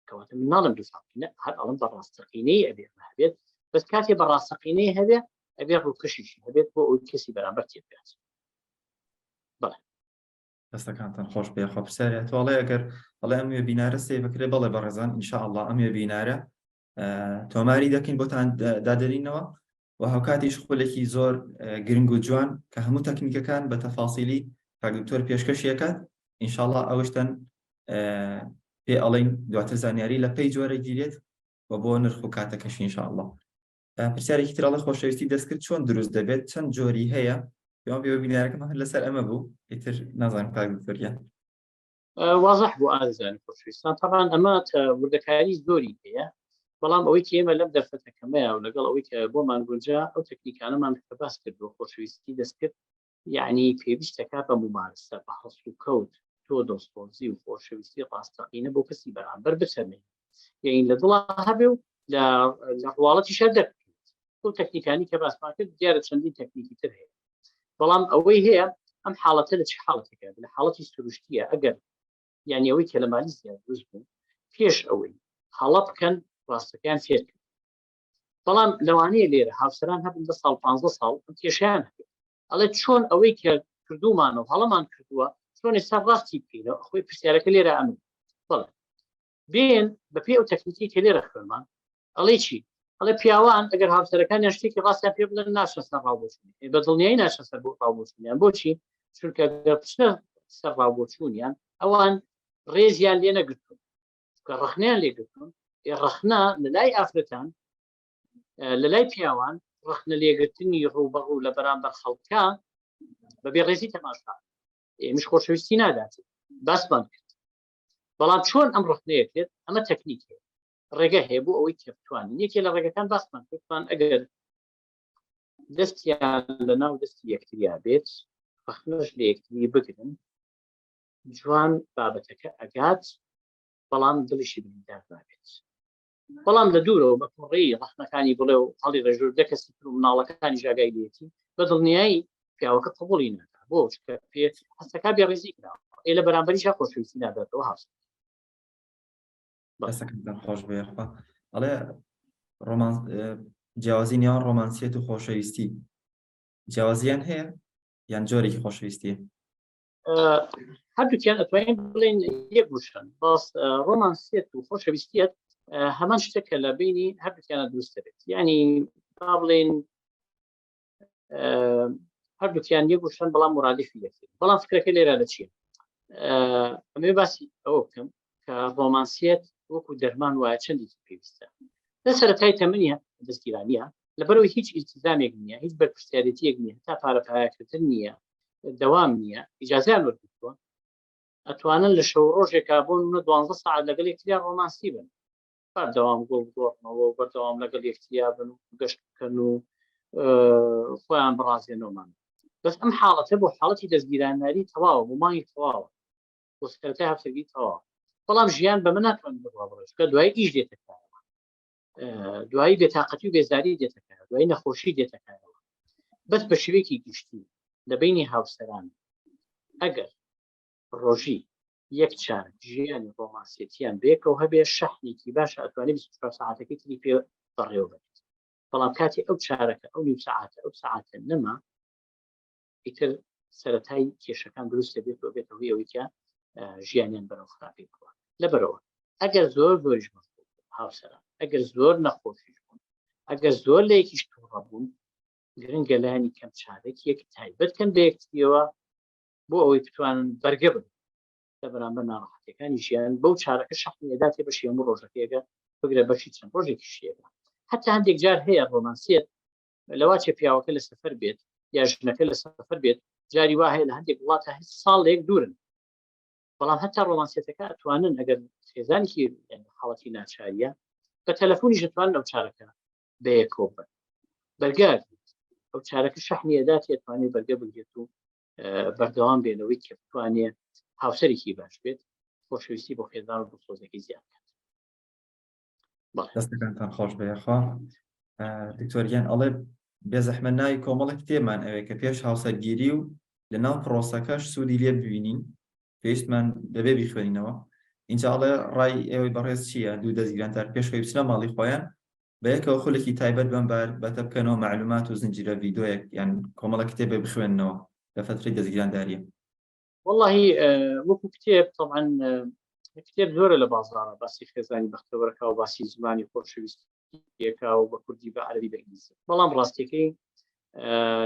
کەواتە من ناڵم دووفاقینە هەر ئەڵم بە ڕاستەقینەی ئەبێ هەبێت بەس کاتێ بە ڕاستەقینەی هەبێ ئەبێ ڕووکەشیشی هەبێت بۆ ئەوی کەسی بەرامبەر تێبگات بەڵێ دەستەکانتان خۆش بێ خۆ پرسیارە تۆ ئەڵێ ئەگەر ئەڵێ ئەم وێبینارە save بکرێ بەڵێ بەڕێزان ئینشاءاللە ئەم وێبینارە تۆماری دەکەین بۆتان دادەنینەوە و هاوکاتیش خولێکی زۆر گرنگ و جوان کە هەموو تەکنیکەکان بە تەفاسیلی کاک دکتۆر پێشکەشی ئەکات ئینشاءاللە ئەوشتەن پێ ئەڵین دواتر زانیاری لە پێی جۆرە گیرێت و بۆ نرخ و کاتەکەش ئینشاءاللە پرسیارێکی تر ئەڵێ خۆشەویستی دەستکرد چۆن دروست دەبێت چەند جۆری هەیە پێوان پێوە بینارەکەم هەر لەسەر ئەمە بوو ئیتر نازانم کاک دکتۆر گیان وازح بوو ئازیزانی خۆشەویستان تەبان ئەمە وردەکاری زۆری هەیە بەڵام ئەوەی کە ئێمە لەم دەرفەتەکەمەیە و لەگەڵ ئەوەی کە بۆمان گونجا ئەو تەکنیکانەمان کە باس کردووە خۆشەویستی دەستکرد یعنی پێویستەکە بە ممارسە بە هەڵسوکەوت تۆ دڵسۆزی و خۆشەویستی ڕاستەقینە بۆ کەسی بەرامبەر بچەمێ یعنی لە دڵا هەبێ و لە ڕواڵەتیشا دەربکەوێت ئەو تەکنیکانی کە باسمان کرد دیارە چەندین تەکنیکی تر هەیە بەڵام ئەوەی هەیە ئەم حاڵەتە لە چ حاڵەتێکە لە حاڵەتی سروشتیە ئەگەر یعنی ئەوەی کە لە مالیزیا دروست بوو پێش ئەوەی هەڵە بکەن ڕاستەکەیان فێر کرد بەڵام لەوانەیە لێرە هاوسەران هەبن دە ساڵ 15 ساڵ ئەم کێشیان هەبێت ئەڵێ چۆن ئەوەی کە کردومانە و هەڵەمان کردووە چۆن ئێستا ڕاستی بکەینەوە خۆی پرسیارەکە لێرە ئەمن بەڵێ بێن بەپێی ئەو تەکنیکی کە لێرە خوێنمان ئەڵێ چی ئەڵێ پیاوان ئەگەر هاوسەرەکانیان شتێکی ڕاستیان پێ بڵێن ناچنە سەر ڕاوبۆچوونی بە دڵنیایی ناچنە سەر بۆ ڕاوبۆچوونیان بۆچی چونکە گەر بچنە سەر ڕاوبۆچوونیان ئەوان ڕێزیان لێ نەگرتوون کە ڕەخنیان لێگرتوون ڕەخنە لە لای ئافرەتان لە لای پیاوان ڕەخنە لێگرتنی ڕووبەڕوو لە بەرامبەر خەڵکە بە بێڕێزی تەماشا ئێمەش خۆشەویستی نادات باسمان کرد بەڵام چۆن ئەم ڕخنەیە کرێت ئەمە تەکنیک هەیە ڕێگە هەیە بۆ ئەوەی کە بتوانین یەکێ لە ڕێگەکان باسمان کردمان ئەگەر دەستیان لە ناو دەستی یەکتریا بێت ڕخنەش لە یەکتری بگرن جوان بابەتەکە ئەگات بەڵام دڵیشی بریندار نابێت بەڵام لە دوورەوە بە توڕەیی ڕەخنەکانی بڵێ و هەڵی ڕێژور دە کەسی تر و مناڵەکانی ژاگای لێتی بە دڵنیایی پیاوەکە قبوڵی ناکا بۆ چونکە پێ هەستەکە بێڕێزی کراوە ئێ لە بەرامبەریشا خۆشەویستی ناداتەوە هاوسەر دەستەکانتان خۆش بێ یاخوا ئەڵێ ڕۆمان جیاوازی نێوان ڕۆمانسیەت و خۆشەویستی جیاوازیان هەیە یان جۆرێکی خۆشەویستیە هەردووکیان ئەتوانین بڵێن یەک وشەن باس ڕۆمانسیەت و خۆشەویستیەت هەمان شتە کە لە بینی هەردووکیانە دروست دەبێت یعنی با بڵێن هەردووکیان یەک وشەن بەڵام مرادفی یەکتر بەڵام فکرەکە لێرە لە چییە ئەمێ باسی ئەوە بکەم کە ڕۆمانسیەت وەکو دەرمان وایە چەندێکی پێویستە لە سەرەتای تەمەنیە دەستگیرانیە لەبەرەوەی هیچ ئیلتیزامێک نییە هیچ بەرپرسیارێتیەک نییە تا پارە پایەکردن نییە دەوام نییە ئیجازیان وەرگرتووە ئەتوانن لە شەو ڕۆژێکا بۆ نمونە دوانزە سەعات لەگەڵ یەکتریا ڕۆمانسی بن بەردەوام گوڵ بگۆڕنەوە و بەردەوام لەگەڵ یەکتریا بن و گەشت بکەن و خۆیان بڕازێنەوەمان بەس ئەم حاڵەتە بۆ حاڵەتی دەستگیرانناری تەواوە بۆ مانگی تەواوە بۆ سەرەتای هاوسەرگیری تەواوە بەڵام ژیان بەمە ناتوانێت بڕوا بڕێت چونکە دوای ئیش دێتە کارەوە دوایی بێتاقەتی و بێزاری دێتەکە دوای نەخۆشی دێتەکەەوە بەس بە شێوەیەکی گشتی لە بینی هاوسەران ئەگەر ڕۆژی یەک چار ژیانی ڕۆمانسیەتیان بێکەوە هەبێ شەحنێکی باش ئەتوانێت 24 ساعتەکەی تری پێ بەڕێوە بێت بەڵام کاتی ئەو چارەکە ئەو نیو سەعاتە ئەو سەعاتە نەما ئیتر سەتای کێشەکان دروست دەبێت و بێتە هۆی ئەوەی کە ژیانیان بەرەو خراپی بڕوات لەبەرەوە ئەگەر زۆر زۆریش هاوسەران ئەگەر زۆر نەخۆشیش بوون ئەگەر زۆر لە یەکیش تووڕە بوون گرنگە لانی کەم چارەکیەک تایبەت کەن بە یەکتریەوە بۆ ئەوەی بتوانن بەرگە بن لە بەرامبەر ناڕەحەتەکانی ژیان بەو چارەکە شەحنی ئەداتێ بەشی هەموو ڕۆژەکەیەکە بگرە بەشی چەند ڕۆژێکی شیەکە حتا هەندێک جار هەیە ڕۆمانسیەت لەواچێ پیاوەکە لە سەفەر بێت یا ژنەکە لە سەفەر بێت جاری وا هەیە لە هەندێک وڵاتە هیچ ساڵێک دوورن بەڵام هەتا ڕۆمانسیەتەکە ئەتوانن ئەگەر خێزانێکی حاڵەتی ناچاریە بە تەلەفۆنیش ئەتوانن ئەو چارەکە بەیەکەوە بن بەرگە ئەو چارەکە شەحنی ئەدات ئەتوانێت بەرگە بگرێت و بەردەوام بێنەوەی کە بتوانێت هاوسەرێکی باش بێت خۆشەویستی بۆ خێزان و دڵسۆزەکەی زیاد بکات. دەستەکانتان خۆش بێ یاخوا دکتۆر گیان ئەڵێ بێزەحمە ناوی کۆمەڵە کتێبمان ئەوێ کە پێش هاوسەرگیری و لە ناو پرۆسەکەش سوودی لێ ببینین پێویستمان دەبێ بیخوێنینەوە اینجا ئەڵێ ڕای ئێوەی بەڕێز چییە دوو دەستگیرانتار پێشەوەی بچنە ماڵی خۆیان بە یەکەوە خولێکی تایبەت بەم بار بەتە بکەنەوە معلومات و زنجیرە ڤیدۆیەک یان کۆمەڵە کتێبێ بخوێننەوە لە فترەی دەستگیرانداریە. واللهی وەکو کتێب طبعا کتێب زۆرە لە بازاڕە باسی خێزانی بەختەوەرەکە و باسی زمانی خۆشەویستیەکە و بە کوردی بە عەربی بە ئینگلیزی بەڵام ڕاستیەکەی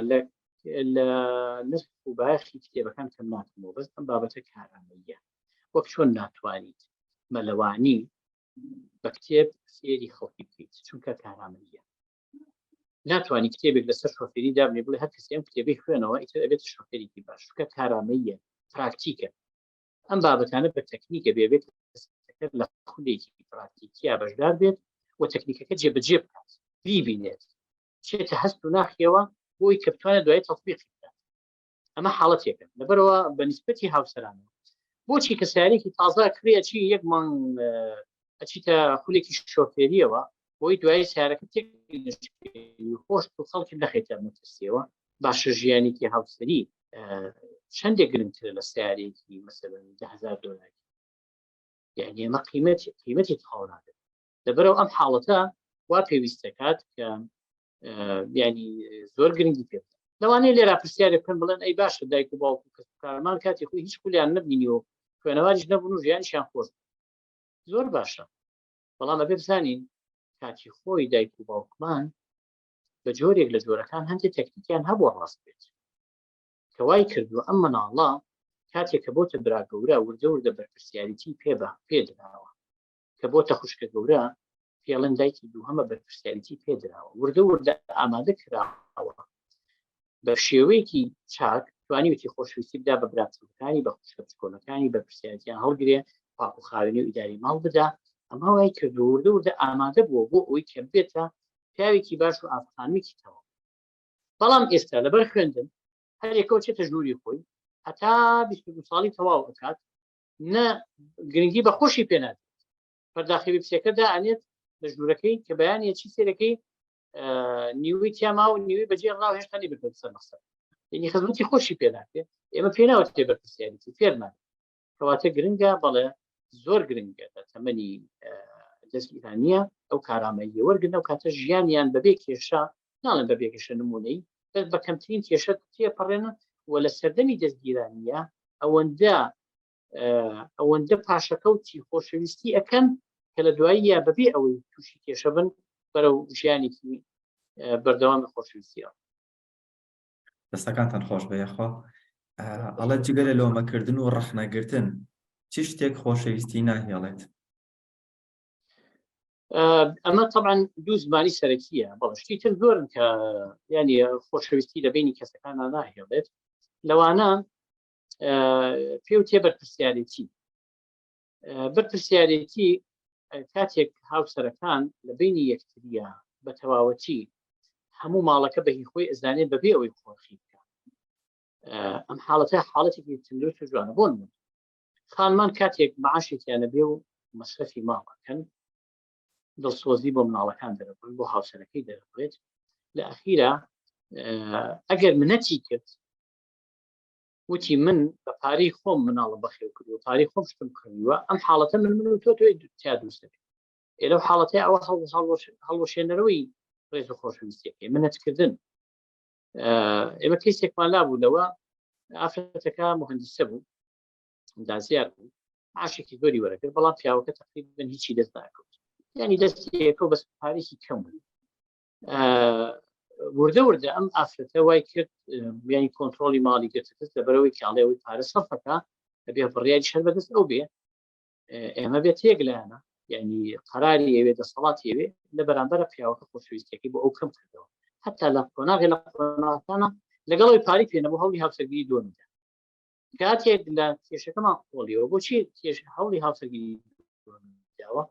لە لە نرخ و بایەخی کتێبەکان کەم ناکەمەوە بەس ئەم بابەتە کارامەیە وەک چۆن ناتوانیت مەلەوانی بە کتێب فێری خەڵکی بکەیت چونکە کارامەیە ناتوانانی کتێبێک لەسەر شۆفێری دابنێ بڵێ هەر کەسی ئەم کتێبەی خوێنەوە ئیتر ئەبێت شۆفێرێکی باش چونکە کارامەیە پراکتیکە ئەم بابەتانە بە تەکنیکە بێ بێت لە خولێکی پراکتیکیا بەشدار بێت و تەکنیکەکە جێبەجێ بکات بیبینێت چێتە هەست و ناخیەوە بۆی کە بتوانێت دوای تەطبیقی بکات ئەمە حاڵەتێکە لەبەرەوە بە نسبەتی هاوسەرانەوە بۆچی کە سیارێکی تازە کرێ ئەچی یەک مانگ ئەچیتە خولێکی شۆفێریەوە بۆی دوای سیارەکە تێک خۆش و خەڵکی نەخێتە مەترسیەوە باشە ژیانێکی هاوسەری چەندێک گرنگترە لە سیارێکی مەسەلەن 10هزار دۆلاری یعنی ئەمە قیمەتی قیمەتی تەواو نابێت لەبەرەوە ئەم حاڵەتە وا پێویست دەکات کە ینی زۆر گرنگی پێ لەوانەیە لێرا پرسیارێک بکەن بڵێن ئەی باشە دایک و باوک و کەسوکارمان کاتی خۆی هیچ خولیان نەبینی و خوێنەواریش نەبوون و ژیانیشیان خۆش زۆر باشە بەڵام ئەبێ بزانین کاتی خۆی دایک و باوکمان بە جۆرێک لە جۆرەکان هەندێک تەکنیکیان هەبووە ڕاست بێت کە وای کردووە ئەم مناڵە کاتێک کە بۆتە برا گەورە وردە وردە بەرپرسیاریتی پێ بە پێدراوە کە بۆتە خوشکە گەورە پێڵێن دایکی دووهەمە بەرپرسیاریتی پێدراوە وردە وردە ئامادە کراوە بە شێوەیەکی چاک توانیوێتی خۆشویستی بدا بە برا بچووکەکانی بە خوشکە بچکۆلەکانی بەرپرسیارەتیان هەڵگرێ پاک و خاوێنی و ئیداری ماڵ بدا ئەمە وای کرد وردە وردە ئامادە بووە بۆ ئەوەی کە بێتە پیاوێکی باش و ئافخانمێکی تەواو بەڵام ئێستا لەبەر خوێندن هەر یەکەوە چێتە ژووری خۆی هەتا 22 ساڵی تەواو ئەکات نە گرنگی بە خۆشی پێ نادێت پەرداخی بپسەکە دائەنێت لە ژوورەکەی کە بەیانە چی سێرەکەی نیوەی تیاما و نیوەی بەجێ ڕاو هێشتا نی بردوە سەر مەخسەر یعنی خزمەتی خۆشی پێ ناکرێت ئێمە پێ ناوترێ بەرپرسیارێتی فێرمان کەواتە گرنگە بەڵێ زۆر گرنگە لە تەمەنی دەستگیرانیە ئەو کارامەیە وەرگن ئەو کاتە ژیانیان بەبێ کێشە ناڵێن بەبێ کێشە نمونەی بەس بە کەمترین کێشە تێپەڕێنن و لە سەردەمی دەستگیرانیە ئەوەندە ئەوەندە پاشەکەوتی خۆشەویستی ئەکەن کە لە دواییە بەبێ ئەوەی تووشی کێشە بن بەرەو ژیانێکی بەردەوامی خۆشەویستیەوە. دەستەکانتان خۆش بێ یاخوا ئەڵێ جگە لە لۆمەکردن و ڕەخنەگرتن چ شتێک خۆشەویستی ناهێڵێت؟ ئەمە طبعا دوو زمانی سەرەکیە بەڵێ شتی تر زۆرن کە ینی خۆشەویستی لە بینی کەسەکان ناهێڵێت لەوانە پێوتێ بەرپرسیارێتی بەرپرسیارێتی کاتێک هاوسەرەکان لە بینی یەکتریە بە تەواوەتی هەموو ماڵەکە بە هی خۆی ئەزانێت بەبێ ئەوەی خۆخی بکە ئەم حاڵەتە حاڵەتێکی تەندروست و جوانە بۆن من خانمان کاتێک معاشێکیانە بێ و مەسرەفی ماڵەکەن دڵسۆزی بۆ مناڵەکان دەرەبڕن بۆ هاوسەرەکەی دەرەبڕێت لە ئەخیرا ئەگەر منەتی کرد وتی من بە پارەی خۆم مناڵم بەخێو کردووە پارەی خۆم شتم کڕیوە ئەم حاڵەتە من من و تۆ تۆی تیا دروست دەبێت ئێ لەو حاڵەتەی ئەوە هەڵوەشێنەرەوەی ڕێز و خۆشەویستیەکەی منەتکردن ئێمە کەیسێکمان لابوو لەوە ئافرەتەکە مهندسە بوو دازیار بوو عاشێکی زۆری وەرەکرد بەڵام پیاوەکە تقریبا هیچی دەست ناکەوت ینی دەستیەکەەوە بەس پارێکی کەم بوو وردە وردە ئەم ئافرەتە وای کرد بیانی کۆنتترۆلی ماڵی گرتە دەست لەبەرەوەی کاڵێەوەی پارە سەفەکە ئەبێ بڕیاری شەر بەدەست ئەو بێ ئێمە بێت یەک لایەنە یعنی قەراری ئەوێ دەسەڵاتی ئەوێ لە بەرامبەرە پیاوەکە خۆشەویستیەکەی بۆ ئەو کەم کردەوە حتا لە قۆناغی لە قۆناغەکانە لەگەڵەوەی پاری پێ نەبوو هەوڵی هاوسەرگیری دووەمیدا کاتێک لە کێشەکەمان قۆڵیەوە بۆچی کێش هەوڵی هاوسەرگیری داوە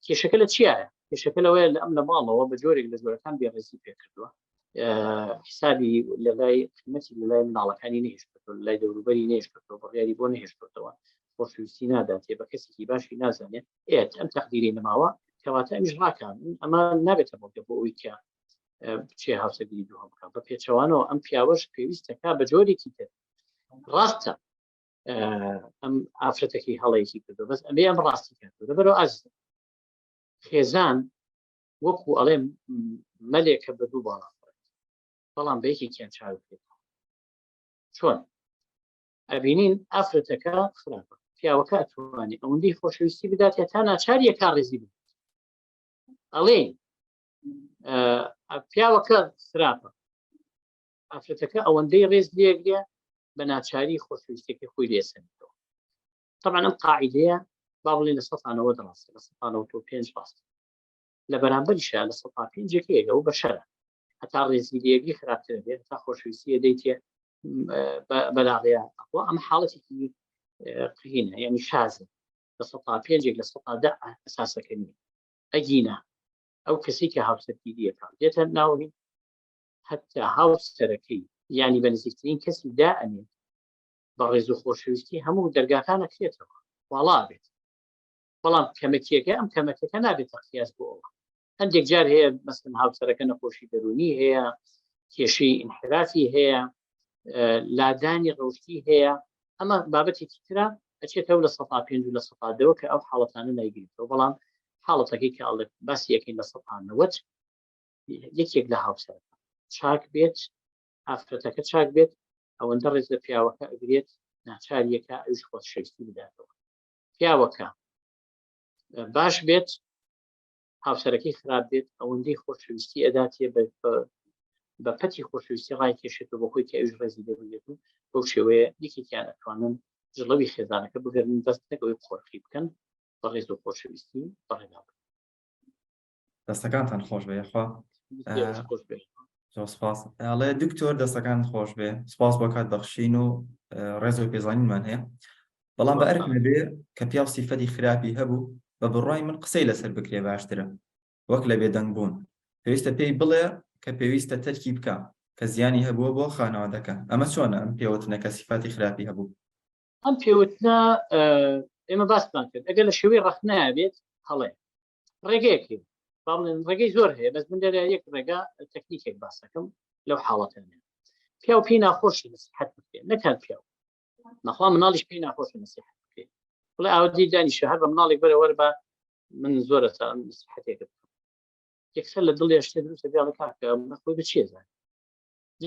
کێشەکە لە چیایە کێشەکە لەوەیە لە ئەم لە ماڵەوە بە جۆرێک لە جۆرەکان بێڕێزی پێکردووە حسابی لە لای قیمەتی لە لای مناڵەکانی نهێشتووە لە لای دەوروبەری نهێشتووە بڕیاری بۆ نهێشتووەتەوە خۆشەویستی ناداتێ بە کەسێکی باشی نازانێت ئێت ئەم تەقدیری نەماوە کەواتە ئەمیش ڕاکان ئەمە نابێتە بەڵگە بۆ ئەوی کە بچێ هاوسەرگیری دووهەم بکات بە پێچەوانەوە ئەم پیاوەش پێویستەکە بە جۆرێکی تر. ڕاستە ئەم ئافرەتەکەی هەڵەیەکی کردو بەس ئەمێ ئەم ڕاستی کردو لەبەرەوە ئاز خێزان وەکو ئەڵێ مەلێکە بە دوو باڵا بەڵام بە یەکێکیان چاو بکرێت چۆن ئەبینین ئافرەتەکە خراپە پیاوەکە ئەتوانێ ئەوەندەی خۆشەویستی بدات تا ناچاریە کا ڕێزی بدات ئەڵێ پیاوەکە خراپە ئافرەتەکە ئەوەندەی ڕێز لێگرێ بە ناچاری خۆشەویستەکەی خۆی لێسەنێتەوە طبعا ئەم قاعدەیە با بڵێن لە سەتانەوە ڕاستە لە سەتانەوە تۆ پێنج ڕاست لە بەرامبەریشا لە سەتا پێنجەکەیەکە ئەو بەشەرە هەتا ڕێزی لێگری خراپتر بێت هەتا خۆشەویستیە دەیتێ بەلاڕێ ئەوە ئەم حاڵەتێکی قهینە یعنی شازە لە سەتا پێنجێک لە سەتا دە ئەساسەکە نییە ئەگینا ئەو کەسی کە هاوسەرگیریەکە دێتە ناوی حتا هاوسەرەکەی یعنی بە نزیکترین کەسی دائەنێت بە ڕێز و خۆشەویستی هەموو دەرگاکان ئەکرێتەوە واڵا بێت بەڵام کەمەکیەکە ئەم کەمەکەکە نابێتە قیاس بۆ ئەوە هەندێک جار هەیە مەسن هاوسەرەکە نەخۆشی دەرونی هەیە کێشەی ئینحرافی هەیە لادانی ڕەوشتی هەیە ئەمە بابەتێکی ترە ئەچێتەوە لە سەتا پێنج و لە سەتا دەوە کە ئەو حاڵەتانە نایگرێتەوە بەڵام حاڵەتەکەی کە ئەڵێ باسی یەکەین لە سەتا نەوەت یەکێک لە هاوسەرەکە چاک بێت ئافرەتەکە چاک بێت ئەوەندە ڕێز لە پیاوەکە ئەگرێت ناچاریەکە ئەوش خۆشەویستی بداتەوە پیاوەکە باش بێت هاوسەرەکەی خراپ بێت ئەوەندەی خۆشەویستی ئەداتێ بە پەتی خۆشەویستی ڕایکێشێتەوە بۆ خۆی کە ئەوش ڕێزی دەبێت و بەو شێوەیە یەکێکیان ئەتوانن جڵەوی خێزانەکە بگرن دەست نەکەوەی قۆرخی بکەن بە ڕێز و خۆشەویستی بەڕێدا بن. دەستەکانتان خۆش بێ یاخوا زۆر سپاس ئەڵێ دکتۆر دەستەکان خۆش بێ سپاس بۆ کات بەخشین و ڕێز و پێزانینمان هەیە بەڵام بە ئەرک نەبێ کە پیاو سیفەتی خراپی هەبوو بە بڕای من قسەی لەسەر بکرێ باشترە وەک لە بێدەنگ بوون پێویستە پێی بڵێ کە پێویستە تەرکی بکە کە زیانی هەبووە بۆ خانەوادەکە ئەمە چۆنە ئەم پێوتنە کە سیفاتی خراپی هەبوو ئەم پێوتنە ئێمە باسمان کرد ئەگەر لە شێوەی ڕەخنایە بێت هەڵەیە ڕێگەیەک هەیە با بڵێن ڕێگەی زۆر هەیە بەس من لێرە یەک ڕێگا تەکنیکێک باسەکەم لەو حاڵەتانە پیاو پێی ناخۆشی نسیحەت بکرێت نەکات پیاو نەخوا مناڵیش پێی ناخۆشە نسیحەت بکرێت بڵێ ئاودی دانیشە هەر بە مناڵێک بەرە وەرە بە من زۆرە نسیحەتێک بکەم یەکسەر لە دڵی شتێ دروستە بێڵێ کاکە من خۆی بچێ زان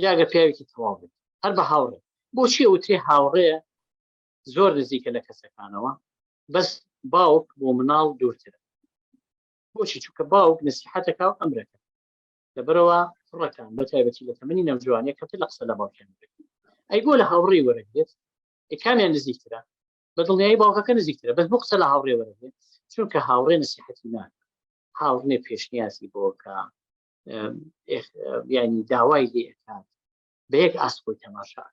جاگە پیاوێکی تەواو بێت هەر بە هاوڕێ بۆچی ئەوترێ هاوڕێ زۆر نزیکە لە کەسەکانەوە بەس باوک بۆ مناڵ دوورترە بۆچی چونکە باوک نسیحەتەکە و ئەمرەکە لەبەرەوە کوڕەکان بە تایبەتی لە تەمەنی نەوجوانیە کەمتر لە قسە لە باوکیان بێت ئەی بۆ لە هاوڕێی وەرەگرێت کامیان نزیکترە بە دڵنیایی باوکەکە نزیکترە بەس بۆ قسە لە هاوڕێ وەرەگرێت چونکە هاوڕێ نسیحەتی ناکە هاوڕێ پێشنیازی بۆ کە ینی داوای لێ ئەکات بە یەک ئاست خۆی تەماشا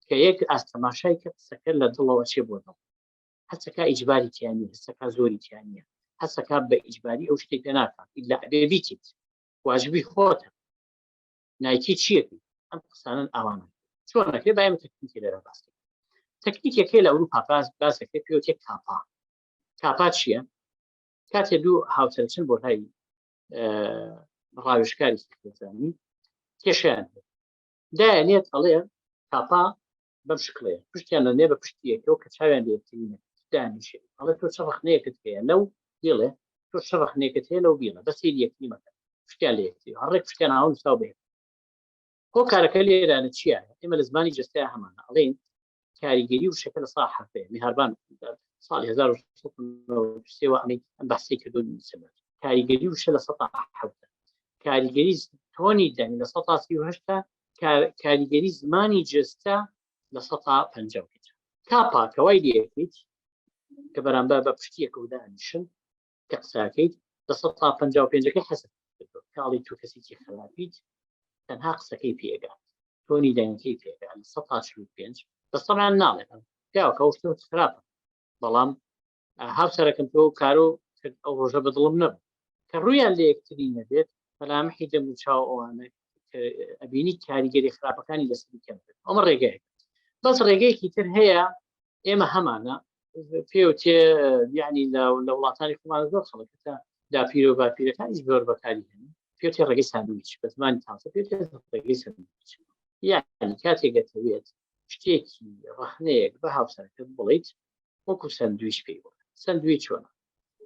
کە یەک ئاست تەماشای کرد قسەکە لە دڵەوە چێ بۆ دڵ هەستەکە ئیجباری تیانە هەستەکە زۆری تیانە هەستەکە بە ئیجباری ئەو شتێک پێ ناکات ئیلا ئەبێ بیکەیت واجبی خۆتە نایکی چیەکەی ئەم قسانن ئاوانە چۆنەکەی با ئێمە تەکنیکی لێرە باس تەکنیکێک لە ئەوروپا باس باسەکەی پێوتێک کاپا کاپا چییە کاتێ دوو هاوسەرچن بۆ لای ڕاوێژکاری خێزانی کێشیان هەیە دایانێت ئەڵێ کاپا بەم شکڵەیە پشتیان لە نێ بە پشتیەکەەوە کە چاویان لێترین دانیشێ ئەڵێ تۆ چ ڕخنەیەکت هەیە لەو بیڵێ تۆ چ ڕخنێکت هەیە لەو بیڵە بە سەیری یەکتری مەکە پشتیان لە یەکتری هەڕێک پشتیان ئاون نووساو بێت هۆکارەکە لێرانە چییە ئێمە لە زمانی جەستەیە هەمانە ئەڵێن کاریگەری وشەکە لە سا حەفەیە میهربان ساڵی 1993 ئەمەی ئەم بەحسی کردو نووسێت کاریگەری وشە لە سەتا حەوتە کاریگەری تۆنی دەنگ لە سەتا 38 کاریگەری زمانی جەستە لە سەتا 50 کاپا کەوای لەکەیت کە بەرامبەر بە پشتیەکە و دانیشن کە قساکەیت لە سەتا 55ەکەی حەسب کاڵی تۆ کەسێکی خراپیت تەنها قسەکەی پێگات تۆنی دەنگەکەی پێگات لە سەتا 45 بەس طبعا ناڵێت پیاوەکە ئەو شتە خراپە بەڵام هاوسەرەکەم تۆ کارۆ کرد ئەو ڕۆژە بە دڵم نەبوو کە ڕوویان لە یەکتری نەبێت مەلامحی دەم و چاو ئەوانە ئەبینی کاریگەری خراپەکانی لەسەری کەم بێت ئەمە ڕێگەیەک بەس ڕێگەیەکی تر هەیە ئێمە هەمانە پێوتێ یعنی لە وڵاتانی خۆمان زۆر خەڵکەکە داپیرە و باپیرەکانیش زۆر بەکاری هێنن پێوتێ ڕێگەی ساندویچ بە زمانی تازە پێوتێ ڕێگەی ساندویچ یعنی کاتێک دەتەوێت شتێکی ڕەخنەیەک بە هاوسەرەکەت بڵیت وەکو سەندویچ پێی بڵێ. سەندویچ چۆنە؟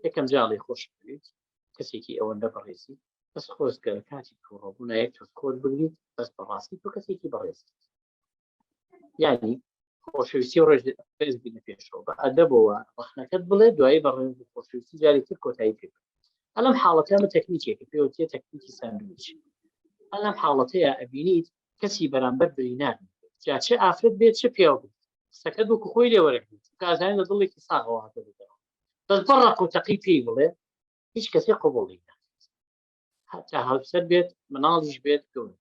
یەکەم جاڵی خۆش بویت کەسێکی ئەوەندە بەڕێزی بەس خۆزگە لە کاتی تووڕەبوونا یەک تۆز خۆت بگریت بەس بەڕاستی تۆ کەسێکی بەڕێزیت. یعنی خۆشەویستی و ڕێز بینە پێشەوە بە ئەدەبەوە ڕەخنەکەت بڵێ دوایی بە ڕێز و خۆشەویستی جاری تر کۆتایی پێ ئەلم حاڵەتە ئەمە تەکنیکێکە پێوتێ تەکنیکی ساندویچ ئەلم حاڵەتەیە ئەبینیت کەسی بەرامبەر برینار جا چه ئافرەت بێت چه پیاو بێت قسەکەت وەکو خۆی لێ وەرەگریت کازانین لە دڵێکی ساغەوە هاتە دەرەوە بەس بەڕق و تەقی پێی بڵێ هیچ کەسێ قبوڵی ناکات هەتا هاوسەر بێت مناڵیش بێت گەورە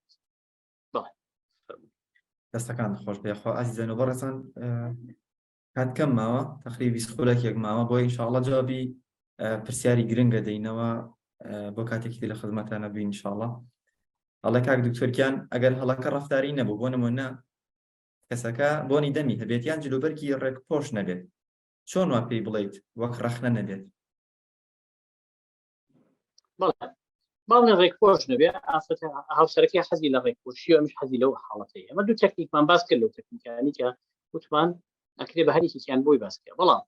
دەستەکان خۆش بێ خۆ ئازیزان و بەڕێزان کات کەم ماوە تقریبی 20 خولەکێک ماوە بۆ ئینشاءڵە جوابی پرسیاری گرنگە دەینەوە بۆ کاتێکی تر لە خزمەتانە بین ئینشاءڵە ئەڵێ کاک دکتۆر گیان ئەگەر هەڵەکە ڕەفتاری نەبوو بۆ نمونە کەسەکە بۆنی دەمی هەبێت یان جلوبەرگی ڕێک پۆش نەبێت چۆن وا پێی بڵیت وەک ڕەخنە نەبێت؟ بەڵێ باڵێ ڕێکپۆش نەبێ ئافرەت هاوسەرەکەی حەزی لە ڕێکپۆشی و ئەمیش حەزی لەو حاڵەتەیە ئەمە دوو تەکنیکمان باس کرد لەو تەکنیکانی کە وتمان ئەکرێ بە هەرێکیان بۆی باس کرد بەڵام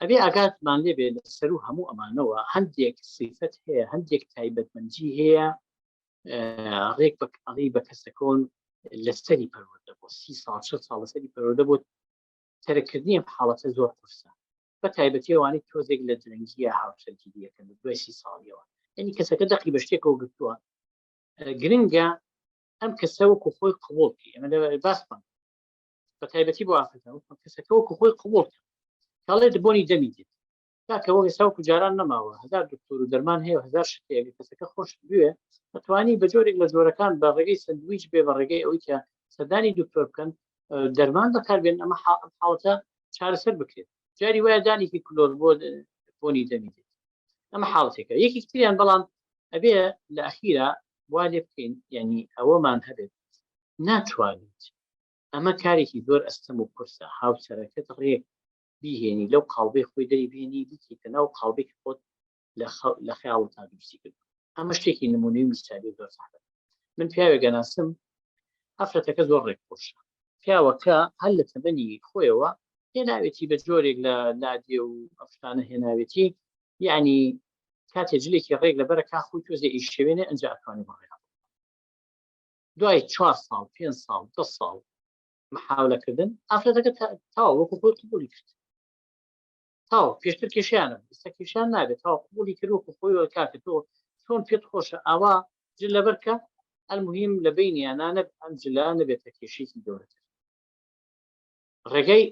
ئەبێ ئاگاتمان لێ بێ لە سەرو هەموو ئەمانەوە هەندێک سیفەت هەیە هەندێک تایبەتمەندی هەیە ڕێک بە ئەڵی بە کەسەکۆن لەسەری پەروەردە بۆ سی ساڵ چل ساڵ لەسەری پەروەردە بۆ تەرکردنی ئەم حاڵەتە زۆر قورسە بە تایبەتی ئەوانەی تۆزێک لە درەنگیە هاوسەرگیریەکەن لە دوای سی ساڵیەوە یعنی کەسەکە دەقی بە شتێکەوە گرتووە گرنگە ئەم کەسە وەکو خۆی قبوڵ بکەی ئەمە لە باسمان بە تایبەتی بۆ ئافرەتان وتمان کەسەکە وەکو خۆی قبوڵ کە کاڵێ بۆنی دەمی دێت کاکە وەک ئێستا وەکو جاران نەماوە هەزار دکتۆر و دەرمان هەیە و هەزار شت هەیە ئەگەر کەسەکە خۆش بوێ ئەتوانی بە جۆرێک لە جۆرەکان بە ڕێگەی سەندویچ بێ بە ڕێگەی ئەوەی کە سەردانی دکتۆر بکەن دەرمان بەکاربێن ئەمە حاڵەتە چارەسەر بکرێت جاری وایە دانێکی کلۆر بۆ بۆنی دەمی دێت ئەمە حاڵەتێکە یەکێک تریان بەڵام ئەبێ لە ئەخیرا وا لێ بکەین یعنی ئەوەمان هەبێت ناتوانیت ئەمە کارێکی زۆر ئەستەم و قورسە هاوسەرەکەت ڕێک بیهێنی لەو قاڵبەی خۆی دەری بێنی بیکەیتە ناو قاڵبێکی خۆت لە خەیاڵتا دروستی کرد ئەمە شتێکی نمونەی میسالی زۆر زەحمەت من پیاوێک ئەناسم ئافرەتەکە زۆر ڕێکپۆشە پیاوەکە هەر لە تەمەنی خۆیەوە هێناوێتی بە جۆرێک لە لادێ و ئەفشانە هێناوێتی یعنی کاتێ جلێکی ڕێک لەبەرە کا خۆی تۆزێ ئیشێوێنێ ئەنجا ئەتوانێ بڕێ دوای چوار ساڵ پێ ساڵ دە ساڵ محاولەکردن ئافرەتەکە تاوا وەکو خۆی قبولی کرد تاو پێشتر کێشیانە ئێستا کێشیان نابێت تاوا قبولی کرد وەکو خۆی وە کاکە تۆ چۆن پێت خۆشە ئاوا جل لەبەرکە المهم لە بینیانە نەب ئەم جلە نەبێتە کێشێکی گەورەتر ڕێگەی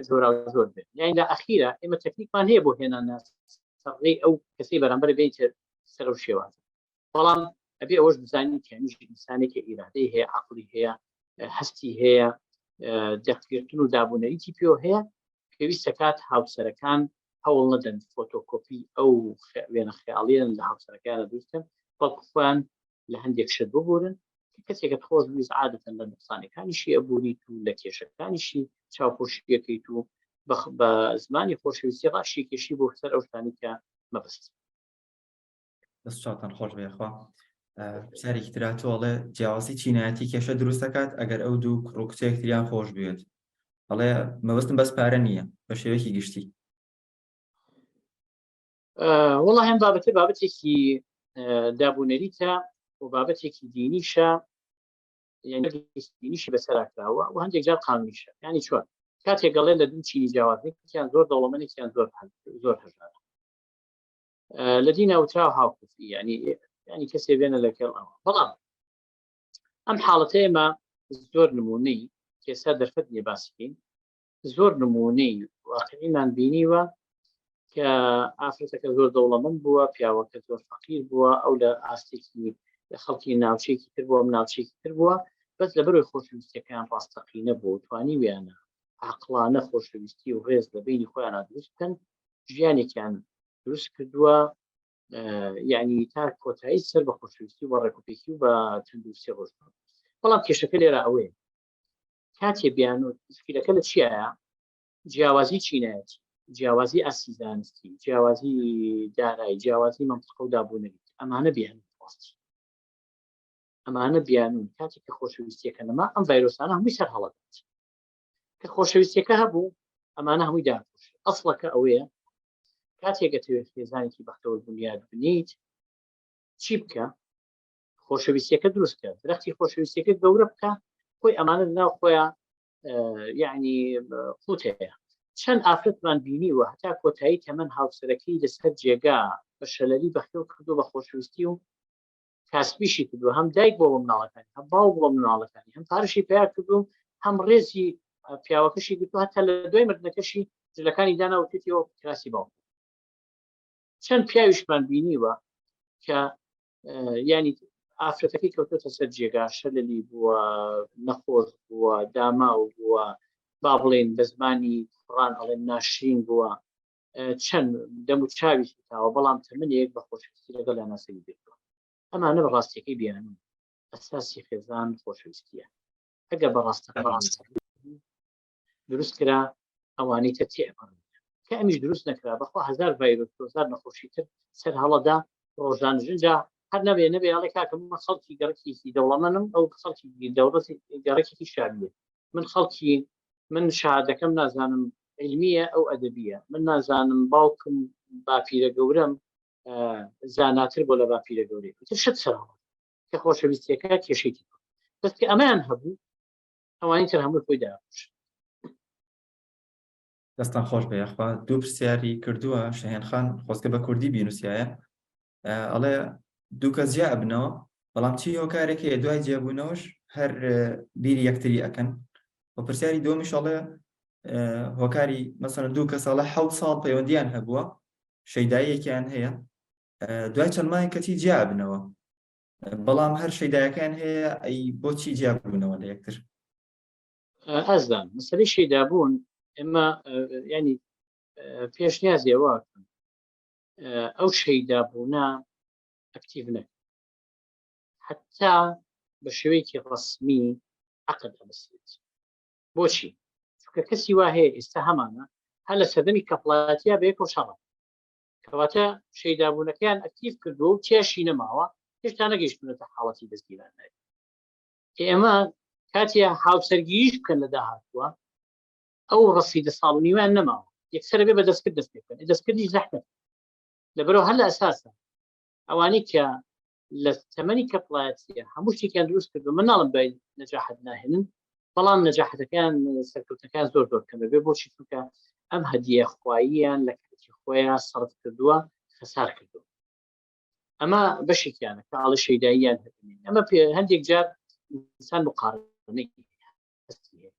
جۆراوجۆر بێت یان لە ئەخیرا ئێمە تەکنیکمان هەیە بۆ هێنانە سەرڕێی ئەو کەسەی بەرامبەر بێتە سەر و شێواز بەڵام ئەبێ ئەوەش بزانین کە ئەمیش ئینسانێکە ئیرادەی هەیە عقلی هەیە هەستی هەیە دەقگرتن و دابوونەریتی پێوە هەیە پێویستە کات هاوسەرەکان هەوڵ نەدەن فۆتۆکۆپی ئەو وێنە خەیاڵیان لە هاوسەرەکانە دروستکەن بەڵکو خۆیان لە هەندێک شت ببورن کە کەسێکت خۆش ویست عادەتەن لە نوقسانەکانیشی ئەبوریت و لە کێشەکانیشی چاوپۆشیەکەیت و بە زمانی خۆشەویستی ڕاشی کێشی بۆ سەر ئەو شتانی کە مەبەست. دەست چاوتان خۆش بێ خوا. پرسیارێکی ترا تۆ ئەڵێ جیاوازی چینایەتی کێشە دروست دەکات ئەگەر ئەو دوو کوڕ و کچێک تریان خۆش بوێت ئەڵێ مەبەستم بەس پارە نییە بە شێوەیەکی گشتی. وەڵا هەم بابەتە بابەتێکی دابوونەریتە و بابەتێکی دینیشە یعنی دینیشی بەسەرا کراوە و هەندێک جار قانونیشە یعنی چۆن کاتێک گەڵێ لە دوو چینی جیاواز یەکیان زۆر دەوڵەمەنێکیان زۆر زۆر هەژار لە دینا وتراوە هاوکوفری یعنی ینی کەسێ بێنە لەگەڵ ئەوە بەڵام ئەم حاڵەتە ئێمە زۆر نمونەی کێسا دەرفەت نیە باسیکەین زۆر نمونەی واقعیمان بینیوە کە ئافرەتەکە زۆر دەوڵەمەند بووە پیاوەکە زۆر فەقیر بووە ئەو لە ئاستێکی خەڵکی ناوچێکی تر بووە ناوچێکی تر بووە بەس لەبەرەوەی خۆشەویستەکەیان ڕاستەقینە بوو توانی ویانە عقلانە خۆشەویستی و ڕێز لە بینی خۆیان دروست بکەن ژیانێکیان دروست کردووە یعنی تا کۆتایی سەر بە خۆشەویستی و بە ڕێکوپێکی و بە تەندروستی ڕۆژ بەڵام کێشەکە لێرە ئەوەیە کاتێ بیان و مشکلەکە لە چیایە جیاوازی چینایەتی جیاوازی ئاستی زانستی جیاوازی دارایی جیاوازی مەنتقە و دابوونەریت ئەمانە بیان ڕاستی ئەمانە بیانون کاتێک کە خۆشەویستیەکە نەما ئەم ڤایرۆسانە هەمووی سەر هەڵەدات. کە خۆشەویستیەکە هەبوو ئەمانە هەمووی داپۆش. ئەسڵەکە ئەوەیە کاتێک ئەتەوێت خێزانێکی بەختەوەر بنیاد بنیت چی بکە؟ خۆشەویستیەکە دروست بکە، درەختی خۆشەویستیەکە گەورە بکە، خۆی ئەمانە لەناو خۆیان یعنی قوت هەیە. چەند ئافرەتمان بینیوە هەتا کۆتایی تەمەن هاوسەرەکەی لەسەر جێگا بە شەلەلی بەخێو کردو بە خۆشەویستی و کاسبیشی کردووە، هەم دایک بۆ بە مناڵەکانی، هەم باوک بۆ مناڵەکانی، هەم پارەشی پیا کردو، هەم ڕێزی پیاوەکەشی گرتووە، هەتا لە دوای مردنەکەشی جلەکانی دانا و توتیەوە کراسی باوک. چەند پیاویشمان بینیوە کە ینی ئافرەتەکەی کەوتۆتە سەر جێگا، شەلەلی بووە، نەخۆش بووە، داماو بووە، با بڵێن بە زمانی کوڕان ئەڵێن ناشرین بووە، چەند دەم و چاوی سوتاوە، بەڵام تەمەنێک بە خۆشەویستی لەگەڵیان ناسەوی گرتووە. ئەمانە بە ڕاستیەکەی بیانن ئەساسی خێزان خۆشەویستیە. ئەگەر بە ڕاستەقینە دروست کرا ئەوانەی تر تێئەپەڕن، کە ئەمیش دروست نەکرا بەخوا هەزار ڤایرۆس و هەزار نەخۆشی تر سەر هەڵەدا ڕۆژان ژنجا هەر نەبێ نەبێ ئەڵێ کاکە من خەڵکی گەڕەکێکی دەوڵەمەنم، ئەو خەڵکی دەوڵەتی گەڕەکێکی شاریە، من خەڵکی من شەهادەکەم نازانم علمیە ئەو ئەدەبیە، من نازانم باوکم باپیرە گەورەم زاناتر بۆ لە باپیرە گەورەی، ئیتر شت سەر هەڵەدا کە خۆشەویستیەکە کێشەی تر بەس کە ئەمەیان هەبوو ئەوانی تر هەمووی خۆی داپۆشت. دەستان خۆش بێ یاخوا. دوو پرسیاری کردووە شەهێن خان، خۆزگە بە کوردی بینوسیایە. ئەڵێ دوو کەس جیا ئەبنەوە، بەڵام چی هۆکارێک هەیە دوای جیابوونەوەش هەر بیری یەکتری ئەکەن؟ و پرسیاری دووەمیش ئەڵێ هۆکاری مەسەلەن دوو کەس ئەڵێ 7 ساڵ پەیوەندیان هەبووە، شەیداییەکیان هەیە، دوای چەند مانگ کەچی جیا ئەبنەوە، بەڵام هەر شەیدایەکان هەیە، ئەی بۆچی جیا بوونەوە لە یەکتر؟ ئازدان مەسەلەی شەیدابوون ئێمە ینی پێشنیازی ئەوە ئەو شەیدابوونە ئەکتیڤ نەکەن حتا بە شێوەیەکی ڕسمی عقد ئەبەسێت. بۆچی؟ چونکە کەسی وا هەیە ئێستا هەمانە هەر لە سەردەمی کەپڵایەتیا بە یەکەوە شەڕە، کەواتە شەیدابوونەکەیان ئەکتیڤ کردووە و تیاشی نەماوە، هێشتا نەگەیشتونەتە حاڵەتی دەستگیران. کە ئێمە کاتێ هاوسەرگیریش بکەن لە داهاتووە ئەو ڕەسیدە ساڵ و نیوان نەماوە، یەکسەرە بێ بە دەستکرد دەست پێ بکەن، دەستکردیش زەحمەت. لەبەرەوە هەر لە ئەساسە ئەوانەی کە لە تەمەنی کەپڵایەتیە هەموو شتێکیان دروست کردو، من ناڵم دوای نەجاحەت ناهێنن، بەڵام نەجاحەتەکان سەرکەوتەکان زۆر زۆر کەمە بێ. بۆچی؟ چونکە ئەم هەدیە خواییان لە کاتی خۆیان سەرف کردووە، خەسار کردووە. ئەمە بەشێکیانە کە ئاڵی شەیداییان هەبێ. ئەمە پێ هەندێک جار ئینسان مقارنەی هەستی هەیە،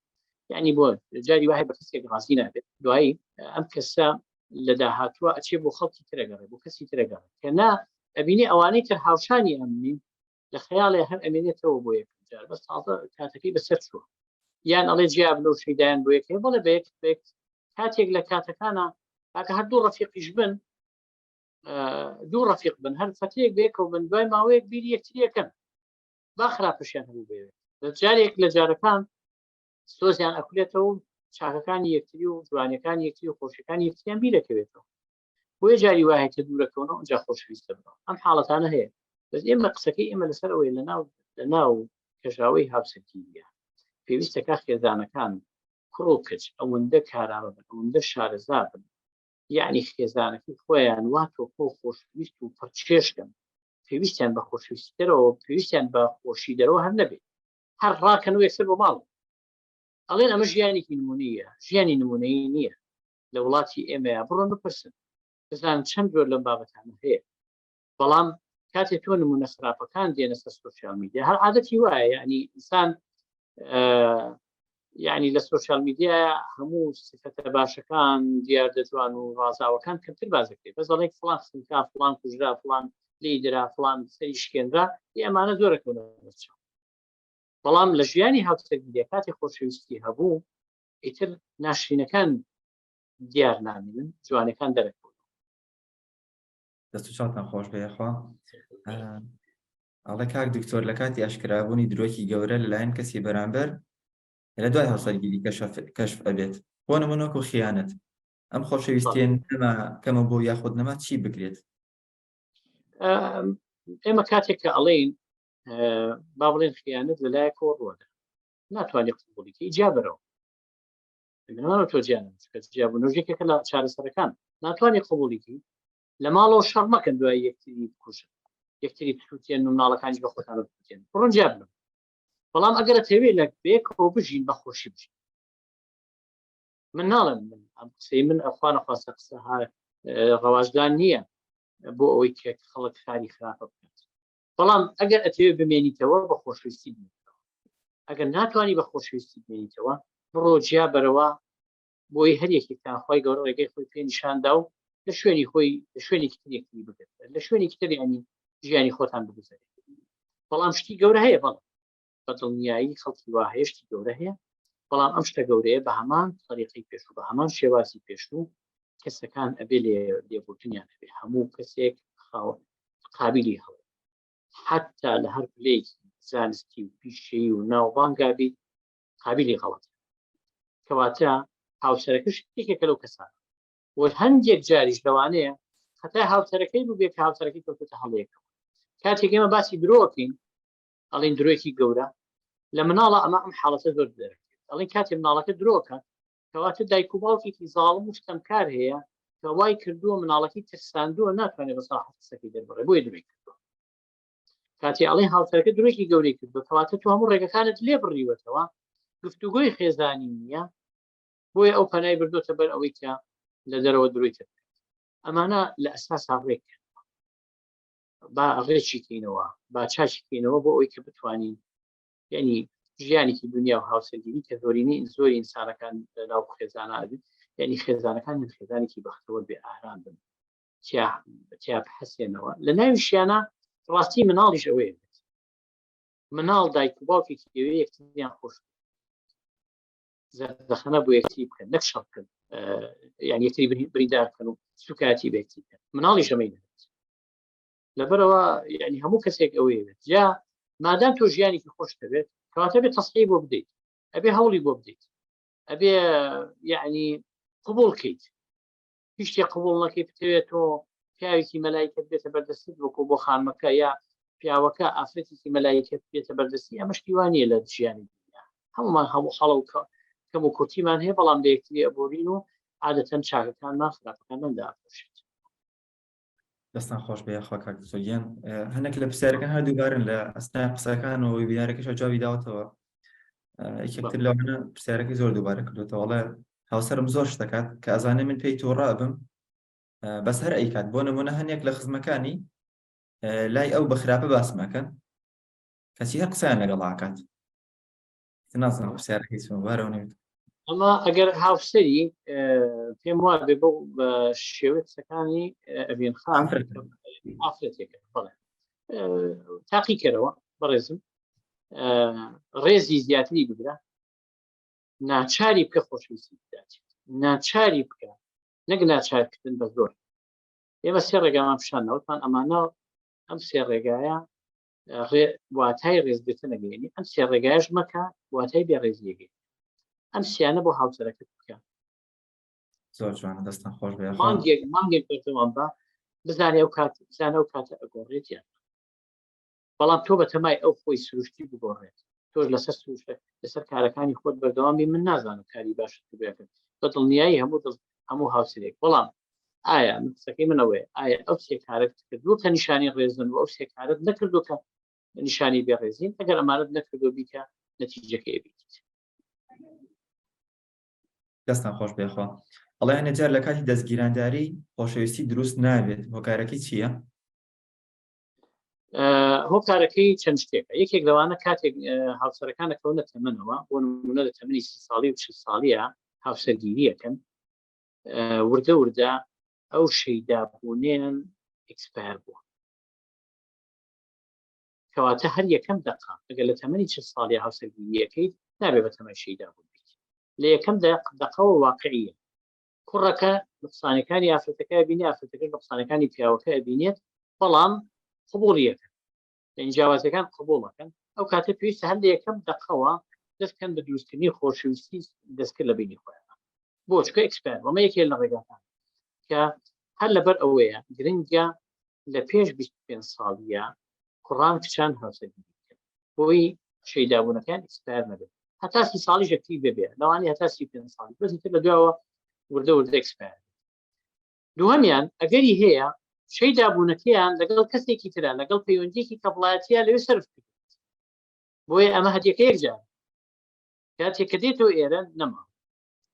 یعنی بۆ جاری وایە بە کەسێک ڕازی نابێت، دوایی ئەم کەسە لە داهاتووە ئەچێ بۆ خەڵکی ترەگەڕێ، بۆ کەسی ترەگەڕێ، کە نا ئەبینی ئەوانەی تر هاوشانی ئەم نین، لە خەیاڵێ هەر ئەمێنێتەوە بۆ یەکەم جار، بەس تازە کاتەکەی بەسەر چووە. یان ئەڵێ جیا بنەوە شەیدایان بۆ یەکێ، بەڵێ بە یەک بە یەک کاتێک لە کاتەکانە کاکە هەر دوو ڕەفیقیش بن، دوو ڕەفیق بن، هەر فەتەیەک بەیەکەوە بن، دوای ماوەیەک بیری یەکتریەکەن، با خراپەشیان هەبوو بێت. لە جارێک لە جارەکان سۆزیان ئەکولێتەوە و چاکەکانی یەکتری و جوانەکانی یەکتری و خۆشیەکانی یەکتریان بیرەکەوێتەوە. بۆیە جاری وایە کە دوورەکەونەوە ئەنجا خۆشەویست دەبنەوە. ئەم حاڵەتانە هەیە. بەس ئێمە قسەکەی ئێمە لەسەر ئەوەیە لەناو کەژاوەی هاوسەرگیریە پێویستە کا خێزانەکان کوڕ و کچ ئەوەندە کارامە بن، ئەوەندە شارەزا بن، یعنی خێزانەکەی خۆیان وا تۆکۆ خۆشویست و پڕچێژکەن، پێویستیان بە خۆشویستی دەرەوە، پێویستیان بە خۆشی دەرەوە هەر نەبێت، هەر ڕاکەن و یەکسەر بۆ ماڵ. ئەڵێن ئەمە ژیانێکی نمونەیە، ژیانی نمونەیی نییە لە وڵاتی ئێمەیە. بڕۆن بپرسن بزانن چەند جۆر لەم بابەتانە هەیە. بەڵام کاتێ تۆ نمونە خراپەکان دێنە سەر سۆشیال میدیا، هەر عادەتی وایە، یعنی ئینسان یعنی لە سۆشیال میدیا هەموو سفەتە باشەکان دیاردە جوان و ڕازاوەکان کەمتر باز دەکرێت، بەس دەڵێ فڵان خنکا، فڵان کوژرا، فڵان لێی درا، فڵان سەری شکێنرا، ئەمانە زۆرەکەونە بەرچاو. بەڵام لە ژیانی هاوسەرگیریە کاتێ خۆشەویستی هەبوو ئیتر ناشرینەکان دیار نامێنن، جوانەکان دەرەکەون. دەست و چاوتان خۆش بێ یاخوا. ئەڵێ کاک دکتۆر لە کاتی ئاشکرابوونی درۆکی گەورە لەلایەن کەسی بەرامبەر لە دوای هاوسەرگیری کەشف ئەبێت، بۆ نمونە وەکو خیانەت، ئەم خۆشەویستیە نەما کەمە بۆ یاخود نەما چی بکرێت؟ ئێمە کاتێک کە ئەڵێین با بڵێن خیانەت لەلایەکەوە ڕووەدا ناتوانێت قبوڵی کەی جیابەرەوە. منەوە تۆ جیان چونکە جیابوونەوە یەکێکە لە چارەسەرەکان ناتوانانی قبوڵیکی لە ماڵەوە شەڕ مەکەن دوای یەکتری بکوژن یەکتری بسووتێن و مناڵەکانیش بە خۆتان بسووتێن بڕۆن جیا بن بەڵام ئەگەر ئەتەوێ لە بێکەوە بژین بە خۆشی بژین من ناڵێم من ئەم قسەی من ئەخوا نەخواستە قسە ها ڕەواجدان نییە بۆ ئەوەی کە خەڵک کاری خراپە بکات بەڵام ئەگەر ئەتەوێ بمێنیتەوە بە خۆشەویستی بمێنیتەوە ئەگەر ناتوانانی بە خۆشەویستی بمێنیتەوە بڕۆ جیا بەرەوە بۆی هەر یەکێکتان خی گەورە ڕێگەی خۆی پێ نیشاندا و لە شوێنی خۆی لە شوێنێکی تر یەکتری بگرن لە شوێنێکی تر ینی ژیانی خۆتان بگوزەرێت بەڵام شتی گەورە هەیە بەڵام بە دڵنیایی خەڵکی وا هەیە شتی گەورە هەیە بەڵام ئەم شتە گەورەیە بە هەمان طریقەی پێشوو بە هەمان شێوازی پێشوو کەسەکان ئەبێ لێ لێبوردنیان هەبێ هەموو کەسێک خاوە قابلی هەڵێ حتا لە هەر پلەیەکی زانستی و پیشەیی و ناوبانگا بیت قابلی غەڵەت کەواتە هاوسەرەکەش یەکێکە لەو کەسانە و هەندێک جاریش لەوانەیە خەتای هاوسەرەکەی بووبێ کە هاوسەرەکەی کەوتوتە هەڵەیەکەوە کاتێک ئێمە باسی درۆکەین ئەڵین درۆیەکی گەورە لە مناڵە ئەمە ئەم حاڵەتە زۆر دەرەکەوێت ئەڵین کاتێ مناڵەکە درۆکە کەواتە دایک و باوکێکی زاڵم و ستەمکار هەیە کە وای کردووە مناڵەکەی ترساندووە ناتوانێت بە سەراحەت قسەکەی دەربڕێ بۆیە درۆی کردووە کاتێ ئەڵێ هاوسەرەکە درۆیەکی گەورەی کردووە کەواتە تۆ هەموو ڕێگەکانت لێ بڕیوەتەوە گفتوگۆی خێزانی نییە بۆیە ئەو پەنای بردوتە بەر ئەوەی کە لە دەرەوە درۆی کرد ئەمانە لە ئەساسا ڕێک با ڕێکی کەینەوە با چاکی کەینەوە بۆ ئەوەی کە بتوانین یعنی ژیانێکی دنیا و هاوسەرگیری کە زۆرینەی زۆری ئینسانەکان لە ناو خێزانە یعنی خێزانەکان خێزانێکی بەختەوەر بێ ئارام بن تیا بحەسێنەوە لە ناویشیانە ڕاستی مناڵیش ئەوەیە بێت مناڵ دایک و باوکێکی ئەوێ یەکتریان خۆش زەردەخەنە بۆ یەکتری بکەن نەک شەڕ بکەن یان یەکتری بریندار بکەن و سوکایەتی بە یەکتری بکەن مناڵیش ئەمەی دەوێت لەبەرەوە یعنی هەموو کەسێک ئەوەیە بێت جا مادام تۆ ژیانێکی خۆش دەبێت کەواتە بێت تەسحی بۆ بدەیت ئەبێ هەوڵی بۆ بدەیت ئەبێ یعنی قبول کەیت هیچ شتێک قبوڵ نەکەی بتەوێت تۆ پیاوێکی مەلایکەت بێتە بەردەستت وەکو بۆ خانمەکە یا پیاوەکە ئافرەتێکی مەلایکەت بێتە بەردەستی ئەمە شتی وا نییە لە ژیانی دنیا هەمومان هەموو هەڵە و کەم و کورتیمان هەیە بەڵام لە یەکتری ئەبۆرین و عادەتەن چاکەکانمان خراپەکانمان داپۆشێت. دەستان خۆش بێ یاخوا کاک دکتۆر گیان هەندێک لە پرسیارەکان هەر دووبارن لە ئەسنای قسەکان و وێبینارەکەش جوابی داوەتەوە یەکێکتر لەوانە پرسیارەکەی زۆر دووبارە کردوێتەوە ئەڵێ هاوسەرم زۆر شت دەکات کە ئەزانێ من پێی تووڕە ئەبم بەس هەر ئەیکات بۆ نمونە هەنێک لە خزمەکانی لای ئەو بە خراپە باسمەکەن کەچی هەر قسەیان لەگەڵ ئاکات نازانم پرسیارەکەی چۆن بارەوە نەبێت ئەمە ئەگەر هاوسەری پێم وا بێ بەو بە شێوەی قسەکانی ئەڤین خان ئافرەتێکە بەڵێ تاقیکەرەوە بەڕێزم ڕێزی زیاتری بگرە ناچاری بکە خۆشەویستی بدات ناچاری بکە نەک ناچارکردن بە زۆر ئێمە سێ ڕێگامان پیشان نەوتمان ئەمانە ئەم سێ ڕێگایە واتای ڕێزگرتن ئەگەیەنی ئەم سێ ڕێگایش مەکە واتای بێ ڕێزیەگەی ئەم سیانە بۆ هاوسەرەکەت بکە زۆر جوانە دەستان خۆش بێ مانگێک مانگێک بەردەوام بە بزانێ ئەو کات بزانە ئەو کاتە ئەگۆڕێت یان بەڵام تۆ بەتەمای ئەو خۆی سروشتی بگۆڕێت تۆش لەسەر سروشتە لەسەر کارەکانی خۆت بەردەوام بی من نازانم کاری باشت کردوێت بە دڵنیایی هەموو دڵ هەموو هاوسەرێک بەڵام ئایا من قسەکەی من ئەوەیە ئایا ئەو سێ کارت کردووە کە نیشانی ڕێزن و ئەو سێ کارت نەکردووە کە نیشانی بێڕێزین ئەگەر ئەمانەت نەکردو بیکە نەتیجەکەی بیت دەستان خۆش بێخوا ئەڵێ هەنێ جار لە کاتی دەستگیرانداری خۆشەویستی دروست نابێت هۆکارەکەی چییە؟ هۆکارەکەی چەند شتێکە یەکێک لەوانە کاتێک هاوسەرەکان دەکەونە تەمەنەوە بۆ نمونە لە تەمەنی سی ساڵی و چل ساڵیە هاوسەرگیریەکەن وردە وردە ئەو شەیدابوونیان expire بووە کەواتە هەر یەکەم دقە ئەگەر لە تەمەنی چ ساڵی هاوسەرگیریەکەی نابێ بە تەمەن شەیدا بوون بیت لە یەکەم دقەوە واقعیە کوڕەکە نقصانەکانی ئافرەتەکە بینی ئافرەتەکە نقصانەکانی پیاوەکە ئەبینێت بەڵام قبوڵیەکە یعنی جیاوازەکان قبوڵەکەن ئەو کاتە پێویستە هەر لە یەکەم دەقەوە دەستکەن بە دروستکردنی خۆشەویستی دەستکرد لە بینی خۆیان بۆ چکە expire ئەمە یەکێ لە ڕێگاکان کە هەر لەبەر ئەوەیە گرنگە لە پێش 25 ساڵیە کوڕان کچان هاوسەرگیری بکەن بۆی شەیدابوونەکان expire نەبێت. هەتا 30 ساڵیش active ببێ، لەوانەیە هەتا 35 ساڵی، بەس تر لە دواوە وردە وردە expire. دووهەمیان ئەگەری هەیە شەیدابوونەکەیان لەگەڵ کەسێکی ترا، لەگەڵ پەیوەندیەکی couple ایەتیە لەوێ سەرف کرد، بۆیە ئەمە هەدیەکە یەکجار کاتێک کە دێتەوە ئێرە نەما.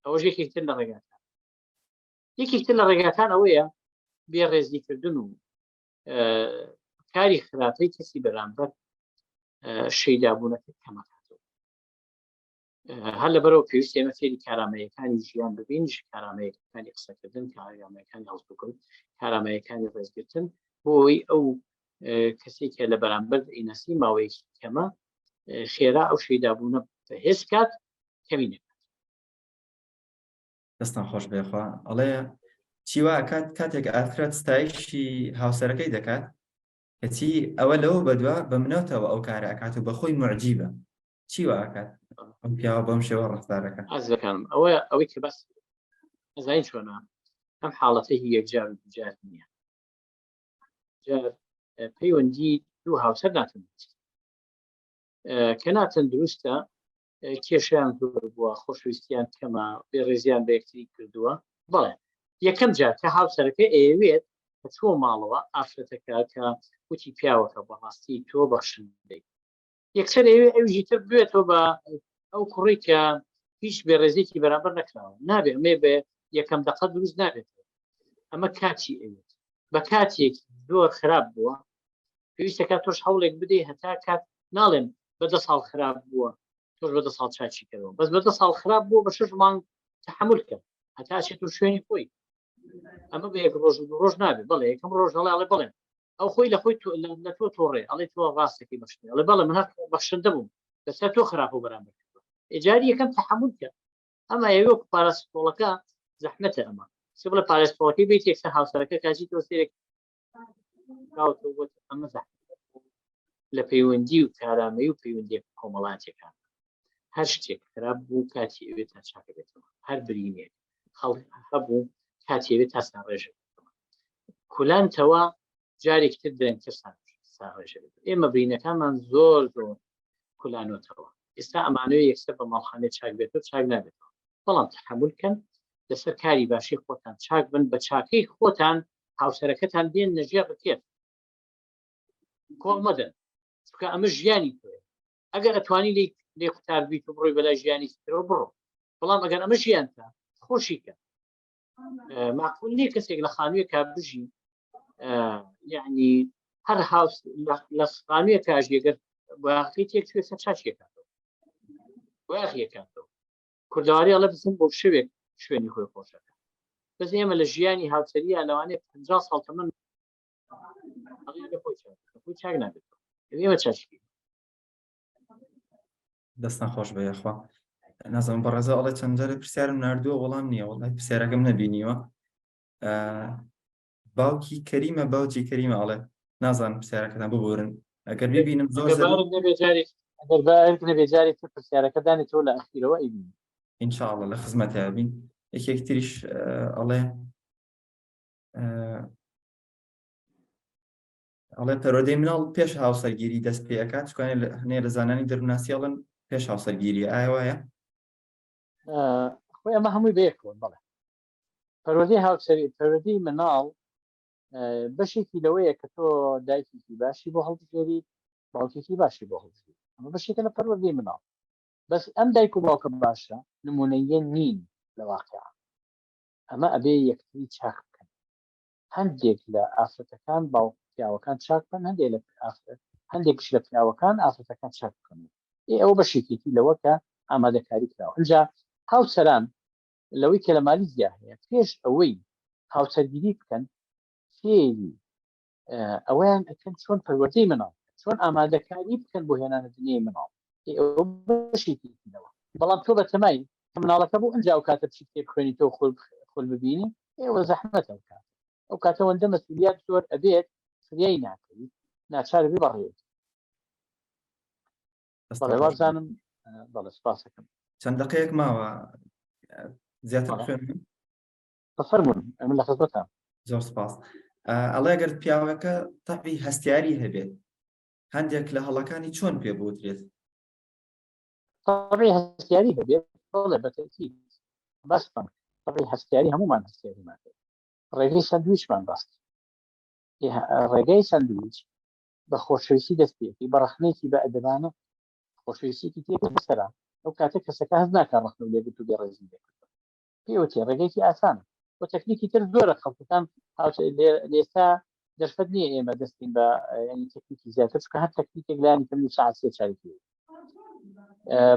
ئەوەش یەکێک تر لە ڕێگاکان. یەکێک تر لە ڕێگاکان ئەوەیە بێڕێزیکردن و کاری خراپەی کەسی بەرامبەر شەیدابوونەکە کەمەکاتەوە. هەر لەبەرەوە پێویست ئێمە فێری کارامەیەکانی ژیان ببین، کارامەیەکانی قسەکردن، کارامەیەکانی هەڵسوکەوت، کارامەیەکانی ڕێزگرتن، بۆ ئەوەی ئەو کەسێک کە لە بەرامبەر ئیناسی ماوەیەکی کەمە خێرا ئەو شەیدابوونە بەهێز کات، کەمی نەکات. دەستان خۆش بێخوا. ئەڵێ چی وا کات کاتێک ئافرەت ستایشی هاوسەرەکەی دەکات، کەچی ئەوە لەوە بەدوا بە منەتەوە ئەو کارە ئەکات و بەخۆی معجیبە، چی وا ئەکات ئەم پیاوە بەم شێوە ڕەفتارەکە؟ ئازیزەکانم ئەوە ئەوەی کە باس ئەزانین چۆنە، ئەم حاڵەتە هی یەکجار و دووجار نییە. جار پەیوەندی دوو هاوسەر ناتەندروست، کە ناتەندروستە کێشیان زۆر بووە، خۆشەویستیان کەمە، بێڕێزیان بە یەکتری کردووە. بەڵێ یەکەم جار کە هاوسەرەکە ئەیەوێت کە چووە ماڵەوە ئافرەتەکە کە وتی پیاوەکە بەڕاستی تۆ بەخشندەی، یەکسەر ئەوێ ئەویشی تر بوێتەوە بە ئەو کوڕی کە هیچ بێڕێزێکی بەرامبەر نەکراوە. نابێ ئەمێ بە یەکەم دەقە دروست نابێت، ئەمە کاتی ئەوێت، بە کاتێک زۆر خراپ بووە پێویستەکە تۆش هەوڵێک بدەی هەتا کات، ناڵێم بە 10 ساڵ خراپ بووە تۆش بە 10 ساڵ چاچی کەەوە، بەس بە 10 ساڵ خراپ بووە بە شش مانگ تحمل کە هەتا چێت و شوێنی خۆی. ئەمە بە یەک ڕۆژ و دوو ڕۆژ نابێت. بەڵێ یەکەم ڕۆژ هەڵێ ئەڵێ بەڵێ ئەو خۆی لە خۆی لە تۆ تۆڕێ، ئەڵێ تۆ ڕاستەکەی بەخشنی، ئەڵێ بەڵێ من هەر بەخشندە بووم لەسەر تۆ خراپ و بەرامبەر کردووە. ئێجاری یەکەم تحمل کە ئەمە ئەوێ وەکو پاراسیتۆڵەکە زەحمەتە. ئەمە چ بڵێ پاراسیتۆڵەکەی بیت یەکسەر هاوسەرەکە کاچی تۆ سێرێک ئەمە زەحمەتە لە پەیوەندی و کارامەی و پەیوەندیە کۆمەڵاتیەکان. هەر شتێک خراپ بوو کاتی ئەوێت تا چاکە بێتەوە، هەر برینێک خەڵک هەبوو کاتی ئەوێت تا ساڕێژە بێتەوە، کولانتەوە جارێکی تر درەنگتر ساڕێژە بێت. ئێمە برینەکانمان زۆر زۆر کولانۆتەوە، ئێستا ئەمانەوێ یەکسەر بە ماڵخانێ چاک بێتەوە، چاک نابێتەوە. بەڵام تحمل کەن، لەسەر کاری باشی خۆتان چاک بن، بە چاکەی خۆتان هاوسەرەکەتان بێن نەژێر ڕکێف کۆڵ مەدەن، چونکە ئەمە ژیانی تۆیە. ئەگەر ئەتوانی لێ لێ قوتار بیت و بڕۆی بەلای ژیانی ترەوە بڕۆ، بەڵام ئەگەر ئەمە ژیانتە خۆشی کە. معقول نییە کەسێک لە خانوویەکە بژی، یعنی هەر هاوس لە خانوویەکە ژێگەر بۆیاخەکەی تێک چوێ سەر چاچیەکاتەوە، بۆیاخیەکاتەوە. کوردەواری ئەڵێ بزن بۆ شوێک شوێنی خۆی خۆشەکە. بەس ئێمە لە ژیانی هاوسەریە لەوانەیە 50 ساڵ تەمەن خۆی چاک نابێت، ئێمە چاچی. دەستان خۆش بێ یاخوا. نازانم بەڕێزە ئەڵێ چەند جارێ پرسیارم ناردووە وەڵام نییە، وەڵای پرسیارەکەم نەبینیوە. باوکی کەریمە، باوکی کەریمە ئەڵێ نازانم پرسیارەکەتان ببورن ئەگەر ببینم زۆر ئەگەر بارک نەبێ جارێک تر پرسیارەکە دانێتەوە لە ئەخیرەوە ئەیبینم. ئینشاءڵڵا لە خزمەتیا بین. یەکێک تریش ئەڵێ ئەڵێ پەروەردەی مناڵ پێش هاوسەرگیری دەست پێ ئەکات، چکانێ هەنێ لە زانانی دەروونناسی ئەڵێن پێش هاوسەرگیری، ئایا وایە؟ خۆی ئەمە هەمووی بەیەکەوە. بەڵێ پەروەردەی هاوسەری، پەروەردەی مناڵ بەشێکی لەوەیە کە تۆ دایکێکی باشی بۆ هەڵبژێری، باوکێکی باشی بۆ هەڵبژێری، ئەمە بەشێکە لە پەروەردەی مناڵ. بەس ئەم دایک و باوکە باشە نمونەیە نین لە واقع، ئەمە ئەبێ یەکتری چاک بکەن. هەندێک لە ئافرەتەکان باوک پیاوەکان چاک بکەن، هەندێک لە ئافرەت هەندێکش لە پیاوەکان ئافرەتەکان چاک بکەن. ئێ ئەوە بەشێکێتی لەوە کە ئامادەکاری کراوە. ئینجا هاوسەران لەوەی کە لە مالیزیا هەیە پێش ئەوەی هاوسەرگیری بکەن فێری ئەوەیان ئەکەن چۆن پەروەردەی مناڵ، چۆن ئامادەکاری بکەن بۆ هێنانە دنیای مناڵ. ئەوە بەشێکی لەوە. بەڵام تۆ بەتەمای کە مناڵەکە بوو ئینجا ئەو کاتە بچیت کتێب بخوێنیتەوە خۆل ببینی، ئێوە زەحمەتە ئەو کاتە. ئەو کاتە وەندە مەسئولیات زۆر ئەبێت فریای ناکەویت، ناچار بی بەڕێوەی. بەڵێ وابزانم. بەڵێ سپاسەکەم. چەند دقەیەک ماوە زیاتر بخوێنم؟ فەرموون ئەمن لە خزمەتام. زۆر سپاس. ئەڵێ ئەگەر پیاوەکە تەبعی هەستیاری هەبێت هەندێک لە هەڵەکانی چۆن پێ بوترێت؟ طبعی هەستیاری هەبێت بەڵێ بە تەئکید باسمان طبعی هەستیاری هەمومان هەستیاریمان هەیە ڕێگەی سەندویچمان باس ڕێگەی سەندویچ بە خۆشەویستی دەست پێکی بە ڕەخنەیەکی بە ئەدەبانە خۆشەویستیکی تێکە بەسەرا ئەو کاتە کەسەکە هەست ناکە ڕەخنە و لێگرت و بێڕێزی لێکردووە پێوەتی ڕێگەیەکی ئاسانە و تەکنیکی تر زۆرە خەڵکەکان لێستا دەرفەت نییە ئێمە دەستین بە ینی تەکنیکی زیاتر چکە هەر تەکنیکێک لانی کەم ساعت سێ چارێکی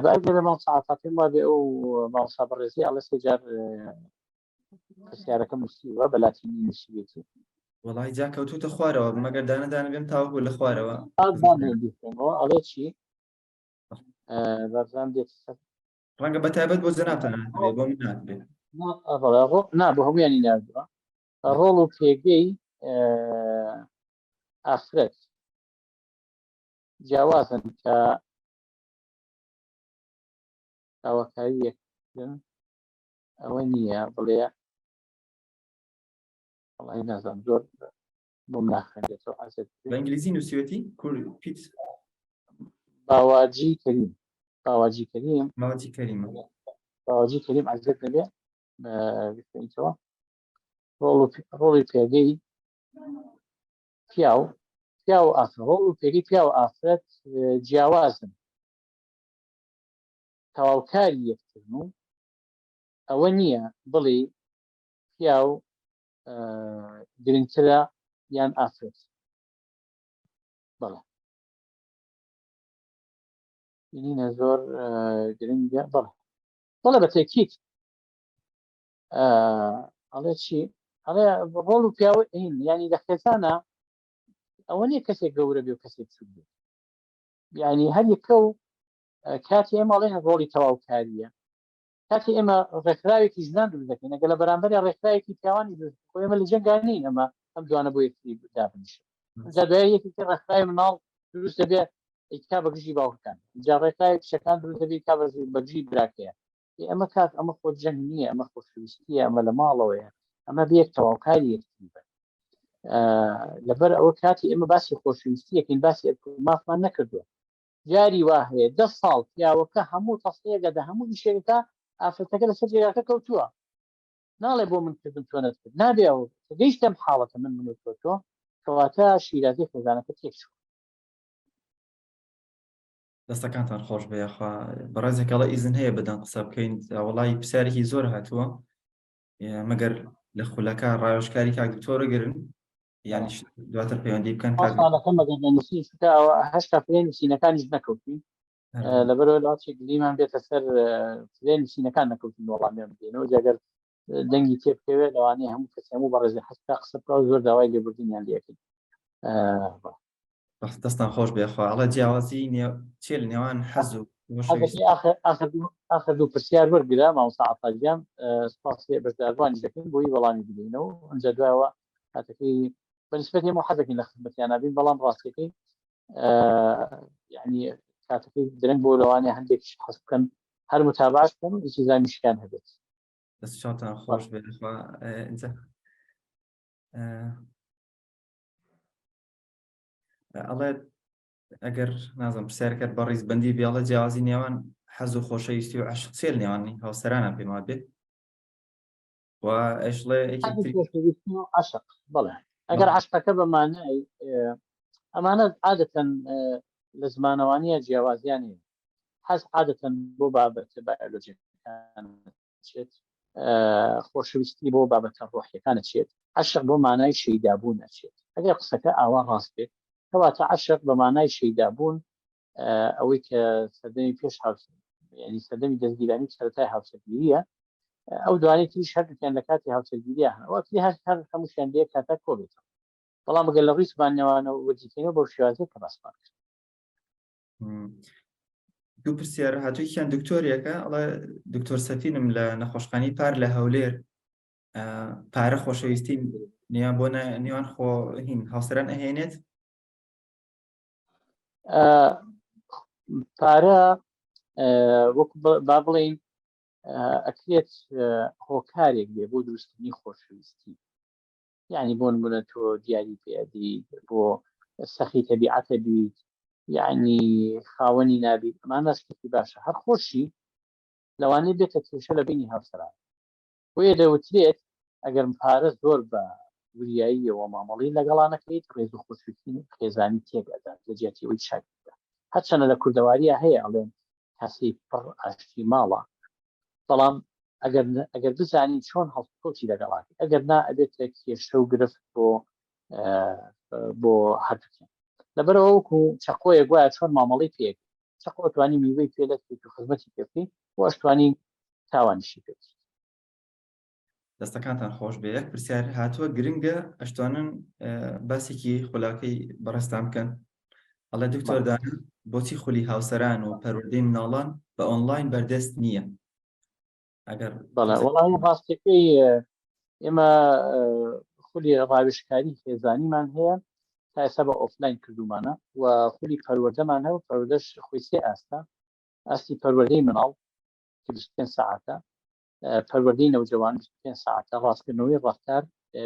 بە ئەگەر مامۆستا پێم وابێ ئەو مامۆستا بەڕێزی ئەڵێ سێ جار پرسیارەکە نووسیوە بە لاتینی نووسیوێتی. وەڵی جا کەوتوتە خوارەوە مەگەر دانە دانە بێم تاوەکو لە خوارەوە ئەڵێ چی بەرزان دێت ڕەنگە بە تایبەت بۆ جەنابتان هاتبێ بۆ من ناتبێ نا بۆ هەمویانی ناردووە ڕۆڵ و پێگەی ئافرەت جیاوازن کە داواکاریەک ئەوە نییە بڵێ وەڵی نازانم زۆر بۆم ناخوێندێتەوە عەزێت بە ئینگلیزی نووسیوەتی کور پیت باواجی کەریم باواجی کەریم باواجی کەریمە باواجی کەریم عەزێت نەبێ بخوێنیتەوە ڕۆڵی پێگەی پیاو پیاو ئافرەت ڕۆڵ و پێگەی پیاو ئافرەت جیاوازن تەواوکاری یەکترن و ئەوە نییە بڵێ پیاو گرنگترە یان ئافرەت بەڵێ بینینە زۆر گرنگە بەڵێ بەڵێ بە تێکیت ئەڵێ چی ئەڵێ ڕۆڵ و پیاوە هین ینی لە خێزانە ئەوە نییە کەسێک گەورە بێ و کەسێک بچوک بێ یعنی هەر یەکە و کاتی ئێمە ئەڵێن ڕۆڵی تەواوکاریە کاتی ئێمە ڕێکخراوێکی ژنان دروست دەکەین ئەگەر لە بەرامبەر ڕێکخراوێکی پیاوانی دروست خۆ ئێمە لە جەنگا نین ئەمە ئەم دوانە بۆ یەکتری دابنیشن جا دوای یەکێکی ڕێکخراوی مناڵ دروست دەبێ ئیکا بە گژی باوکەکان جا ڕێکخراوی کچەکان دروست دەبێ کا بە گژی براکەیە ئەمە کاک ئەمە خۆ جەنگ نییە ئەمە خۆشەویستیە ئەمە لە ماڵەوەیە ئەمە بێت تەواوکاری یەکتری بن لەبەر ئەوە کاتی ئێمە باسی خۆشەویستیەکەین باسی ئەرک و مافمان نەکردووە جاری وا هەیە دە ساڵ پیاوەکە هەموو تەسڵیەک دەدا هەموو ئیشێکەکە ئافرەتەکە لەسەر جێگاکە کەوتووە ناڵێ بۆ من کردم تۆ نەتکرد نابێ ئەو گەیشتم حاڵەتە من من و تۆ تۆ کەواتە شیرازی خێزانەکە تێکچوو. دەستەکانتان خۆش بێ یاخوا بەڕێزێک ئەڵێ ئیزن هەیە بەدەنگ قسە بکەین وەڵی پرسیارێکی زۆر هاتووە مەگەر لە خولەکە ڕاوێژکاری کاک دکتۆرە گرن یانیش دواتر پەیوەندی بکەن کاک ساڵەکە مەگەر لە نووسین چونکە ئەوە هەشتا فرێ نووسینەکانیش نەکەوتین لەبەرەوە لاچێک گلیمان بێتە سەر فرێ نووسینەکان نەکەوتین وەڵامیان بدەینەوە جگەر دەنگی تێ بکەوێت لەوانەیە هەموو کەس هەموو بەڕێزی حەز بکا قسە بکا و زۆر داوای لێبوردنیان لێ ئەکەین دەستان خۆش بێ خوا ئەڵێ جیاوازی چیە لە نێوان حەز و خۆشەویستی؟ ئاخر دوو پرسیار وەرگرە مامۆستا عەتا گیان سپاسی بەشداربووانی دەکەین بۆی وەڵامی بدەینەوە ئەنجا دوایەوە کاتەکەی بەنسبەت ئێمە حەزەکەین لە خزمەتیانە بین بەڵام ڕاستیەکەی یعنی کاتەکەی درەنگ بۆ لەوانەیە هەندێک حەز بکەن هەر متابعەش بکەن و ئیلتیزامیشیان هەبێت. دەست چاوتان خۆش بێ خوا ئینجا ئەڵێ ئەگەر نازم پرسیارکەت بە ڕیزبندی بێڵە جیاوازی نێوان حەز و خۆشەویستی و عشق چێ نێوانی هاوسەرانە پێم وابێت و ئەشڵێ عشق بەڵێ ئەگەر عشقەکە بە مانای ئەمانە عادەتەن لە زمانەوانیە جیاوازیان نیە حەز عادەتەن بۆ بابەتە بایۆلۆجیەکان چێت خۆشەویستی بۆ بابەتە ڕۆحیەکان ئەچێت، عەشق بۆ مانای شەیدابوون ئەچێت. ئەگەر قسەکە ئاوا ڕاست بێت، کەواتە عەشق بە مانای شەیدابوون ئەوەی کە سەردەمی پێش هاوسەر یعنی سەردەمی دەستگیرانی و سەرەتای هاوسەرگیریە، ئەو دوانەی تریش هەردووکیان لە کاتی هاوسەرگیریە هەن، ئەوە تری هەر هەر هەمووشیان لە یەک کاتا کۆبێتەوە. بەڵام ئەگەر لە ڕووی زمانەوانەوە وەرگیکەینەوە بەو شێوازەی کە باسمان کرد. دوو پرسیار هاتوویان دکتۆرێکە ئەڵێ دکتۆر سەفینم لە نەخۆشخانی پار لە هەولێر پارە خۆشەویستی نیان بۆ نێوان خۆ هین هاوسەران ئەهێنێت پارە وەکو با بڵین ئەکرێت هۆکارێک بێ بۆ دروستکردنی خۆشەویستی یعنی بۆ نمونە تۆ دیاری پێدی بۆ سەخی تەبیعەتە بیت. یعنی خاوەنی نابیت، ئەمانە شتێکی باشە. هەر خۆشی لەوانەیە بێتە کێشە لە بینی هاوسەران. بۆیە دەوترێت ئەگەر پارە زۆر بە وریاییەوە مامەڵەی لەگەڵا نەکەیت، ڕێز و خۆشویستی خێزانی تێک ئەدات لە جیاتی ئەوەی چاک بکات. هەرچەنە لە کوردەواریا هەیە ئەڵێن کاسەی پڕ ئاشتی ماڵە، بەڵام ئەگەر ئەگەر بزانی چۆن هەڵسوکەوتی لەگەڵا کەی، ئەگەر نا ئەبێتە کێشە و گرفت بۆ بۆ هەردووکیان. لەبەرئەوە وەکو چەقۆیەک وایە چۆن مامەڵەی پێ ئەکەی. چەقۆ ئەتوانی میوەی پێ لەت بکەیت و خزمەتی پێ بکەیت و ئەشتوانی تاوانیشی پێ بکەیت. دەستەکانتان خۆش بێ. یەک پرسیار هاتووە گرنگە، ئەشتوانن باسێکی خولاکەی بەڕێزتان بکەن. ئەڵێ دکتۆر دانا بۆچی خولی هاوسەران و پەروەردەی مناڵان بە ئۆنلاین بەردەست نییە؟ ئەگەر بەڵێ وەڵام ڕاستەکەی ئێمە خولی ڕاوێژکاری خێزانیمان هەیە تا ئێستا بە ئۆفلاین کردومانە و خولی پەروەردەمان هەیە و پەروەردەش خۆی سێ ئاستە، ئاستی پەروەردەی مناڵ کە 25 سەعاتە، پەروەردەی نەوجەوان 25 سەعاتە، ڕاستکردنەوەی ڕەفتار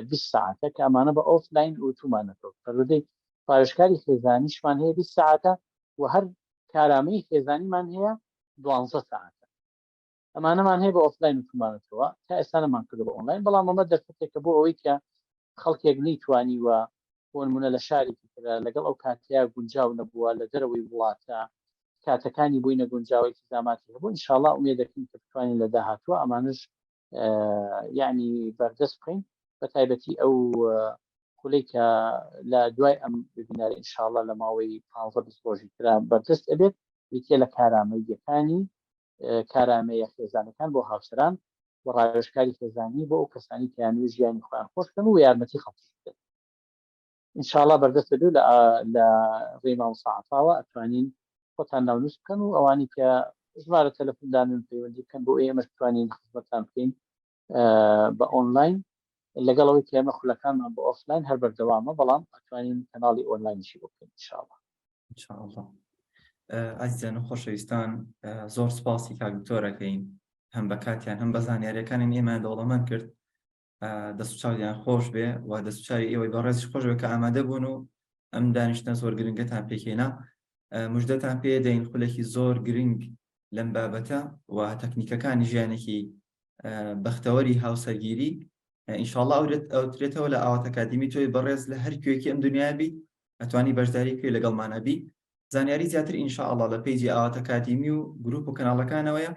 20 سەعاتە کە ئەمانە بە ئۆفلاین وتومانەتەوە. پەروەردەی ڕاوێژکاری خێزانیشمان هەیە 20 سەعاتە و هەر کارامەی خێزانیمان هەیە 12 سەعاتە. ئەمانەمان هەیە بە ئۆفلاین وتومانەتەوە، تا ئێستا نەمان کردو بە ئۆنلاین، بەڵام ئەمە دەرفەتێکە بۆ ئەوەی کە خەڵکێک نەیتوانیوە بۆ نمونە لە شارێکی ترە لەگەڵ ئەو کاتەیە گونجاو نەبووە، لە دەرەوەی وڵاتە کاتەکانی بۆی نەگونجاوە، ئیلتیزاماتی هەبوو. ئینشاڵڵا ئومێد دەکەین کە بتوانین لە داهاتووە ئەمانەش یعنی بەردەست بکەین، بە تایبەتی ئەو خولەی کە لە دوای ئەم وێبینارە ئینشاڵڵا لە ماوەی 15 20 ڕۆژی ترا بەردەست ئەبێت، بریتیە لە کارامەییەکانی کارامەیە خێزانەکان بۆ هاوسەران و ڕاوێژکاری خێزانی بۆ ئەو کەسانی کە یانوێ ژیانی خۆیان خۆش بکەن و یارمەتی خەڵکی بدەن. ئینشاڵا بەردەست دەبێت لە لە ڕێی مامۆستا عەتاوە ئەتوانین خۆتان ناونووس بکەن و ئەوانی کە ژمارە تەلەفۆن دانن پەیوەندی بکەن بۆ ئێمەش بتوانین خزمەتتان بکەین بە ئۆنلاین، لەگەڵ ئەوەی کە ئێمە خولەکانمان بە ئۆفلاین هەر بەردەوامە، بەڵام ئەتوانین کەناڵی ئۆنلاینیشی بۆ بکەین ئینشاڵا. ئینشاءاللە. ئازیزان و خۆشەویستان زۆر سپاسی کاک دکتۆرەکەین، هەم بە کاتیان هەم بە زانیاریەکانیان ئێمە دەوڵەمەند کرد. دەست و چاویان خۆش بێ و دەست و چاوی ئێوەی بەڕێزیش خۆش بێ کە ئامادە بوون و ئەم دانیشتنە زۆر گرنگەتان پێکهێنا. مژدەتان پێ دەین خولێکی زۆر گرنگ لەم بابەتە و تەکنیکەکانی ژیانێکی بەختەوەری هاوسەرگیری ئینشاءاللە ئەوترێتەوە لە ئاوات ئەکادیمی. تۆی بەڕێز لە هەر کوێکی ئەم دنیا بی ئەتوانی بەشداری بکەی لەگەڵمانە بی. زانیاری زیاتر ئینشاءاللە لە پەیجی ئاوات ئەکادیمی و گروپ و کەناڵەکانەوەیە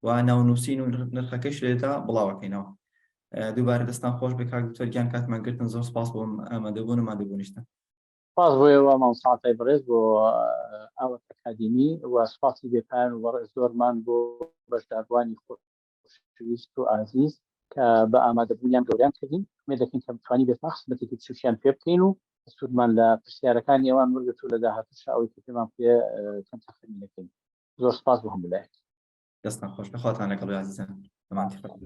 و ناونووسین و نرخەکەش لێدا بڵاوەکەینەوە. دووبارە دەستان خۆش بێ کاک دکتۆر گیان، کاتمان گرتن، زۆر سپاس بۆ ئامادەبوون و مادەبوونیشتان. سپاس بۆ ئێوە مامۆستا عەتای بەڕێز بۆ ئاوات ئەکادیمی و سپاسی بێپایان و بەڕێز زۆرمان بۆ بەشداربووانی خۆشەویست و ئازیز کە بە ئامادەبوونیان گەوریان کردین. ئومێد دەکەین کە بتوانین بێتمان خزمەتێکی بچووکیان پێ بکەین و سوودمان لە پرسیارەکانی ئەوان وەرگرت و لە داهاتووشا ئەوەی کە پێمان پێ کەمتەرخەمی نەکەین. زۆر سپاس بۆ هەموو لایەک. دەستان خۆش بێ، خواتان لەگەڵ بێ ئازیزان. ئەمانتی خۆتان.